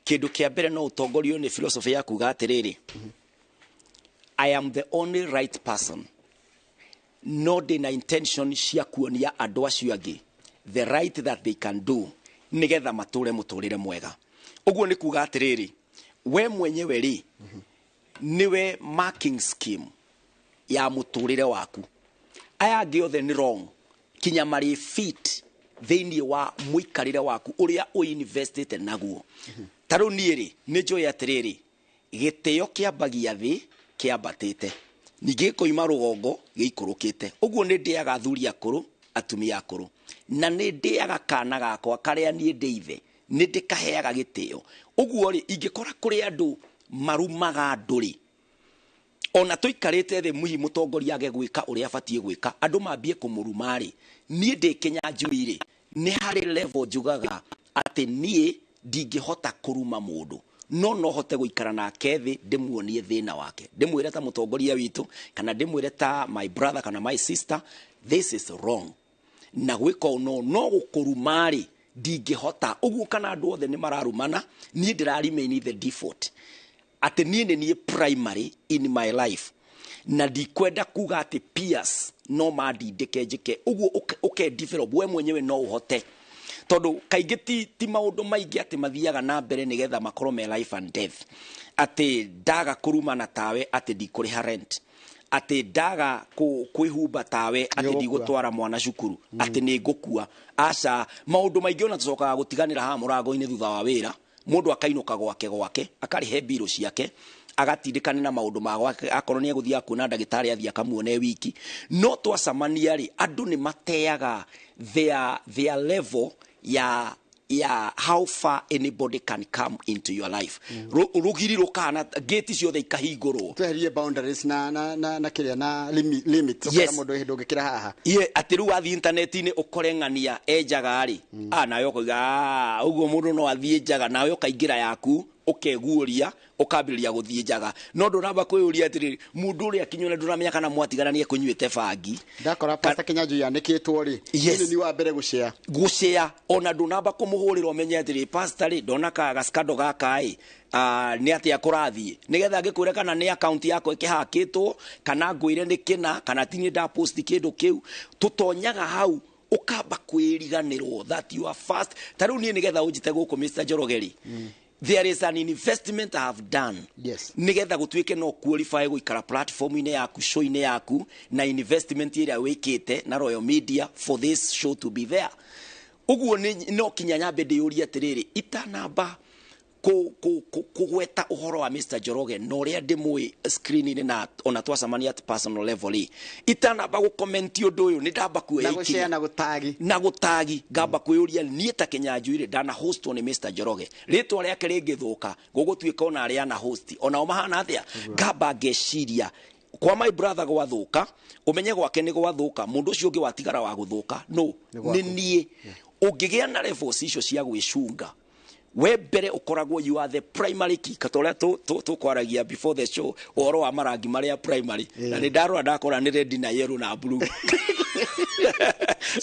kĩndũ kĩa mbere no ũtongorio nĩ philosophy ya kuga atĩrĩrĩ, I am the only right person, no ndĩna intention cia kuonia andũ acio angĩ the right that they can do, nĩgetha matũre mũtũrĩre mwega. Ũguo nĩ kuga atĩrĩrĩ, we mwenyewe rĩ, nĩwe marking scheme ya mũtũrĩre waku. Aya angĩ othe nĩ wrong, kinya marĩ fit thĩiniĩ wa mũikarĩre waku ũrĩa ũinvestĩte naguo. Ta rĩu niĩ rĩ, nĩ njũĩ atĩrĩrĩ, gĩtĩo kĩambagia thĩ kĩambatĩte, ningĩ gĩkoima rũgongo gĩikũrũkĩte. Ũguo nĩ ndĩaga athuri akũrũ, atumia akũrũ, na nĩ ndĩaga kana gakwa karĩa niĩ ndĩ ithe, nĩ ndĩkaheaga gĩtĩo. Ũguo rĩ, ingĩkora kũrĩ andũ marumaga andũ rĩ, ona tũikarĩte thĩ muhi mũtongoria age gwĩka ũrĩa abatiĩ gwĩka, andũ mambie kũmũruma rĩ, niĩ ndĩ Kĩnyanjui rĩ, nĩ harĩ level njugaga atĩ niĩ ndingĩhota kũruma mũndũ, No no hote gũikara nake thĩ, ndĩmuonie thĩna wake, ndĩmwĩre ta mũtongoria witũ kana ndĩmwĩre ta my brother kana my sister, this is wrong, na gwĩka ũũ no gũkũruma-rĩ, ndingĩhota ũguo. Kana andũ othe nĩ mararumana, niĩ ndĩra remain the default atĩ niĩ nĩ niĩ primary in my life, na ndikwenda kuga atĩ peers no mandindĩke njĩke ũguo. Ũke develop we mwenyewe, no ũhote, tondũ kaingĩ ti maũndũ maingĩ atĩ mathiaga na mbere nĩgetha makorwo me life and death, atĩ ndaga kũrumana tawe atĩ ndikũrĩha rent, atĩ ndaga kwĩhumba tawe atĩ Nĩũgũkua. Ndigũtwara mwana cukuru, atĩ nĩ ngũkua. Aca, maũndũ maingĩ ona tũcokaga gũtiganĩra haha mũrango-inĩ thutha wa wĩra, mũndũ akainũka gwake gwake, akarĩhe mbirũ ciake, agatindĩkane na maũndũ ma gwake. Akorwo nĩ egũthiaga kuona ndagĩtarĩ, athiĩ akamuone wiki. No twacamania rĩ, andũ nĩ mateaga their level ya how far anybody can come into your life. Rũgiri rũkahana gate ciothe ikahingũrwo. Tweherie boundaries na kĩrĩa na limit. Yes. Ũkera mũndũ hĩndĩ ũngĩkĩra haha. Ye atĩ rĩu wathiĩ intaneti-inĩ ũkore ng'ania enjaga rĩ, nawe ũkoiga, "Ah, ũguo mũndũ no athiĩ njaga," nawe ũkaingĩra yaku, ũkeguũria, ũkambĩrĩria gũthiĩ njaga, no ndũramba kwĩyũria atĩrĩrĩ, mũndũ ũrĩa akinyona, ndũramenya kana mwatigana nĩ ekũnyuĩte bangi. Ndakora Pastor Kinyanjui yanĩkĩtwo rĩ, Yes. niĩ nĩ wa mbere gũshare. Gũcea ona ndũnamba kũmũhũrĩra ũmenye atĩrĩ, pastor rĩ, ndona ka gaskando gaka ĩ, nĩ atĩa kũrathiĩ, nĩgetha ngĩkwĩre kana nĩ akaunti yakwa ĩkĩhakĩtwo, kana ngwĩre nĩ kĩna, kana ti niĩ ndapost kĩndũ kĩu. Tũtonyaga hau ũkamba kwĩriganĩrwo that you are fast. Ta rĩu niĩ nĩgetha ũnjĩte gũkũ, Mr. Njoroge rĩ, there is an investment I have done nĩgetha gũtuĩke no qualify gũikara platform-inĩ yaku, show-inĩ yaku, na investment ĩrĩa wĩkĩte na Royal Media for this show to be there. Ũguo no kinya nyambe ndĩyũrie atĩrĩrĩ, itanamba kũgweta ũhoro wa Mr. Njoroge na ũrĩa ndĩmũĩ screen-inĩ, na ona twacemania at personal level rĩ, itanamba gũcomment ũndũ ũyũ, nĩ ndamba kuoya Na gũshare ikinya na gũtagi. Na gũtagi, ngamba kwĩyũria niĩ ta Kinyanjui rĩ, ndana hostwo nĩ Mr. Njoroge, rĩtwa rĩake rĩngĩthũka, gũgũtuĩka ona arĩa ana host onao mahana atĩa? Ngamba ngeciria kwa my brother gwathũka, ũmenye gwake nĩ gwathũka, mũndũ ũcio ũngĩ watigara wa gũthũka no Nĩ gwaku. Nĩ niĩ. Ũngĩgĩa na levels icio cia gwĩcunga, we mbere ũkoragwo you are the primary key, kata ũrĩa tũkwaragia before the show ũhoro wa marangi marĩa primary, na nĩ ndarora ndakora nĩ red na yellow na blue,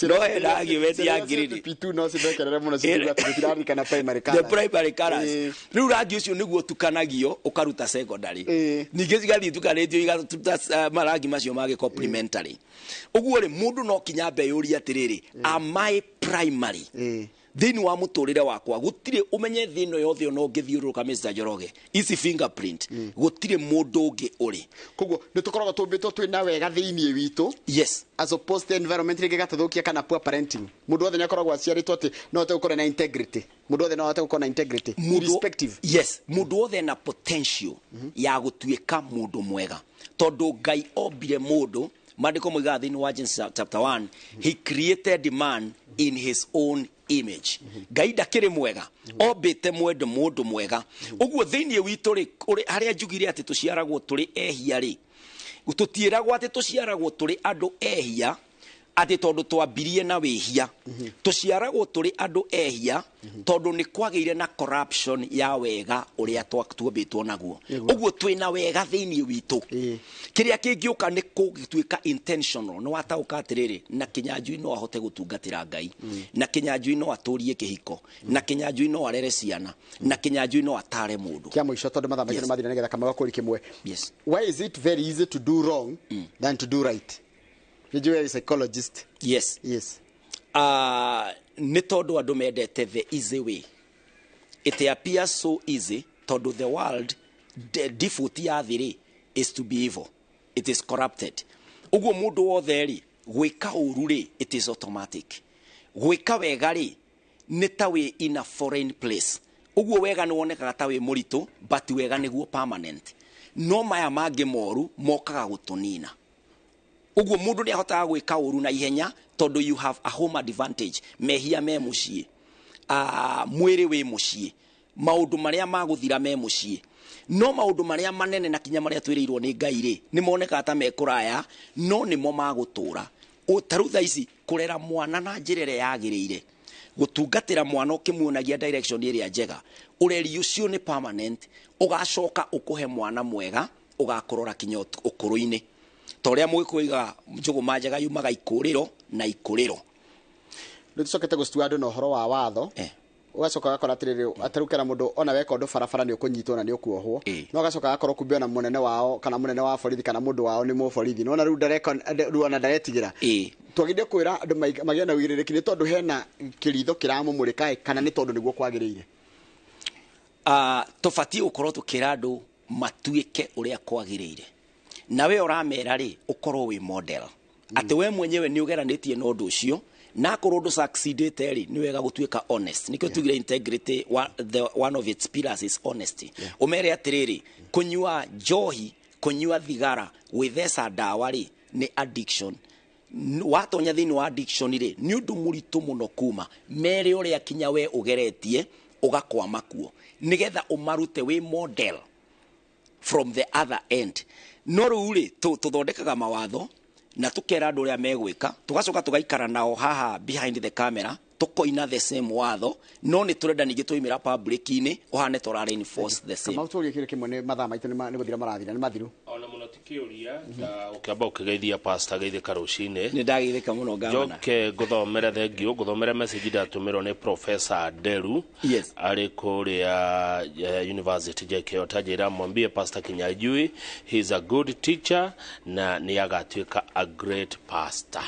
no hena argument ya green. P2 no cithekerere mũno cikiuga atĩ tũtiraririkana primary the colours. Primary colors. Rĩu rangi ũcio nĩguo ũtukanagio ũkaruta secondary, ningĩ cigathiĩ itukanĩtio igatuta marangi macio mangĩ complementary. Ũguo rĩ, mũndũ no kinya ambe yũrie atĩrĩrĩ, am I primary thĩinĩ wa mũtũrĩre wakwa? Gũtirĩ ũmenye thĩ ĩno yothe ona ũngĩthiũrũrũka, Mr. Njoroge, ici fingerprint, gũtirĩ mũndũ ũngĩ ũrĩ. Koguo nĩ tũkoragwo tũmbĩtwo twĩna wega thĩinĩ witũ. Yes. As opposed to environment rĩngĩ gatũthũkia kana poor parenting. Mũndũ wothe nĩ akoragwo aciarĩtwo atĩ no ahote gũkorwo na integrity, mũndũ wothe no ahote gũkorwo na integrity irrespective. Yes, mũndũ wothe na potential ya gũtuĩka mũndũ mwega, tondũ Ngai ombire mũndũ, maandĩko moigaga thĩinĩ wa Genesis chapter 1, he created man in his own image. Ngai ndakĩrĩ mwega, ombĩte mwendo mũndũ mwega. Ũguo thĩinĩ witũ rĩ, harĩa njugire atĩ tũciaragwo tũrĩ ehia rĩ, tũtiĩragwo atĩ tũciaragwo tũrĩ andũ ehia atĩ tondũ twambirie na wĩhia. Tũciaragwo tũrĩ andũ ehia tondũ nĩ kwagĩire na corruption ya wega ũrĩa tuombĩtwo naguo. Ũguo twĩna wega thĩinĩ witũ, kĩrĩa kĩngĩũka nĩ kũgĩtuĩka intentional. Nĩ wataũka atĩrĩrĩ, na Kĩnyanjui no ahote gũtungatĩra Ngai, na Kĩnyanjui no atũrie kĩhiko, na Kĩnyanjui no arere ciana, na Kĩnyanjui no atare mũndũ. Kĩa mũico, tondũ mathaa maitũ nĩ mathira, nĩgetha kamau gakũri kĩmwe. Yes. Why is it very easy to do wrong than to do right? Nĩnjũĩ wĩ psychologist. Yes. Yes. Nĩ tondũ andũ mendete the easy way. It appears so easy tondũ the world, the default ya thĩ rĩ, is to be evil, it is corrupted. Ũguo mũndũ wothe rĩ, gwĩka ũru rĩ, it is automatic. Gwĩka wega rĩ, nĩ ta wĩ in a foreign place. Ũguo wega nĩ wonekaga ta wĩ mũritũ, but wega nĩguo permanent, no maya mangĩ moru mokaga gũtũnina. Ũguo mũndũ nĩ ahotaga gwĩka ũru na ihenya tondũ you have a home advantage. Mehia me mũciĩ, mwĩrĩ wĩ mũciĩ, maũndũ marĩa magũthira me mũciĩ, no maũndũ marĩa manene na kinya marĩa twĩrĩirwo nĩ Ngai rĩ, nĩ monekaga ta me kũraya, no nĩmo magũtũra. Ta rĩu thaa ici kũrera mwana na njĩra ĩrĩa yagĩrĩire, gũtungatĩra mwana ũkĩmuonagia direction ĩrĩa njega, Ũreri ũcio nĩ permanent, ũgacoka ũkũhe mwana mwega ũgakũrora kinya ũkũrũ-inĩ. Ta ũrĩa mũgĩkũiga njũgũma njega yumaga ikũrĩro na ikũrĩro. Rĩu tũcokete gũcitua andũ na ũhoro wa watho, ũgacoka ũgakora atĩrĩrĩ, atarukera mũndũ ona weka ũndũ barabara nĩ ũkũnyitwo na nĩ ũkuohwo, no ũgacoka agakorwo kumbe ona mũnene wao kana mũnene wa borithi kana mũndũ wao nĩ mũborithi, nona rĩu ndareka, rĩu ona ndaretigĩra. Twagĩrĩire kwĩra andũ magĩe na ũigĩrĩrĩki nĩ tondũ hena kĩritho kĩramũmũrĩka kana nĩ tondũ nĩguo kwagĩrĩire? Tũbatiĩ gũkorwo tũkĩra andũ matuĩke ũrĩa kwagĩrĩire, na we ũramera rĩ ũkorwo wĩ model, atĩ we mwenyewe nĩ ũgeranĩtie na ũndũ ũcio, na akorwo ndũ succeedĩte rĩ, nĩ wega gũtuĩka honest. Nĩkĩo tugire integrity, one of its pillars is honesty. Ũmere atĩrĩrĩ, kũnyua njohi, kũnyua thigara, gwĩtheca ndawa rĩ, nĩ addiction. Watonya thĩinĩ wa addiction rĩ, nĩ ũndũ mũritũ mũno kuma. Mere ũrĩa kinya we ũgeretie ũgakwama kuo, nĩgetha ũmarute wĩ model from the other end. No rĩu rĩ, tũthondekaga mawatho na tukera andũ ũrĩa megwĩka, tugacoka tugaikara nao haha behind the camera, tukoina the same watho, no nĩ tũrenda ningĩ twaimĩra public-inĩ ũhane tũra reinforce the same. Kamau, tũrie kĩũria kĩmwe, nĩ mathaa maitũ nĩ gũthira marathira, nĩ mathiru. Ona mũno ti kĩũria, ta ũkĩamba ũkĩgeithia pastor geithĩka rũcinĩ. Nĩ ndageithĩka mũno gavana. Njoke ngũthomere, thengiũ ngũthomere message ndatũmĩrwo nĩ Professor Deru. Yes. Arĩ kũrĩa University JKO, tanjĩra mwambie Pastor Kinyanjui he is a good teacher na nĩ agatuĩka a great pastor.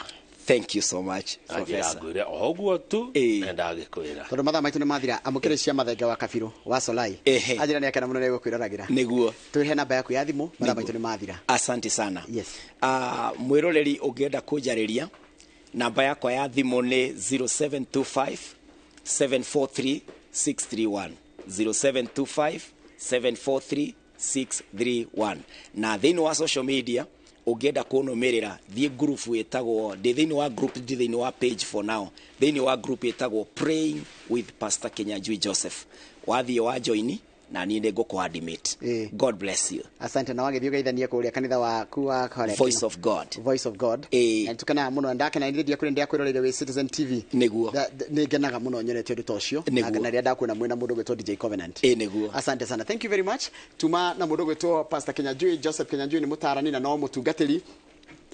Thank you so much, Professor. Ngwĩre o ũguo tu na ndagĩkwĩra. Tondũ mathaa maitũ nĩ mathira, amũkĩre cia mathenge wa Kabirũ wa Solai. Anjĩra nĩ akena mũno nĩ gũkwĩroragĩra. Nĩguo. Twĩhe namba yaku ya thimũ, mathaa maitũ nĩ mathira. Asante sana. Yes. Mwĩroreri ũngĩenda kũnjarĩria, namba yakwa ya thimũ nĩ 0725 743 631. 0725 743 631. Na thĩinĩ wa social media ũngĩenda kũnũmĩrĩra, thiĩ group ĩtagwo, ndĩ thĩinĩ wa group, ndĩ thĩinĩ wa page for now, thĩinĩ wa group ĩtagwo Praying with Pastor Kinyanjui Joseph. Wathiĩ wa join na niĩ nĩ ngũkũ-admit. God bless you. Asante, na wagĩthiĩ ũgeithanie kũrĩa kanitha waku wa Kũrĩa Voice of God. Voice of God. Na nĩtũkenaga mũno, ndakena nĩ ndĩa kũrĩa ndĩakwĩroreire wĩ Citizen TV. Nĩguo. Nĩ ngenaga mũno nyonete ũndũ ta ũcio. Nĩguo. Na rĩrĩa ndakuona mwĩna mũndũ ũgwĩtwo DJ Covenant. Nĩguo. Asante sana. Thank you very much. Tuma na mũndũ ũgwĩtwo Pastor Kinyanjui Joseph Kinyanjui nĩ mũtaarani na no mũtungatĩri.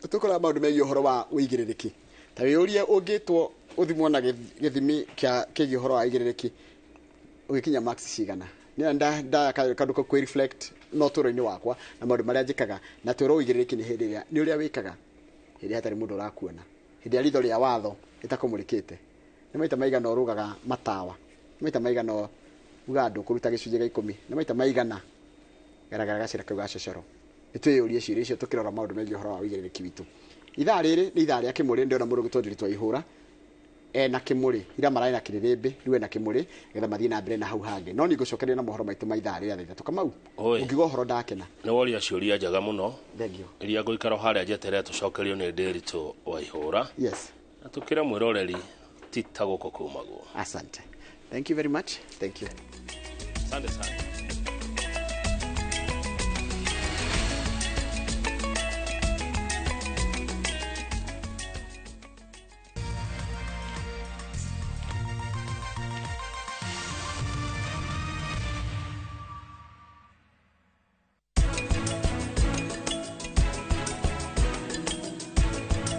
Tũkora maũndũ megiĩ ũhoro wa ũigĩrĩrĩki. Ta wĩyũrie ũngĩtwo ũthimwo na gĩthimi kĩa kĩgiĩ ũhoro wa ũigĩrĩrĩki, ũgĩkinya marks cigana? Nĩ nda kaũndũ ka kwĩ reflect no tũro-inĩ wakwa na maũndũ marĩa njĩkaga, na twĩrwo ũigĩrĩrĩki nĩ hĩndĩ ĩrĩa nĩ ũrĩa wĩkaga hĩndĩ ĩrĩa hatarĩ mũndũ ũrakuona, hĩndĩ ĩrĩa ritho rĩa watho rĩtakũmũrĩkĩte. Nĩ maita maigana ũrũgaga matawa, nĩ maita maigana ugaga ndũkũruta gĩcunjĩ gĩa 10, nĩ maita maigana garagara gacĩra kau ga cocoro. Nĩ twĩyũrie ciũria icio tũkĩrora maũndũ megiĩ ũhoro wa ũigĩrĩrĩki witũ. Ithaa rĩrĩ nĩ ithaa rĩa kĩmũrĩ, ndĩrona mũndũ ũgwĩtwo Ndiritu Waihũra ena kĩmũrĩ, ira mararĩ na kĩrĩrĩmbĩ, rĩu ena kĩmũrĩ getha mathiĩ na mbere na hau hangĩ. No nĩngũcokeria na mohoro maitũ ma ithaa rĩrĩa thaa 3. Kamau, ũngiuga ũhoro ndakena. Nĩ woria ciũria njega mũno. Thengiũ. Iria ngũikara harĩa njeterere tũcokerio nĩ Ndiritu Waihũra. Yes. Na tũkĩre mwĩroreri ti ta gũkũ kumagwo. Asante. Thank you very much. Thank you. Asante sana.